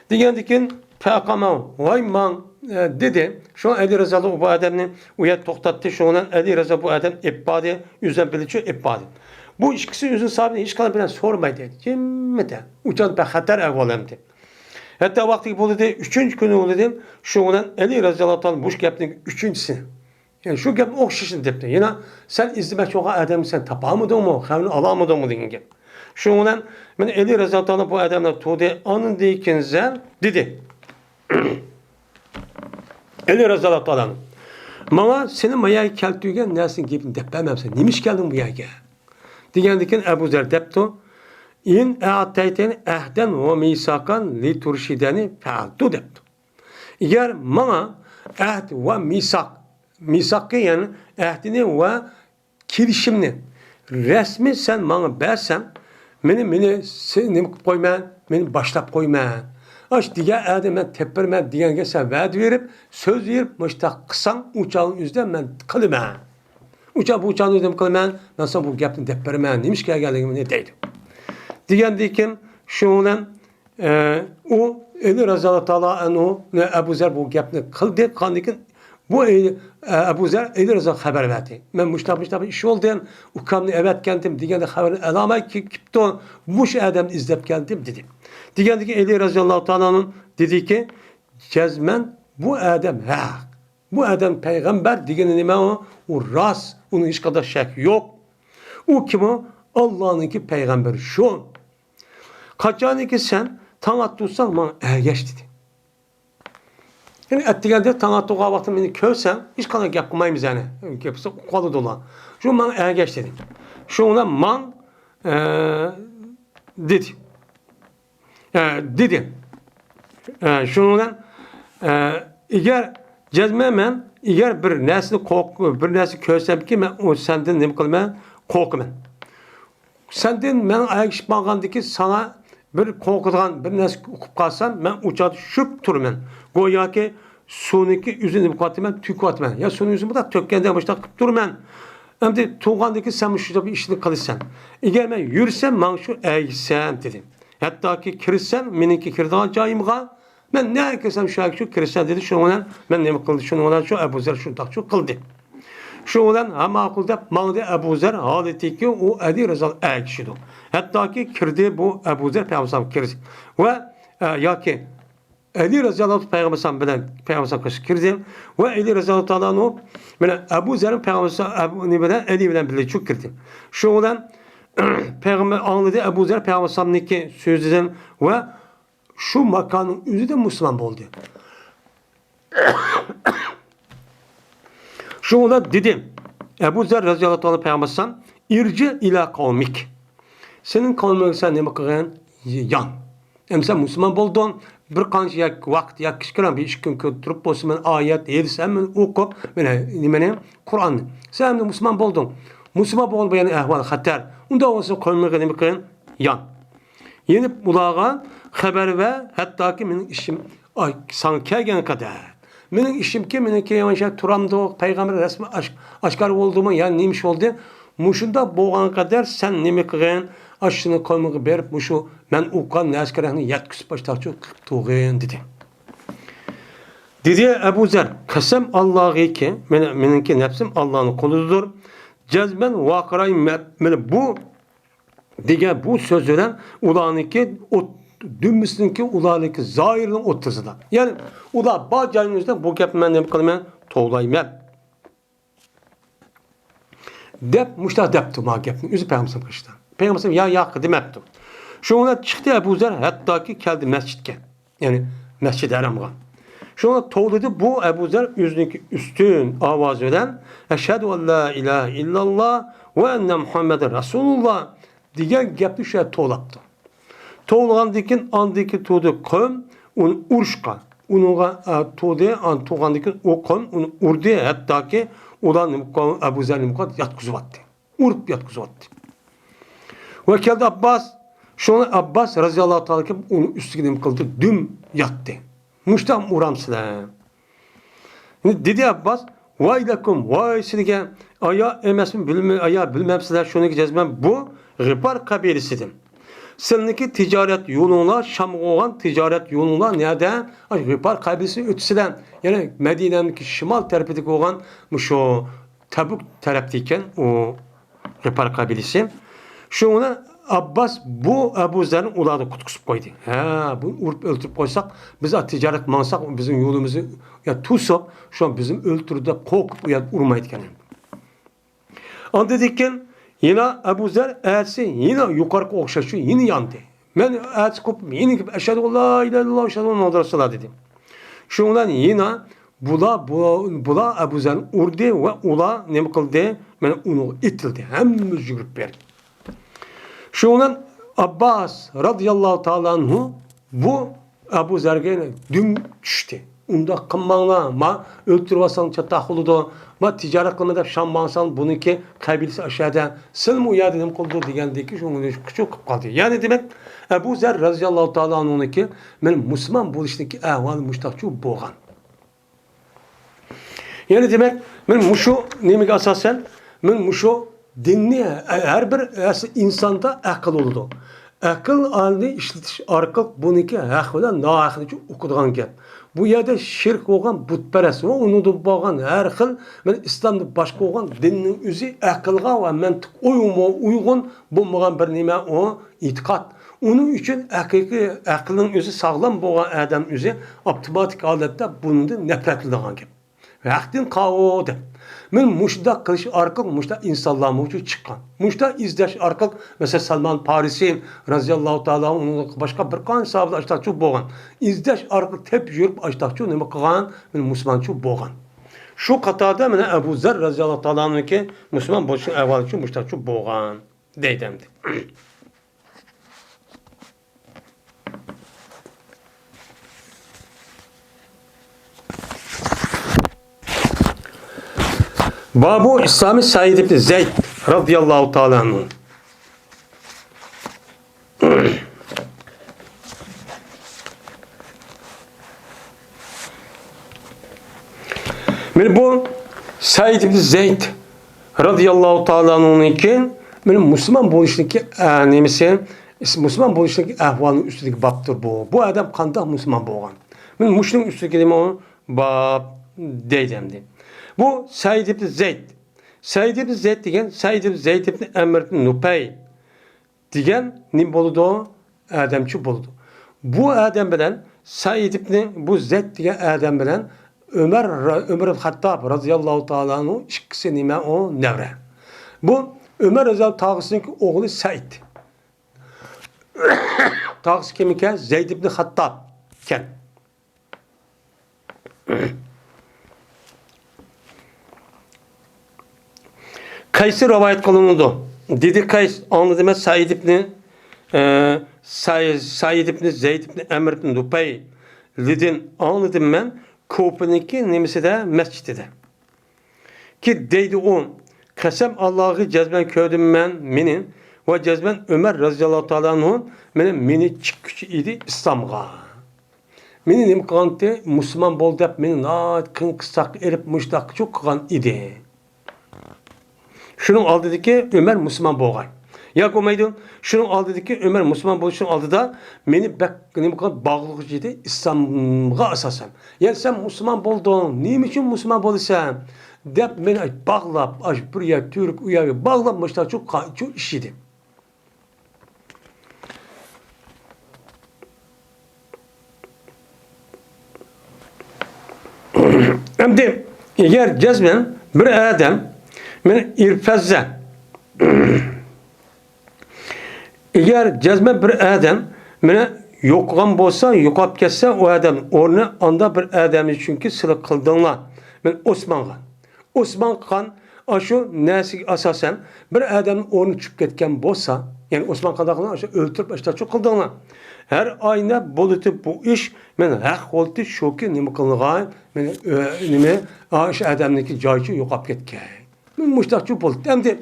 دېگەندىكىن، پەقاماۋ، ۋاي ماڭ، ئە، دېدى. شۇڭا ئەلى رەزىياللاھۇ بۇ ئادەمنى ئۇ يەردە توختاتتى. شۇنىڭ بىلەن ئەلى رەزىياللاھۇ بۇ ئادەم ئېلىپ باردى، ئۆزى بىلىچۇ ئېلىپ باردى. بۇ ئىككىسى ئۆزىنىڭ ساھىبىنى ھېچقانداق بىلەن سورىمايدۇ. جىممىدە. ئۇچان بەك خەتەر ئەھۋال ئەمدى. ھەتتا ۋاقتى بولدى، ئۈچىنچى كۈنى بولدى. شۇنىڭ بىلەن ئەلى رەزىياللاھۇ تائالا بۇ گەپنىڭ ئۈچىنچىسى. يەنى شۇ گەپنىڭ ئوخشىشىنى دەپتۇ. يەنە سەن ئىزدىمەكچى بولغان ئادەمنى سەن تاپالمىدىڭمۇ، خەۋىرىنى ئالالمىدىڭمۇ دېگەن گەپ. شۇنىڭ بىلەن مانا ئەلى رەزىياللاھۇ تائالا بۇ ئادەملەر تۇردى. ئاندىن كېيىن سەن دېدى. ئەلى رەزىياللاھۇ تائالا ماڭا سېنى ما يەرگە كەلتۈرگەن نەرسىنىڭ گېپىنى دەپ بەرمەمسەن. نېمە ئىش كەلدىڭ بۇ يەرگە؟ دېگەندىكىن ئەبۇ زەر دەپتۇ. «ئىن ئەتەيتەنى ئەھدەن ۋە مىساقەن لىتۇرشىدەنى فەئەلتۇ» دەپتۇ. ئەگەر ماڭا ئەھد ۋە مىساق، مىساققا، يەنى ئەھدىنى ۋە كېلىشىمنى رەسمىي سەن ماڭا بەرسەڭ، مېنى، مېنى سېنى نېمە قىلىپ قويىمەن، مېنى باشلاپ قويىمەن. ئاش دېگەن ئەھدىنى مەن تېپىپ بېرىمەن دېگەنگە سەن ۋەدە بېرىپ، سۆز بېرىپ، مۇشۇنداق قىلساڭ، ئۇ چاغنىڭ ئۆزىدە مەن قىلىمەن. ئۇ چاغ، بۇ چاغنىڭ ئۆزىدە نېمە قىلىمەن؟ مەن ساڭا بۇ گەپنى دەپ بېرىمەن، نېمە ئىش كەلگەنلىكىمنى دەيدۇ. دېگەندىن كېيىن شۇنىڭ بىلەن ئە، ئۇ ئەلى رەزىياللاھۇ تائالا ئەنھۇ، ئەبۇ زەر بۇ گەپنى قىلدى، قىلغاندىن كېيىن بۇ ئەلى، ئە، ئەبۇ زەر ئەلى رەزىياللاھۇ خەۋەر بەردى. مەن مۇشۇنداق، مۇشۇنداق بىر ئىش بولدى، ئۇكامنى ئەۋەتكەنتىم دېگەندە خەۋەرنى ئالالماي كېلىپتۇ، مۇشۇ ئادەمنى ئىزدەپ كەلدىم دېدى. دېگەندىن كېيىن ئەلى رەزىياللاھۇ تائالا ئەنھۇ دېدىكى، جەزمەن بۇ ئادەم ھەق. بۇ ئادەم پەيغەمبەر دېگىنى نېمە ئۇ؟ ئۇ راست، ئۇنىڭ ھېچقانداق شەك يوق. ئۇ كىم ئۇ؟ ئاللانىڭكى پەيغەمبىرى شۇ. قاچانكى سەن تاڭ ئاتتۇرساڭ، ماڭا ئەگەش دېدى. يەنى ئەتىگەندە تاڭ ئاتتۇرغان ۋاقتىدا مېنى كۆرسەڭ، ھېچقانداق گەپ قىلمايمىز يەنى. گەپ قىلسا ئۇقۇپ قالىدۇ ئۇلار. شۇ ماڭا ئەگەش دېدى. شۇنىڭ بىلەن ماڭ، ئە، دېدى. ئە، دېدى. ئە، شۇنىڭ بىلەن، ئە، ئەگەر جەزمەن مەن، ئەگەر بىر نەرسىنى قورق-، بىر نەرسە كۆرسەمكى، مەن ئۇ سەندىن نېمە قىلىمەن؟ قورقىمەن. سەندىن مەن ئەگىشىپ ماڭغاندىكى ساڭا بىر قورقىدىغان بىر نەرسە ئۇقۇپ قالسام، مەن ئۇ چاغدا چۈشۈپ تۇرىمەن. گوياكى سۇنىڭكى ئۆزىنى نېمە قىلىۋاتىمەن؟ تۆكۈۋاتىمەن. يا سۇنىڭ ئۆزىنى مۇنداق تۆككەندە مۇشۇنداق قىلىپ تۇرىمەن. ئەمدى تۇرغاندىكى سەن مۇشۇ ئىشنى قىلىسەن. ئەگەر مەن يۈرسەم، ماڭا شۇ ئەگىشسەن، دېدى. ھەتتاكى كىرسەم، مېنىڭكى كىرىدىغان جايىمغا، مەن نەگە كىرسەم، شۇ يەرگە شۇ كىرىسەن، دېدى. شۇنىڭ بىلەن مەن نېمە قىلدى؟ شۇنىڭ بىلەن شۇ ئەبۇ زەر شۇنداقچۇ قىلدى. شۇ بىلەن ھە ماقۇل دەپ ماڭدى ئەبۇ زەر، ھالىتىكى ئۇ ئەلى رەزىياللاھۇ ئەگىشىدۇ. ھەتتاكى كىردى بۇ ئەبۇ زەر پەيغەمبەر كىردى. ۋە، ئە، ياكى ئەلى رەزىياللاھۇ پەيغەمبەر بىلەن پەيغەمبەر قوشۇپ كىردى. ۋە ئەلى رەزىياللاھۇ تائالا ئەنھۇ بىلەن ئەبۇ زەر پەيغەمبەر ئەبۇ بىلەن ئەلى بىلەن بىللە چۈشۈپ كىردى. شۇ بىلەن پەيغەمبەر ئاڭلىدى، ئەبۇ زەر پەيغەمبەرنىڭكى سۆزىدىن ۋە شۇ ماكاننىڭ ئۆزىدە مۇسۇلمان بولدى. شۇ بىلەن دېدى ئەبۇ زەر رەزىياللاھۇ تائالا پەيغەمبەر ئەلەيھىسسالام، «ئىرجىئ ئىلە قەۋمىك.» سېنىڭ قەۋمىڭگە سەن نېمە قىلغىن؟ يان. ئەمدى سەن مۇسۇلمان بولدۇڭ. بىر قانچە ياكى ۋاقىت ياكى كىچىككىنە بىر ئىككى كۈن تۇرۇپ بولسا، مەن ئايەت، ھەدىس ھەممىنى ئوقۇپ، مانا نېمىنى، قۇرئاننى. سەن ئەمدى مۇسۇلمان بولدۇڭ. مۇسۇلمان بولغان بۇ يەنە ئەھۋال خەتەر. ئۇنداق بولسا قەۋمىڭگە نېمە قىلغىن؟ يان. يېنىپ ئۇلارغا خەۋەر بەر، ھەتتاكى مېنىڭ ئىشىم، ئاي، ساڭا كەلگەن قەدەر. مېنىڭ ئىشىمكى، مېنىڭكى مۇشۇ تۇرامدۇ، پەيغەمبەر رەسمى ئاش-، ئاشكارا بولدىمۇ يا نېمە ئىش بولدى؟ مۇشۇنداق بولغان قەدەر سەن نېمە قىلغىن؟ ئاشۇنى قەۋمىڭگە بېرىپ، مۇشۇ مەن ئوقۇغان نەسكىرەكنى يەتكۈزۈپ باشلاقچى قىلىپ تۇرغىن، دېدى. دېدى ئەبۇ زەر، قەسەم ئاللاغىكى، مېنى، مېنىڭكى نەپسىم ئاللانىڭ قولىدىدۇر. جەزمەن ۋارقىرايمەن. مانا بۇ دېگەن بۇ سۆزلەر ئۇلارنىڭكى ئوت، دۈمبىسىنىڭكى ئۇلارنىڭكى زاھىرىنىڭ ئوتتۇرىسىدا. يەنى ئۇلار بار جاينىڭ ئۆزىدە بۇ گەپنى مەن نېمە قىلىمەن؟ توۋلايمەن. دەپ، مۇشۇنداق دەپتۇ، ما گەپنى ئۆزى پەيغەمبەر قىلىشتا. پەيغەمبەر يا، ياق دېمەپتۇ. شۇنىڭ بىلەن چىقتى ئەبۇ زەر، ھەتتاكى كەلدى مەسچىتكە. يەنى مەسچىدى ھەرامغا. شۇڭا توۋلىدى بۇ ئەبۇ زەر ئۆزىنىڭكى ئۈستۈن ئاۋازى بىلەن، «ئەشھەدۇ ئەن لا ئىلاھە ئىللاللا ۋە ئەننە مۇھەممەدەن رەسۇلۇللا» دېگەن گەپنى شۇ يەردە توۋلاپتۇ. توۋلىغاندىن كېيىن ئاندىن كېيىن تۇردى قوم ئۇنى ئۇرۇشقا. ئۇنىڭغا، ئە، تۇردى، ئان-، تۇرغاندىن كېيىن ئۇ قوم ئۇنى ئۇردى، ھەتتاكى ئۇلار نېمە قىلغان، ئەبۇ زەر نېمە قىلغان، ياتقۇزۇۋەتتى. ئۇرۇپ ياتقۇزۇۋەتتى. ۋە كەلدى ئابباس. شۇڭا ئابباس رەزىياللاھۇ تائالا كېلىپ ئۇنىڭ ئۈستىگە نېمە قىلدى؟ دۈم ياتتى. مۇشتاق ئۇرامسىلەر؟ دېدى ئابباس، ۋايلەكۇم، ۋاي سىلىگە، ئايا ئەمەسمۇ، بىلمە-، ئايا بىلمەمسىلەر، شۇنىڭكى جەزمەن بۇ غىپار قەبىلىسىدىن. سىلىنىڭكى تىجارەت يولۇڭلار، شامغا بولغان تىجارەت يولۇڭلار نەدە؟ ئاشۇ غىپار قەبىلىسى ئۆتىسىلەر. يەنى مەدىنەنىڭكى شىمال تەرىپىدىكى بولغان مۇشۇ تەبۇك تەرەپتە ئىكەن ئۇ غىپار قەبىلىسى. شۇڭا ئابباس بۇ ئەبۇ زەرنى ئۇلاردىن قۇتقۇزۇپ قويدى. ھە، بۇنى ئۇرۇپ ئۆلتۈرۈپ قويساق، بىز تىجارەتكە ماڭساق، بىزنىڭ يولىمىزنى يا توسۇپ، شۇ بىزنى ئۆلتۈرىدۇ دەپ قورقۇپ، ئۇ يەردە ئۇرمايدىكەن. ئاندىن كېيىن يەنە ئەبۇ زەر ئەتىسى يەنە يۇقىرىقىغا ئوخشاش شۇ يەنە ياندى. مەن ئەتىسى قوپۇپ يەنە كېلىپ، «ئەشھەدۇ ئەن لا ئىلاھە ئىللاللا، ئەشھەدۇ ئەننە مۇھەممەدەن رەسۇلۇللا» دېدىم. شۇنىڭ بىلەن يەنە بۇلار، بۇ-، بۇلار ئەبۇ زەرنى ئۇردى ۋە ئۇلار نېمە قىلدى؟ مانا ئۇنىڭغا ئېتىلدى. ھەممىمىز يۈگۈرۈپ بەردى. شۇنىڭ بىلەن ئابباس رازىياللاھۇ تائالا ئەنھۇ بۇ ئەبۇ زەرگە دۈم چۈشتى. ئۇنداق قىلماڭلار، ما ئۆلتۈرۈۋالساڭ چاتاق بولىدۇ، ما تىجارەت قىلىمەن دەپ شام ماڭساڭ، بۇنىڭكى قەبىلىسى ئاشۇ يەردە، سىلمۇ ئۇ يەردە نېمە قىلىدۇ دېگەندىكى شۇ قىلىپ قالدى. يەنى دېمەك، ئەبۇ زەر رازىياللاھۇ تائالا ئەنھۇنىڭكى مەن مۇسۇلمان بولۇشتىكى ئەھۋالى مۇشتاقچۇ بولغان. يەنى دېمەك، مەن مۇشۇ نېمىگە ئاساسەن، مەن مۇشۇ دىننى، ھەر بىر ئىنساندا ئەقىل بولىدۇ. ئەقىلنى ئىشلىتىش ئارقىلىق بۇنىڭكى ھەق بىلەن ناھەقنى ئۇقىدىغان گەپ. بۇ يەردە شىرك بولغان بۇتپەرەس ۋە ئۇنىڭدا بولغان ھەر خىل، مەن ئىسلامدىن باشقا بولغان دىننىڭ ئۆزى ئەقىلغا ۋە مەنتىق ئويغا ئۇيغۇن بولمىغان بىر نېمە ئۇ. ئېتىقاد. ئۇنىڭ ئۈچۈن ھەقىقىي ئەقلىنىڭ ئۆزى ساغلام بولغان ئادەم ئۆزى ئاپتوماتىك ھالەتتە بۇنىڭدىن نەپرەتلىنىدىغان گەپ. ھەقتىن قاۋۇ دەپ. مەن مۇشۇنداق قىلىش ئارقىلىق مۇشۇنداق ئىنسانلارمۇ چىققان. مۇشۇنداق ئىزدەش ئارقىلىق، مەسىلەن، سالمان پارىسى رازىياللاھۇ تائالا ئۇنىڭ باشقا بىر قانچە ساھابىلەر ئاشتاقچۇ بولغان. ئىزدەش ئارقىلىق تېپىپ يۈرۈپ ئاشتاقچۇ نېمە قىلغان؟ مەن مۇسۇلمانچۇ بولغان. شۇ قاتاردا مانا ئەبۇ زەر رازىياللاھۇ تائالانىڭكى مۇسۇلمان بولۇشنىڭ ئەھۋالى ئۈچۈن مۇشتاقچۇ بولغان. دەيدۇ ئەمدى. بابۇ ئىسلامى سەئىد ئىبنى زەيد رازىياللاھۇ تائالا ئەنھۇ. مانا بۇ سەئىد ئىبنى زەيد رازىياللاھۇ تائالا ئەنھۇنىڭكى مانا مۇسۇلمان بولۇشنىڭكى، ئە، نېمىسى، مۇسۇلمان بولۇشنىڭكى ئەھۋالىنىڭ ئۈستىدىكى بابتۇر بۇ. بۇ ئادەم قانداق مۇسۇلمان بولغان؟ مانا مۇشۇنىڭ ئۈستىدىكى نېمە ئۇ؟ باب دەيدۇ ئەمدى. بۇ سەئىد ئىبنى زەيد. سەئىد ئىبنى زەيد دېگەن سەئىد ئىبنى زەيد ئىبنى ئەمر ئىبنى نۇپەي دېگەن نېمە بولىدۇ؟ ئادەمچۇ بولىدۇ. بۇ ئادەم بىلەن سەئىد ئىبنى، بۇ زەيد دېگەن ئادەم بىلەن ئۆمەر، ئۆمەر ئىبن خەتتاب رازىياللاھۇ تائالا ئەنھۇ ئىككىسى نېمە ئۇ؟ نەۋرە. بۇ ئۆمەر رازىياللاھۇ تاغىسىنىڭكى ئوغلى سەئىد. تاغىسى كىم ئىكەن؟ زەيد ئىبنى خەتتاب ئىكەن. قەيسى رىۋايەت قىلىنىدۇ. دېدى قەيس، ئاڭلىدىم مەن سەئىد ئىبنى، ئە، سەئىد، سەئىد ئىبنى زەيد ئىبنى ئەمر ئىبنى نۇپەيلدىن ئاڭلىدىم مەن كۇپىنىڭكى نېمىسىدە، مەسچىتىدە. كى دەيدۇ ئۇ، قەسەم ئاللاغا جەزمەن كۆردۈم مەن مېنى ۋە جەزمەن ئۆمەر رازىياللاھۇ تائالا ئەنھۇ مېنى، مېنى چىققۇچى ئىدى ئىسلامغا. مېنى نېمە قىلغانتى؟ مۇسۇلمان بول دەپ مېنى ناھايىتى قىيىن قىستاققا ئېلىپ مۇشۇنداقچۇ قىلغان ئىدى. شۇنىڭ ئالدىدىكى ئۆمەر مۇسۇلمان بولغاي. ياكى بولمايدۇ، شۇنىڭ ئالدىدىكى ئۆمەر مۇسۇلمان بولۇشنىڭ ئالدىدا مېنى بەك نېمە قىلغان، باغلىغۇچى ئىدى ئىسلامغا ئاساسەن. يەنى سەن مۇسۇلمان بولدۇڭ، نېمە ئۈچۈن مۇسۇلمان بولىسەن؟ دەپ مېنى باغلاپ، ئاشۇ بىر يەر تۈرك، ئۇ يەرگە باغلاپ مۇشۇنداقچۇ قا-، چۇ ئىش ئىدى. ئەمدى ئەگەر جەزمەن بىر ئادەم مېنى ئىرپەززە، ئەگەر جەزمەن بىر ئادەم مېنى يوقىغان بولسا، يوقاپ كەتسە، ئۇ ئادەم ئورنى ئاندا بىر ئادەمنى چۈنكى سىلە قىلدىڭلار. مەن ئوسمانغا ئوسمان خان ئاشۇ نەرسىگە ئاساسەن بىر ئادەمنىڭ ئورنى چۈشۈپ كەتكەن بولسا، يەنى ئوسمان قانداق قىلدىڭ؟ ئاشۇ ئۆلتۈرۈپ ئاشتاقچۇ قىلدىڭلار. ھەر ئاينى بولىدۇ بۇ ئىش، مەن ھەق بولدى شۇكى نېمە قىلغان، مەن، ئۆ، نېمە، ئاشۇ ئادەمنىڭكى جايىچۇ يوقاپ كەتكەن. مەن مۇشتاقچۇ بولدى. ئەمدى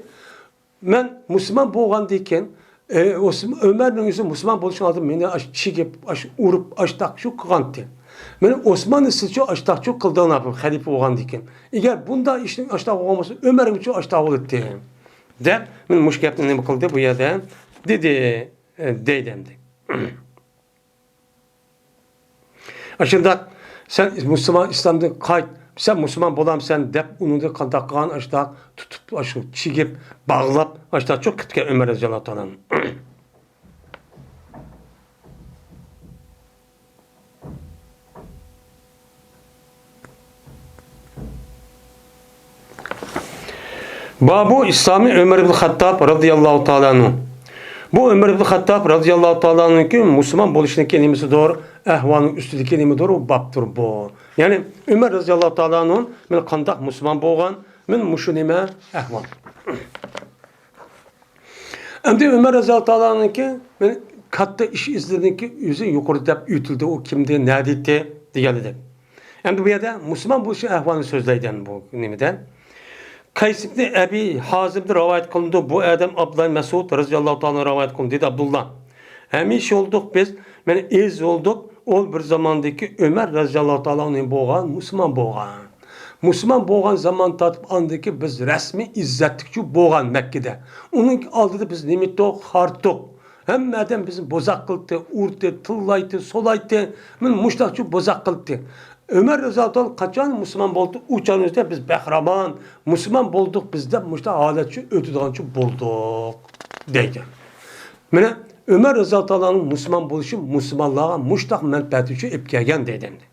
مەن مۇسۇلمان بولغاندىن كېيىن، ئى، ئۆمەرنىڭ ئۆزى مۇسۇلمان بولۇشىنىڭ ئالدىدا مېنى ئاش چىگىپ، ئاش ئۇرۇپ، ئاشتاقچۇ قىلغانتى. مېنى ئوسماننى سىزچۇ ئاشتاقچۇ قىلدىڭلار بۇ خەلىپە بولغاندىن كېيىن. ئەگەر بۇنداق ئىشنىڭ ئاشتاق بولغان بولسا، ئۆمەرگىچۇ ئاشتاق بولاتتى. دەپ، مېنى مۇشۇ گەپنى نېمە قىلدى بۇ يەردە؟ دېدى، ئى، دەيدۇ ئەمدى. ئاشۇنداق، سەن مۇسۇلمان، ئىسلامدىن قايت، سەن مۇسۇلمان بولامسەن دەپ، ئۇنىڭدىن قانداق قىلغان، ئاشۇنداق تۇتۇپ، ئاشۇ چىگىپ، باغلاپ، ئاشۇنداق چوق قىپتىكەن ئۆمەر رەزىياللاھۇ تائالا ئەنھۇ. بابۇ ئىسلامى ئۆمەر ئىبن خەتتاب رازىياللاھۇ تائالا ئەنھۇ. بۇ ئۆمەر ئىبن خەتتاب رازىياللاھۇ تائالا ئەنھۇكى مۇسۇلمان بولۇشنىڭكى نېمىسىدۇر، ئەھۋالىنىڭ ئۈستىدىكى نېمىدۇر، ئۇ بابتۇر بۇ. يەنى ئۆمەر رازىياللاھۇ تائالا ئەنھۇ مەن قانداق مۇسۇلمان بولغان، مەن مۇشۇ نېمە ئەھۋال. ئەمدى ئۆمەر رەزىياللاھۇ تائالانىڭكى، مەن كاتتا ئىش ئىزلىرىنىڭكى ئۆزى يۇقىرىدا دەپ ئۆتۈلدى، ئۇ كىمدى، نەدىتى دېگەنلىدى. ئەمدى بۇ يەردە مۇسۇلمان بولۇشنىڭ ئەھۋالىنى سۆزلەيدۇ ئەمدى بۇ نېمىدە. قەيس ئىبنى ئەبى ھازىمدىن رىۋايەت قىلىنىدۇ، بۇ ئادەم ئابدۇللا ئىبن مەسئۇد رەزىياللاھۇ تائالا رىۋايەت قىلىندى، دېدى ئابدۇللا. ھەمىشە بولدۇق بىز، مەن ئىز بولدۇق، ئۇ بىر زاماندىكى ئۆمەر رەزىياللاھۇ تائالا ئەنھۇ بولغان، مۇسۇلمان بولغان. مۇسۇلمان بولغان زامان تارتىپ ئاندىكى بىز رەسمىي ئىززەتلىكچۇ بولغان مەككىدە. ئۇنىڭ ئالدىدا بىز نېمە ئىتتۇق؟ خار ئىتتۇق. ھەممە ئادەم بىزنى بوزاق قىلدى، ئۇردى، تىللايتتى، سولايتتى. مانا مۇشۇنداقچۇ بوزاق قىلدى. ئۆمەر رەزىياللاھۇ تائالا قاچان مۇسۇلمان بولدى، ئۇ چاغدا بىز بەھرىمەن، مۇسۇلمان بولدۇق بىز دەپ مۇشۇنداق ھالەتچۇ ئۆتىدىغانچۇ بولدۇق دەيدۇ. مانا ئۆمەر رەزىياللاھۇ تائالانىڭ مۇسۇلمان بولۇشى مۇسۇلمانلارغا مۇشۇنداق مەنپەئەتچۇ ئېلىپ كەلگەن دەيدۇ ئەمدى.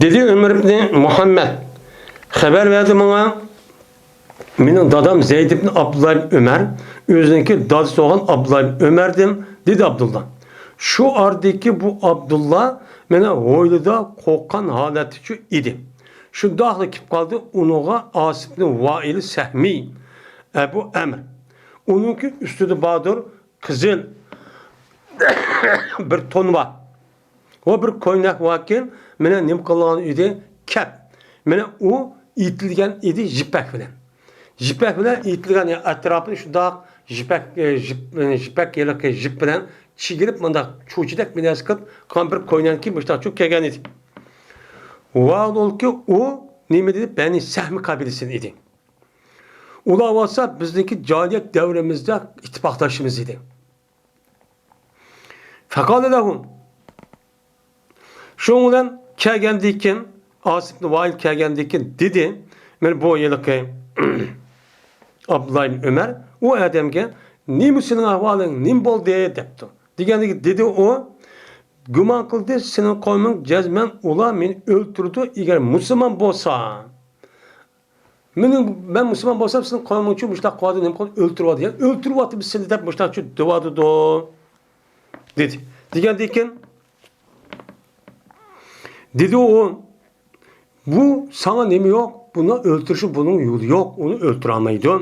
دېدى ئۆمەر ئىبنى مۇھەممەد، خەۋەر بەردى ماڭا، مېنىڭ دادام زەيد ئىبن ئابدۇللا ئىبن ئۆمەر، ئۆزىنىڭكى دادىسى بولغان ئابدۇللا ئىبن ئۆمەردىن، دېدى ئابدۇللا. شۇ ئارىدىكى بۇ ئابدۇللا مانا ھويلىدا قورققان ھالەتتىچۇ ئىدى. شۇنداقلا كېلىپ قالدى، ئۇنىڭغا ئاسىبنى ۋائىل سەھمىي، ئەبۇ ئەمر. ئۇنىڭكى ئۈستىدە باردۇر قىزىل بىر تون بار. ئۇ بىر كوينەك باركەن، مانا نېمە قىلغان ئىدى؟ كەپ. مانا ئۇ ئېتىلگەن ئىدى يىپەك بىلەن. يىپەك بىلەن ئېتىلگەن، يەنى ئەتراپىنى شۇنداق يىپەك، ئە، يىپ-، ئە، يىپەك ھېلىقى يىپ بىلەن چىگىرىپ، مۇنداق چۇچىدەك بىر نەرسە قىلىپ، قان بىر كوينەككە مۇشۇنداق چۇ كەلگەن ئىدى. ۋاھالبۇلكى ئۇ نېمە دېدى؟ بەنى سەھمى قەبىلىسىدىن ئىدى. ئۇلار بولسا بىزنىڭكى جاھىلىيەت دەۋرىمىزدە ئىتتىپاقداشىمىز ئىدى. فقال له، شۇنىڭ بىلەن كەلگەندىن كېيىن، ئاسىبنى ۋائىل كەلگەندىن كېيىن دېدى، مانا بۇ ھېلىقى ئابدۇللا ئىبن ئۆمەر ئۇ ئادەمگە، نېمە سېنىڭ ئەھۋالىڭ، نېمە بولدى؟ دەپتۇ. دېگەندىكى دېدى ئۇ، گۇمان قىلدى سېنىڭ قوۋمىڭ جەزمەن ئۇلار مېنى ئۆلتۈرىدۇ، ئەگەر مۇسۇلمان بولسا. مېنىڭ، مەن مۇسۇلمان بولسام، سېنىڭ قوۋمىڭچۇ مۇشۇنداق قىلىۋاتىدۇ، نېمە قىلىدۇ؟ ئۆلتۈرۈۋاتىدۇ. يەنى ئۆلتۈرۈۋاتىمىز سېنى دەپ مۇشۇنداقچۇ دەۋاتىدۇ، دېدى. دېگەندىن كېيىن، دېدى ئۇ، بۇ ساڭا نېمە يوق؟ بۇنى ئۆلتۈرۈشى بۇنىڭ يولى يوق. ئۇنى ئۆلتۈرەلمەيدۇ.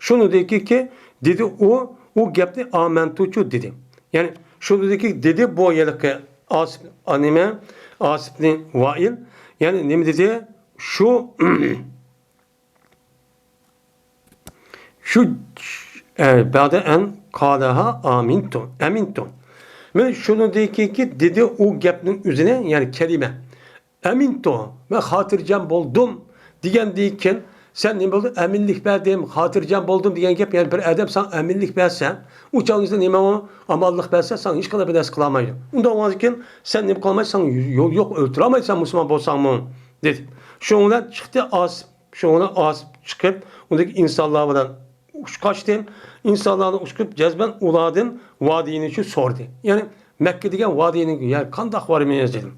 شۇنىڭدىكى، دېدى ئۇ، ئۇ گەپنى ئامەنتۇچۇ دېدى. يەنى شۇنىڭدىكى دېدى بۇ ھېلىقى ئاسىپ، نېمە؟ ئاسىپنى ۋائىل. يەنى نېمە دېدى؟ شۇ شۇ، ئە، بەئدە ئەن قالەھا ئامىنتۇ، ئەمىنتۇ. مەن شۇنىڭدىن كېيىنكى دېدى ئۇ گەپنىڭ ئۆزىنى، يەنى كەلىمە. ئەمىنتۇ، مەن خاتىرجەم بولدۇم دېگەندىن كېيىن، سەن نېمە بولدۇڭ؟ ئەمىنلىك بەردىم، خاتىرجەم بولدۇم دېگەن گەپ، يەنى بىر ئادەم ساڭا ئەمىنلىك بەرسە، ئۇ چاغدا نېمە ئۇ؟ ئامانلىق بەرسە، ساڭا ھېچقانداق بىر نەرسە قىلالمايدۇ. ئۇنداق بولغاندىن كېيىن، سەن نېمە قىلالمايسەن؟ ساڭا يول يوق، ئۆلتۈرەلمەيسەن مۇسۇلمان بولساڭمۇ، دېدى. شۇنىڭ بىلەن چىقتى ئاسىپ. شۇڭا ئاسىپ چىقىپ، ئۇندىكى ئىنسانلار بىلەن ئۇچقاچتى. ئىنسانلارنى ئۇچقۇپ، جەزمەن ئۇلاردىن ۋادىينى شۇ سورىدى. يەنى مەككە دېگەن ۋادىينى يەنى قانداق بارىمىز دېدى.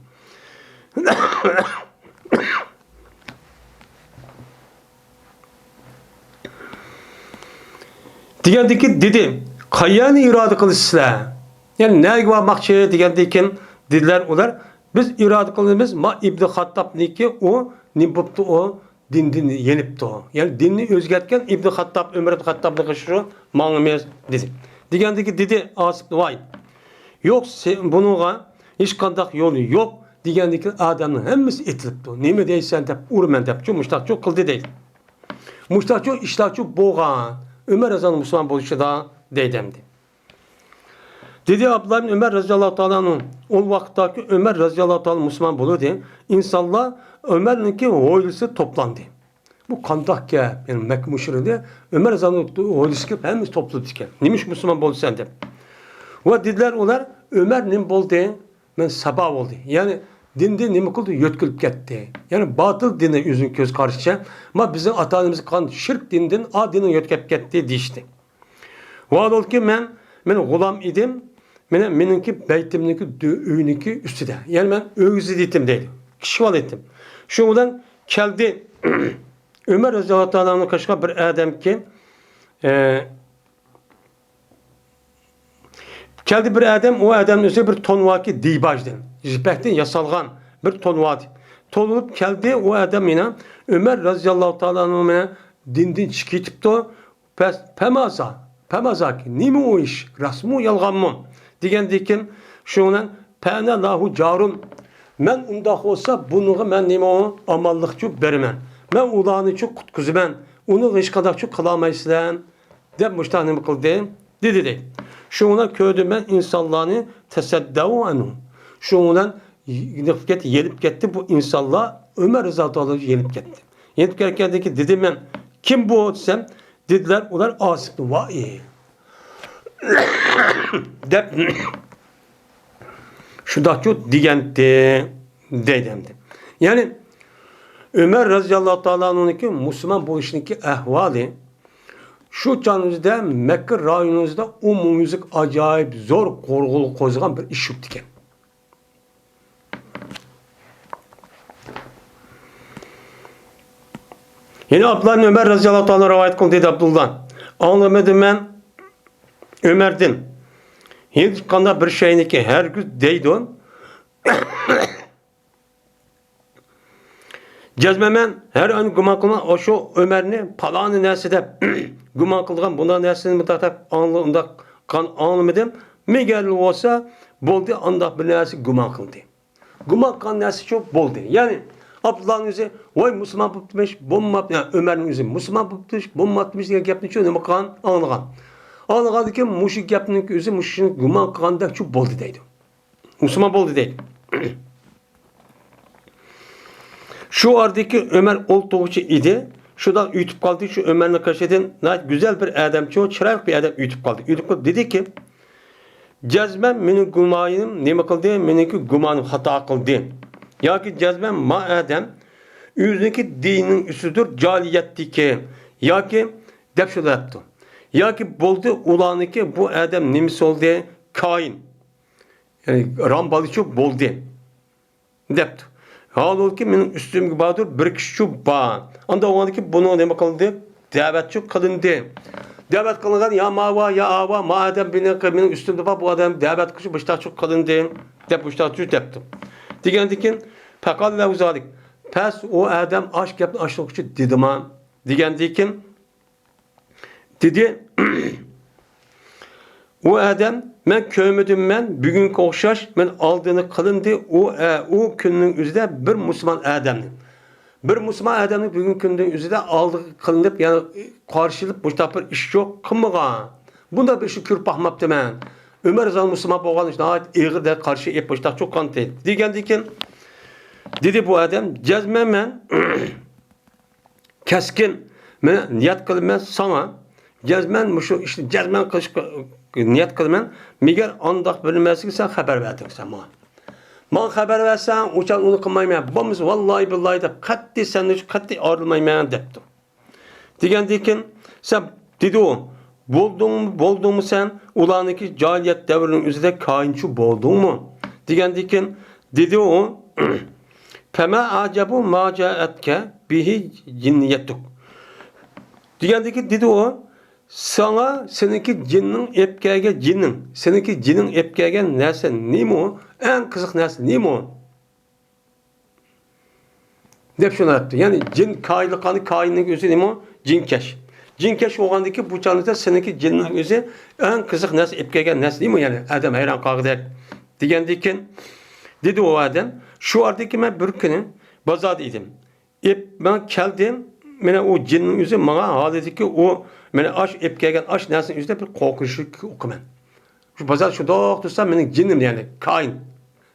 دېگەندىكى دېدى، قەيەرنى ئىرادە قىلىسىلەر؟ يەنى نەگە بارماقچى دېگەندىن كېيىن دېدىلەر ئۇلار، بىز ئىرادە قىلىمىز، ما ئىبنى خاتتابنىكى ئۇ نېمە بوپتۇ ئۇ؟ دىندىن يېنىپتۇ. يەنى دىننى ئۆزگەرتكەن ئىبنى خاتتاب، ئۆمەر ئىبنى خاتتابنىڭ قېشىغا ماڭىمىز دېدى. دېگەندىكى دېدى ئاسىپ، ۋاي، يوق، سېنىڭ بۇنىڭغا ھېچقانداق يول يوق دېگەندىكى ئادەمنىڭ ھەممىسى ئېتىلىپتۇ. نېمە دەيسەن دەپ ئۇرىمەن دەپچۇ، مۇشتاقچۇ قىلدى دەيدۇ. مۇشتاقچۇ ئىشلارچۇ بولغان ئۆمەر رەزىياللاھۇ مۇسۇلمان بولۇشىدا دەيدۇ ئەمدى. دېدى ئابدۇللا ئىبن ئۆمەر رەزىياللاھۇ تائالا ئەنھۇ، ئۇ ۋاقىتتاكى ئۆمەر رەزىياللاھۇ تائالا مۇسۇلمان بولدى. ئىنسانلار ئۆمەرنىڭكى ھويلىسىغا توپلاندى. بۇ قانداق گەپ؟ يەنى مەككە مۇشرىكلىرى ئۆمەر رەزىياللاھۇ ھويلىسىغا كېلىپ ھەممىسى توپلىنىپتىكەن. نېمە ئۈچۈن مۇسۇلمان بولدى سەن دەپ. ۋە دېدىلەر ئۇلار، ئۆمەر نېمە بولدى؟ مەن سابا بولدى. يەنى دىندىن نېمە قىلدى؟ يۆتكىلىپ كەتتى. يەنى باتىل دىنى ئۆزىنىڭ كۆز قارىشىچە، ما بىزنىڭ ئاتا-ئانىمىز قىلغان شىرك دىندىن ئا دىنىڭ يۆتكەپ كەتتى دېيىشتى. ۋاھالبۇلكى مەن، مەن غۇلام ئىدىم. مېنىڭ، مېنىڭكى بەيتىمنىڭكى دۆ-، ئۆينىڭكى ئۈستىدە. يەنى مەن ئۆگزىدە ئىدىم دەيدۇ. كىچىك بالا ئىدىم. شۇنىڭ بىلەن كەلدى. ئۆمەر رەزىياللاھۇ تائالا ئەنھۇ قېشىغا بىر ئادەم كېلىپ، ئە، كەلدى بىر ئادەم، ئۇ ئادەمنىڭ ئۈستىگە بىر تون باركى دىباجدىن، يىپەكتىن ياسالغان بىر تون بار ئىدى. تون ئېلىپ كەلدى، ئۇ ئادەم يەنە ئۆمەر رەزىياللاھۇ تائالا ئەنھۇ مەنە دىندىن چىقىپ كېتىپتۇ. پەس-، پەمازا، پەمازاكى، نېمە ئۇ ئىش؟ راستمۇ، يالغانمۇ؟ دېگەندىكىن، شۇنىڭ بىلەن پەئەنە لاھۇ جارۇن. مەن ئۇنداق بولسا، بۇنىڭغا مەن نېمە ئامانلىقچۇ بېرىمەن. مەن ئۇلارنىچۇ قۇتقۇزىمەن. ئۇنىڭغا ھېچقانداقچۇ قىلالمايسىلەر. دەپ مۇشتاق نېمە قىلدى؟ دېدى دەيدۇ. شۇنىڭ بىلەن كۆردۈم مەن ئىنسانلارنى تەسەددەۋۇ ئەنھۇ. شۇنىڭ بىلەن يېنىپ كەتتى، يېنىپ كەتتى بۇ ئىنسانلار، ئۆمەر رەزىياللاھۇ تائالا يېنىپ كەتتى. يېنىپ كەتكەندىن كېيىن دېدىم مەن، كىم بۇ دېسەم، دېدىلەر، ئۇلار ئاسىپنى ۋائى. دەپ شۇنداقچۇ دېگەنتى دەيدۇ ئەمدى. يەنى ئۆمەر رەزىياللاھۇ تائالا ئەنھۇنىڭكى مۇسۇلمان بولۇشىنىڭكى ئەھۋالى شۇ چاغنىڭ ئۆزىدە مەككە رايونىنىڭ ئۆزىدە ئومۇميۈزلۈك ئاجايىپ زور قورغىلى قوزغىغان بىر ئىش بوپتىكەن. يەنە ئابدۇللا ئىبن ئۆمەر رەزىياللاھۇ تائالا رىۋايەت قىلدى دەيدۇ ئابدۇللا. ئاڭلىمىدىم مەن ئۆمەردىن ھېچقانداق بىر شەينىكى ھەرگىز دەيدۇ. جەزمەن مەن ھەر ئاينى گۇمان قىلغان ئاشۇ ئۆمەرنى پالانى نەرسە دەپ گۇمان قىلغان بۇنداق نەرسىنى مۇنداق دەپ ئاڭلا-، ئۇنداق قىلغان ئاڭلىمىدىم. مېگەر بولسا بولدى، ئانداق بىر نەرسە گۇمان قىلدى. گۇمان قىلغان نەرسىچۇ بولدى. يەنى ئابدۇللانىڭ ئۆزى، ۋاي مۇسۇلمان بوپتىمىش، بولماپتۇ، يەنى ئۆمەرنىڭ ئۆزى مۇسۇلمان بوپتىمىش، بولماپتىمىش دېگەن گەپنىچۇ نېمە قىلغان؟ ئاڭلىغان. ئاڭلىغاندىن كېيىن مۇشۇ گەپنىڭ ئۆزى مۇشۇنى گۇمان قىلغاندەكچۇ بولدى دەيدۇ. مۇسۇلمان بولدى دەيدۇ. شۇ ئارىدىكى ئۆمەر ئولتۇرغۇچى ئىدى. شۇنداق ئۆتۈپ قالدى، شۇ ئۆمەرنىڭ قېشىدىن ناھايىتى گۈزەل بىر ئادەمچۇ، چىرايلىق بىر ئادەم ئۆتۈپ قالدى. ئۆتۈپ قالىپ دېدىكى، جەزمەن مېنىڭ گۇمانىم نېمە قىلدى؟ مېنىڭكى گۇمانىم خاتا قىلدى. ياكى جەزمەن ما ئادەم ئۆزىنىڭكى دىنىنىڭ ئۈستىدۇر، جاھىلىيەتتىكى. ياكى دەپ شۇنداق دەپتۇ. ياكى بولدى ئۇلارنىڭكى بۇ ئادەم نېمىسى بولدى؟ كاھىن. يەنى رام بالىچۇ بولدى. دەپتۇ. ھالبۇكى مېنىڭ ئۈستۈمگە باردۇر بىر كىشىچۇ بار. ئاندا ئۇنىڭدىكى بۇنىڭ نېمە قىلدى؟ دەۋەتچۇ قىلىندى. دەۋەت قىلىنغان يا ماۋا، يا ئاۋا، ما ئادەم مېنىڭ، مېنىڭ ئۈستۈمدە بار، بۇ ئادەم دەۋەت قىلىش مۇشتاقچۇ قىلىندى. دەپ مۇشتاقچۇ دەپتۇ. دېگەندىكىن، پەقەل لەۋزالىك. پەس ئۇ ئادەم ئاش گەپنى ئاشۇنىڭغىچۇ دېدىما؟ دېگەندىكىن، دېدى، ئۇ ئادەم، مەن كۆرمىدىم، مەن بۈگۈنگە ئوخشاش، مەن ئالدىنى قىلىندى، ئۇ، ئە، ئۇ كۈننىڭ ئۆزىدە بىر مۇسۇلمان ئادەمنى، بىر مۇسۇلمان ئادەمنى بۈگۈنكى كۈننىڭ ئۆزىدە ئالدىغا قىلىنىپ، يەنى قارشى ئېلىپ، مۇشتاق بىر ئىش يوق، قىلمىغان. بۇنداق بىر ئىشنى كۆرۈپ باقماپتىمەن. ئۆمەر رەزىياللاھۇ مۇسۇلمان بولغان ئىش ناھايىتى ئېغىر دەپ قارشى ئېلىپ، مۇشتاق چوققانتى. دېگەندىكىن، دېدى بۇ ئادەم، جەزمەن مەن كەسكىن، مەن نىيەت قىلىمەن ساڭا، جەزمەن مۇشۇ ئىشنى جەزمەن قىلىشقا نىيەت قىلىمەن. مەگەر ئانداق بىر نېمىسىگە سەن خەۋەر بەردىڭ سەن ماڭا. ماڭا خەۋەر بەرسەڭ، ئۇ چاغ ئۇنى قىلمايمەن. بولمىسا، ۋاللاھى بىللاھى دەپ، قەتئىي سەندىن قەتئىي ئايرىلمايمەن دەپتۇ. دېگەندىكىن، سەن، دېدى ئۇ، بولدۇڭ، بولدۇڭمۇ سەن؟ ئۇلارنىڭكى جاھىلىيەت دەۋرىنىڭ ئۆزىدە كاھىنچۇ بولدۇڭمۇ؟ دېگەندىكىن، دېدى ئۇ، فەما ئەجەبۇ ما جائەتكە بىھى جىننىيەتۇك. دېگەندىكىن، دېدى ئۇ، ساڭا سېنىڭكى جىننىڭ ئېلىپ كەلگەن، جىننىڭ، سېنىڭكى جىننىڭ ئېلىپ كەلگەن نەرسە نېمە؟ ئەڭ قىزىق نەرسە نېمە؟ دەپ شۇنداق دەپتۇ. يەنى جىن كاھىنلىقى، كاھىننىڭ ئۆزى نېمە؟ جىنكەش. جىنكەش بولغاندىكىن بۇ چاغدا سېنىڭكى جىننىڭ ئۆزى ئەڭ قىزىق نەرسە ئېلىپ كەلگەن نەرسە نېمە؟ يەنى ئادەم ھەيران قالغۇدەك. دېگەندىكىن، دېدى ئۇ ئادەم، شۇ ئارىدىكى مەن بىر كۈنى بازاردا ئىدىم. ئېپ، مەن كەلدىم، مانا ئۇ جىننىڭ ئۆزى ماڭا ھالىدىكى ئۇ، مانا ئاش ئېپ كەلگەن ئاش نەرسىنىڭ ئۆزىدە بىر قورقۇنچلۇق ئۇقىمەن. شۇ بازار شۇنداق تۇرسا، مېنىڭ جىنىم، يەنى كاھىن،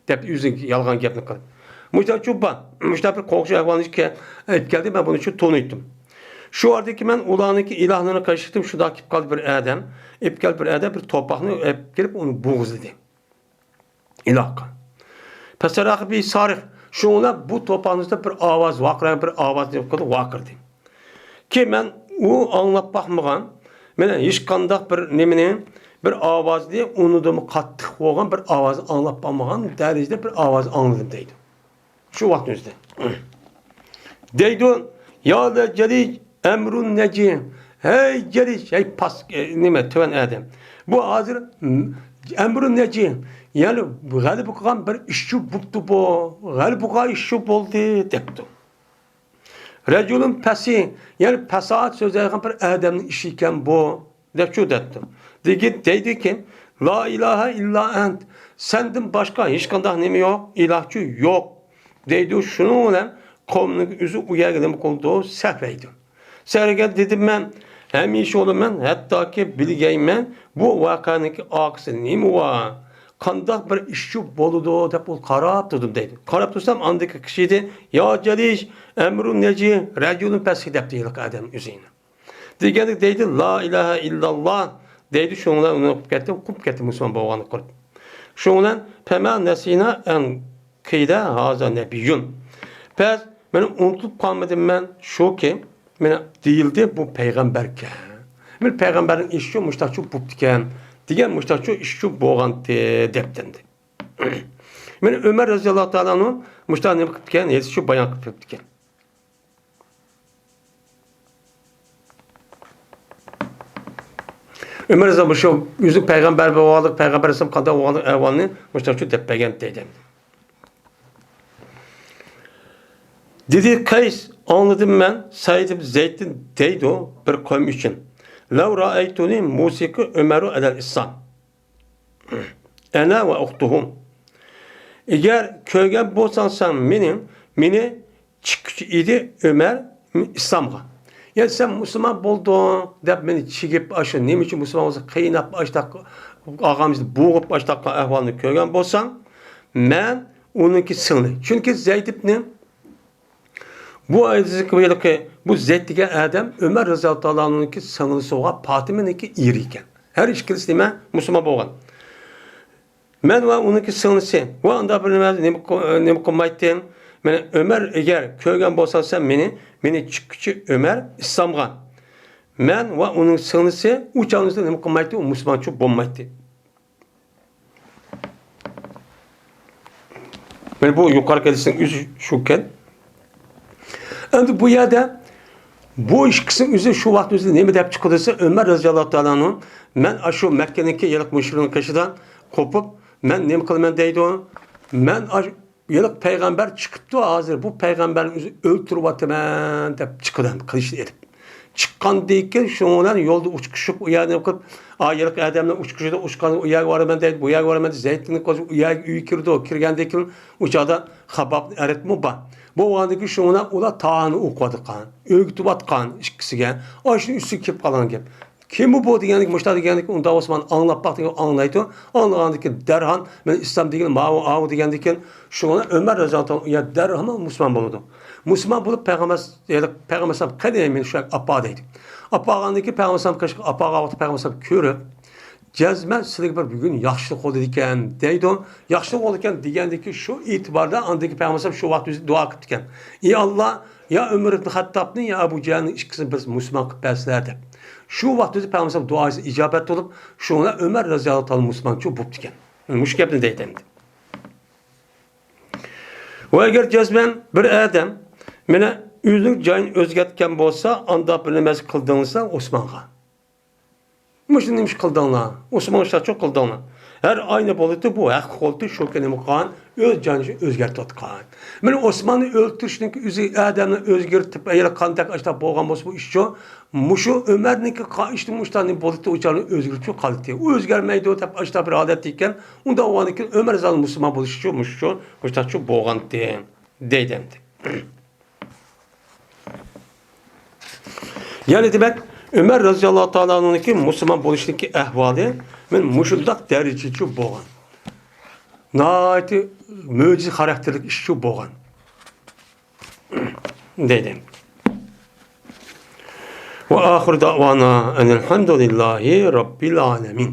دەپ ئۆزى يالغان گەپنى قىلىپ. مۇشۇنداق چوپان، مۇشۇنداق بىر قورقۇنچ ئەھۋالنى ئېلىپ كەلدى، مەن بۇنى شۇ تونۇيتتۇم. شۇ ئارىدىكى مەن ئۇلارنىڭكى ئىلاھلىرىنى قارشى چىقتىم، شۇنداق كېلىپ قالدى بىر ئادەم، ئېپ كەلدى بىر ئادەم، بىر تورپاقنى ئېپ كېلىپ ئۇنى بوغۇزلىدى. ئىلاھقا. پەسەرەخ بى سارىخ. شۇڭا بۇ تورپاقنىڭ ئۈستىدە بىر ئاۋاز ۋارقىرايدۇ، بىر ئاۋاز دېگەن قىلىپ ۋارقىرىدى. كېيىن مەن ئۇ ئاڭلاپ باقمىغان، مانا ھېچقانداق بىر نېمىنى، بىر ئاۋازنى ئۇنىڭدىنمۇ قاتتىق بولغان بىر ئاۋاز ئاڭلاپ باقمىغان دەرىجىدە بىر ئاۋاز ئاڭلىدىم دەيدۇ. شۇ ۋاقىتنىڭ ئۆزىدە. دەيدۇ، يا لەجەلىج ئەمرۇن نەجى. ھەي جەلىج، ھەي پاس، ئە، نېمە، تۆۋەن ئادەم. بۇ ھازىر، م، ئەمرۇن نەجى، يەنى غەلىبە قىلغان بىر ئىشچى بوپتۇ بۇ. غەلىبە قىلغان ئىشچى بولدى، دەپتۇ. رەجۇلۇن پەسىھ، يەنى پەساھەت سۆزلەيدىغان بىر ئادەمنىڭ ئىشى ئىكەن بۇ، دەپ شۇ دەپتۇ. دېگىن، دەيدىكى، لا ئىلاھە ئىللا ئەنت، سەندىن باشقا ھېچقانداق نېمە يوق، ئىلاھچۇ يوق، دەيدۇ. شۇنىڭ بىلەن قومنىڭ ئۆزى ئۇ يەرگە نېمە قىلىدۇ؟ سەھرەيدۇ. سەھرىگەن دېدىم مەن، ھەمىشە ئولىمەن، ھەتتاكى بىلگەيمەن، بۇ ۋەقەنىڭكى ئارقىسىدا نېمە بار؟ قانداق بىر ئىشچۇ بولىدۇ دەپ ئۇ قاراپ تۇردۇم دەيدۇ. قاراپ تۇرسام ئاندىكى كىشى ئىدى، يا جەلىج، ئەمرۇن نەجى، رەجۇلۇن پەسىھ دەپتۇ ھېلىقى ئادەم ئۆزىنى. دېگەندە دەيدۇ، لا ئىلاھە ئىللاللا دەيدۇ، شۇنىڭ بىلەن ئۇنى ئوقۇپ كەتتىم، قوپۇپ كەتتى مۇسۇلمان بولغاننى قۇرۇپ. شۇنىڭ بىلەن، پەما نەسىنا ئەن قىيلە ھازا نەبىييۇن. پەس، مېنى ئۇنتۇپ قالمىدىم مەن، شۇكى، مېنى دېيىلدى، بۇ پەيغەمبەركەن. مېنى پەيغەمبەرنىڭ ئىشىچۇ مۇشتاقچۇ بوپتىكەن، دېگەن مۇشتاقچۇ ئىشىچۇ بولغانتى، دەپتىندى. مېنى ئۆمەر رەزىياللاھۇ تائالا ئەنھۇ مۇشتاق نېمە قىپتىكەن، ھېلىچۇ بايان قىپ كەپتىكەن. ئۆمەر رەزىياللاھۇ مۇشۇ ئۆزى پەيغەمبەر بولغانلىق، پەيغەمبەر ئەلەيھىسسالام قانداق بولغانلىق ئەھۋالىنى مۇشۇنداق دەپ بەرگەن دەيدۇ. دېدى قەيس، ئاڭلىدىم مەن سەئىد ئىبن زەيدتىن دەيدۇ بىر قەۋم ئۈچۈن. لەۋ رائەيتۇنى مۇسىقى ئۆمەرۇ ئەلەل ئىسلام. ئەنە ۋە ئۇختۇھۇ. ئەگەر كۆرگەن بولساڭ سەن مېنى، مېنى چىققۇچى ئىدى ئۆمەر ئىسلامغا. يەنى سەن مۇسۇلمان بولدۇڭ دەپ مېنى چىگىپ، ئاشۇ نېمە ئۈچۈن مۇسۇلمان بولسا قىيناپ، ئاشتاق ئاغامىزنى بوغۇپ، ئاشتاق ئەھۋالنى كۆرگەن بولساڭ، مەن ئۇنىڭكى سىڭلى. چۈنكى زەيد ئىبنى بۇ ھېلىقى، بۇ زەيد دېگەن ئادەم ئۆمەر رەزىياللاھۇ تائالا ئانھۇنىڭكى سىڭلىسى بولغان پاتىمىنىڭكى ئېرى ئىكەن. ھەر ئىككىلىسى نېمە؟ مۇسۇلمان بولغان. مەن ۋە ئۇنىڭكى سىڭلىسى ۋە ئاندا بىر نېمە، نېمە قىل-، نېمە قىلمايتتىڭ؟ مېنى ئۆمەر، ئەگەر كۆرگەن بولساڭ سەن مېنى، مېنى چىققۇچى ئۆمەر ئىسلامغا. مەن ۋە ئۇنىڭ سىڭلىسى ئۇ چاغنىڭ ئۆزىدە نېمە قىلمايتتى؟ ئۇ مۇسۇلمانچۇ بولمايتتى. مانا بۇ يۇقىرىقى ھەدىسنىڭ ئۆزى شۇكەن. ئەمدى بۇ يەردە بۇ ئىككىسىنىڭ ئۆزى شۇ ۋاقىت ئۆزىدە نېمە دەپ چىقىدۇ دېسە، ئۆمەر رەزىياللاھۇ تائالا ئەنھۇ، مەن ئاشۇ مەككىنىڭكى ھېلىقى مۇشرىكنىڭ قېشىدا قوپۇپ، مەن نېمە قىلىمەن دەيدۇ، مەن ئاش-، ھېلىقى پەيغەمبەر چىقىپتۇ، ھازىر بۇ پەيغەمبەرنى ئۆزى ئۆلتۈرۈۋاتىمەن دەپ چىقىدۇ قىلىچنى ئېلىپ. چىققاندىن كېيىن شۇنىڭ بىلەن يولدا ئۇچقۇچۇق ئۇ يەردىن قىلىپ، ئا، ھېلىقى ئادەملەر ئۇچقۇچىدا ئۇچقان ئۇ يەرگە بارىمەن دەيدۇ، بۇ يەرگە بارىمەن دەيدۇ، زەيتۇننى قوزۇپ ئۇ يەرگە ئۆيگە كىرىدۇ، كىرگەندىن كېيىن ئۇ چاغدا خابابنىڭ ئەرىتىمۇ بار. بولغاندىن كېيىن شۇنىڭ بىلەن ئۇلار تاھارنى ئوقۇۋاتقان، ئۆگىتىۋاتقان ئىككىسىگە، ئاشۇنىڭ ئۈستىگە كېلىپ قالغان گەپ. كىممۇ بۇ دېگەندىكىن، مۇشۇنداق دېگەندىكىن، ئۇنداق بولسا مانا ئاڭلاپ باق دېگەن ئاڭلايدۇ. ئاڭلىغاندىن كېيىن دەرھال مەن ئىسلام دېگىنى ماۋۇ، ئاۋۇ دېگەندىن كېيىن شۇڭا ئۆمەر رەزىياللاھۇ تائالا ئەنھۇ دەرھال مۇسۇلمان بولىدۇ. مۇسۇلمان بولۇپ پەيغەمبەر، يەنى پەيغەمبەر ئەلەيھىسسالام قېنى مېنى شۇ يەرگە ئاپار دەيدۇ. ئاپارغاندىن كېيىن پەيغەمبەر ئەلەيھىسسالام قېشىغا ئاپارغان ۋاقىتتا پەيغەمبەر ئەلەيھىسسالام كۆرۈپ، جەزمەن سىلىگە بىر بۈگۈن ياخشىلىق بولىدىكەن دەيدۇ. ياخشىلىق بولىدىكەن دېگەندىن كېيىن شۇ ئېتىباردا ئاندىن كېيىن پەيغەمبەر ئەلەيھىسسالام شۇ ۋاقىت ئۆزى دۇئا قىپتىكەن. ئى ئاللا، يا ئۆمەر ئىبن خەتتابنى، يا ئەبۇ جەھىلنىڭ ئىككىسىنى بىر مۇسۇلمان قىلىپ بەرسىلە دەپ. شۇ ۋاقىت ئۆزى پەيغەمبەر ئەلەيھىسسالام دۇئاسى ئىجابەت بولۇپ، شۇنىڭ بىلەن ئۆمەر رەزىياللاھۇ تائالا مۇسۇلمانچۇ بوپتىكەن. مۇشۇ گەپنى دەيدۇ ئەمدى. ۋە ئەگەر جەزمەن بىر ئادەم مانا ئۆزىنىڭ جايىنى ئۆزگەرتكەن بولسا، ئاندا بىر نېمە قىلدىڭلىسا ئوسمانغا. مۇشۇ نېمە ئىش قىلدىڭلار؟ ئوسمان ئىشلارچۇ قىلدىڭلار. ھەر ئاينى بولىدۇ، بۇ ھەق قولتى شۇ كۈنى قىلغان، ئۆز جايىنى ئۆزگەرتىۋاتقان. مانا ئوسماننى ئۆلتۈرۈشنىڭ ئۆزى ئادەمنى ئۆزگەرتىپ، ئەگەر قانداق ئاشتاق بولغان بولسا بۇ ئىشچۇ، مۇشۇ ئۆمەرنىڭكى قا-، ئىشتە مۇشتانى بولىدۇ، ئۇ چاغنى ئۆزگەرتىپ قالدى. ئۇ ئۆزگەرمەيدۇ دەپ ئاشتاق بىر ھالەتتە ئىكەن، ئۇنداق بولغاندىن كېيىن ئۆمەر زادى مۇسۇلمان بولۇشىچۇ، مۇشۇچۇ، مۇشتاقچۇ بولغانتى، دەيدۇ ئەمدى. يەنى دېمەك، ئۆمەر رەزىياللاھۇ تائالا ئەنھۇنىڭكى مۇسۇلمان بولۇشىدىكى ئەھۋالى مانا مۇشۇنداق دەرىجىچۇ بولغان. ناھايىتى مۆجىزە خاراكتېرلىك ئىشچۇ بولغان. دەيدۇ. ۋە ئاخىر دەئۋانا ئەنىل ھەمدۇلىللاھى رەببىل ئالەمىن.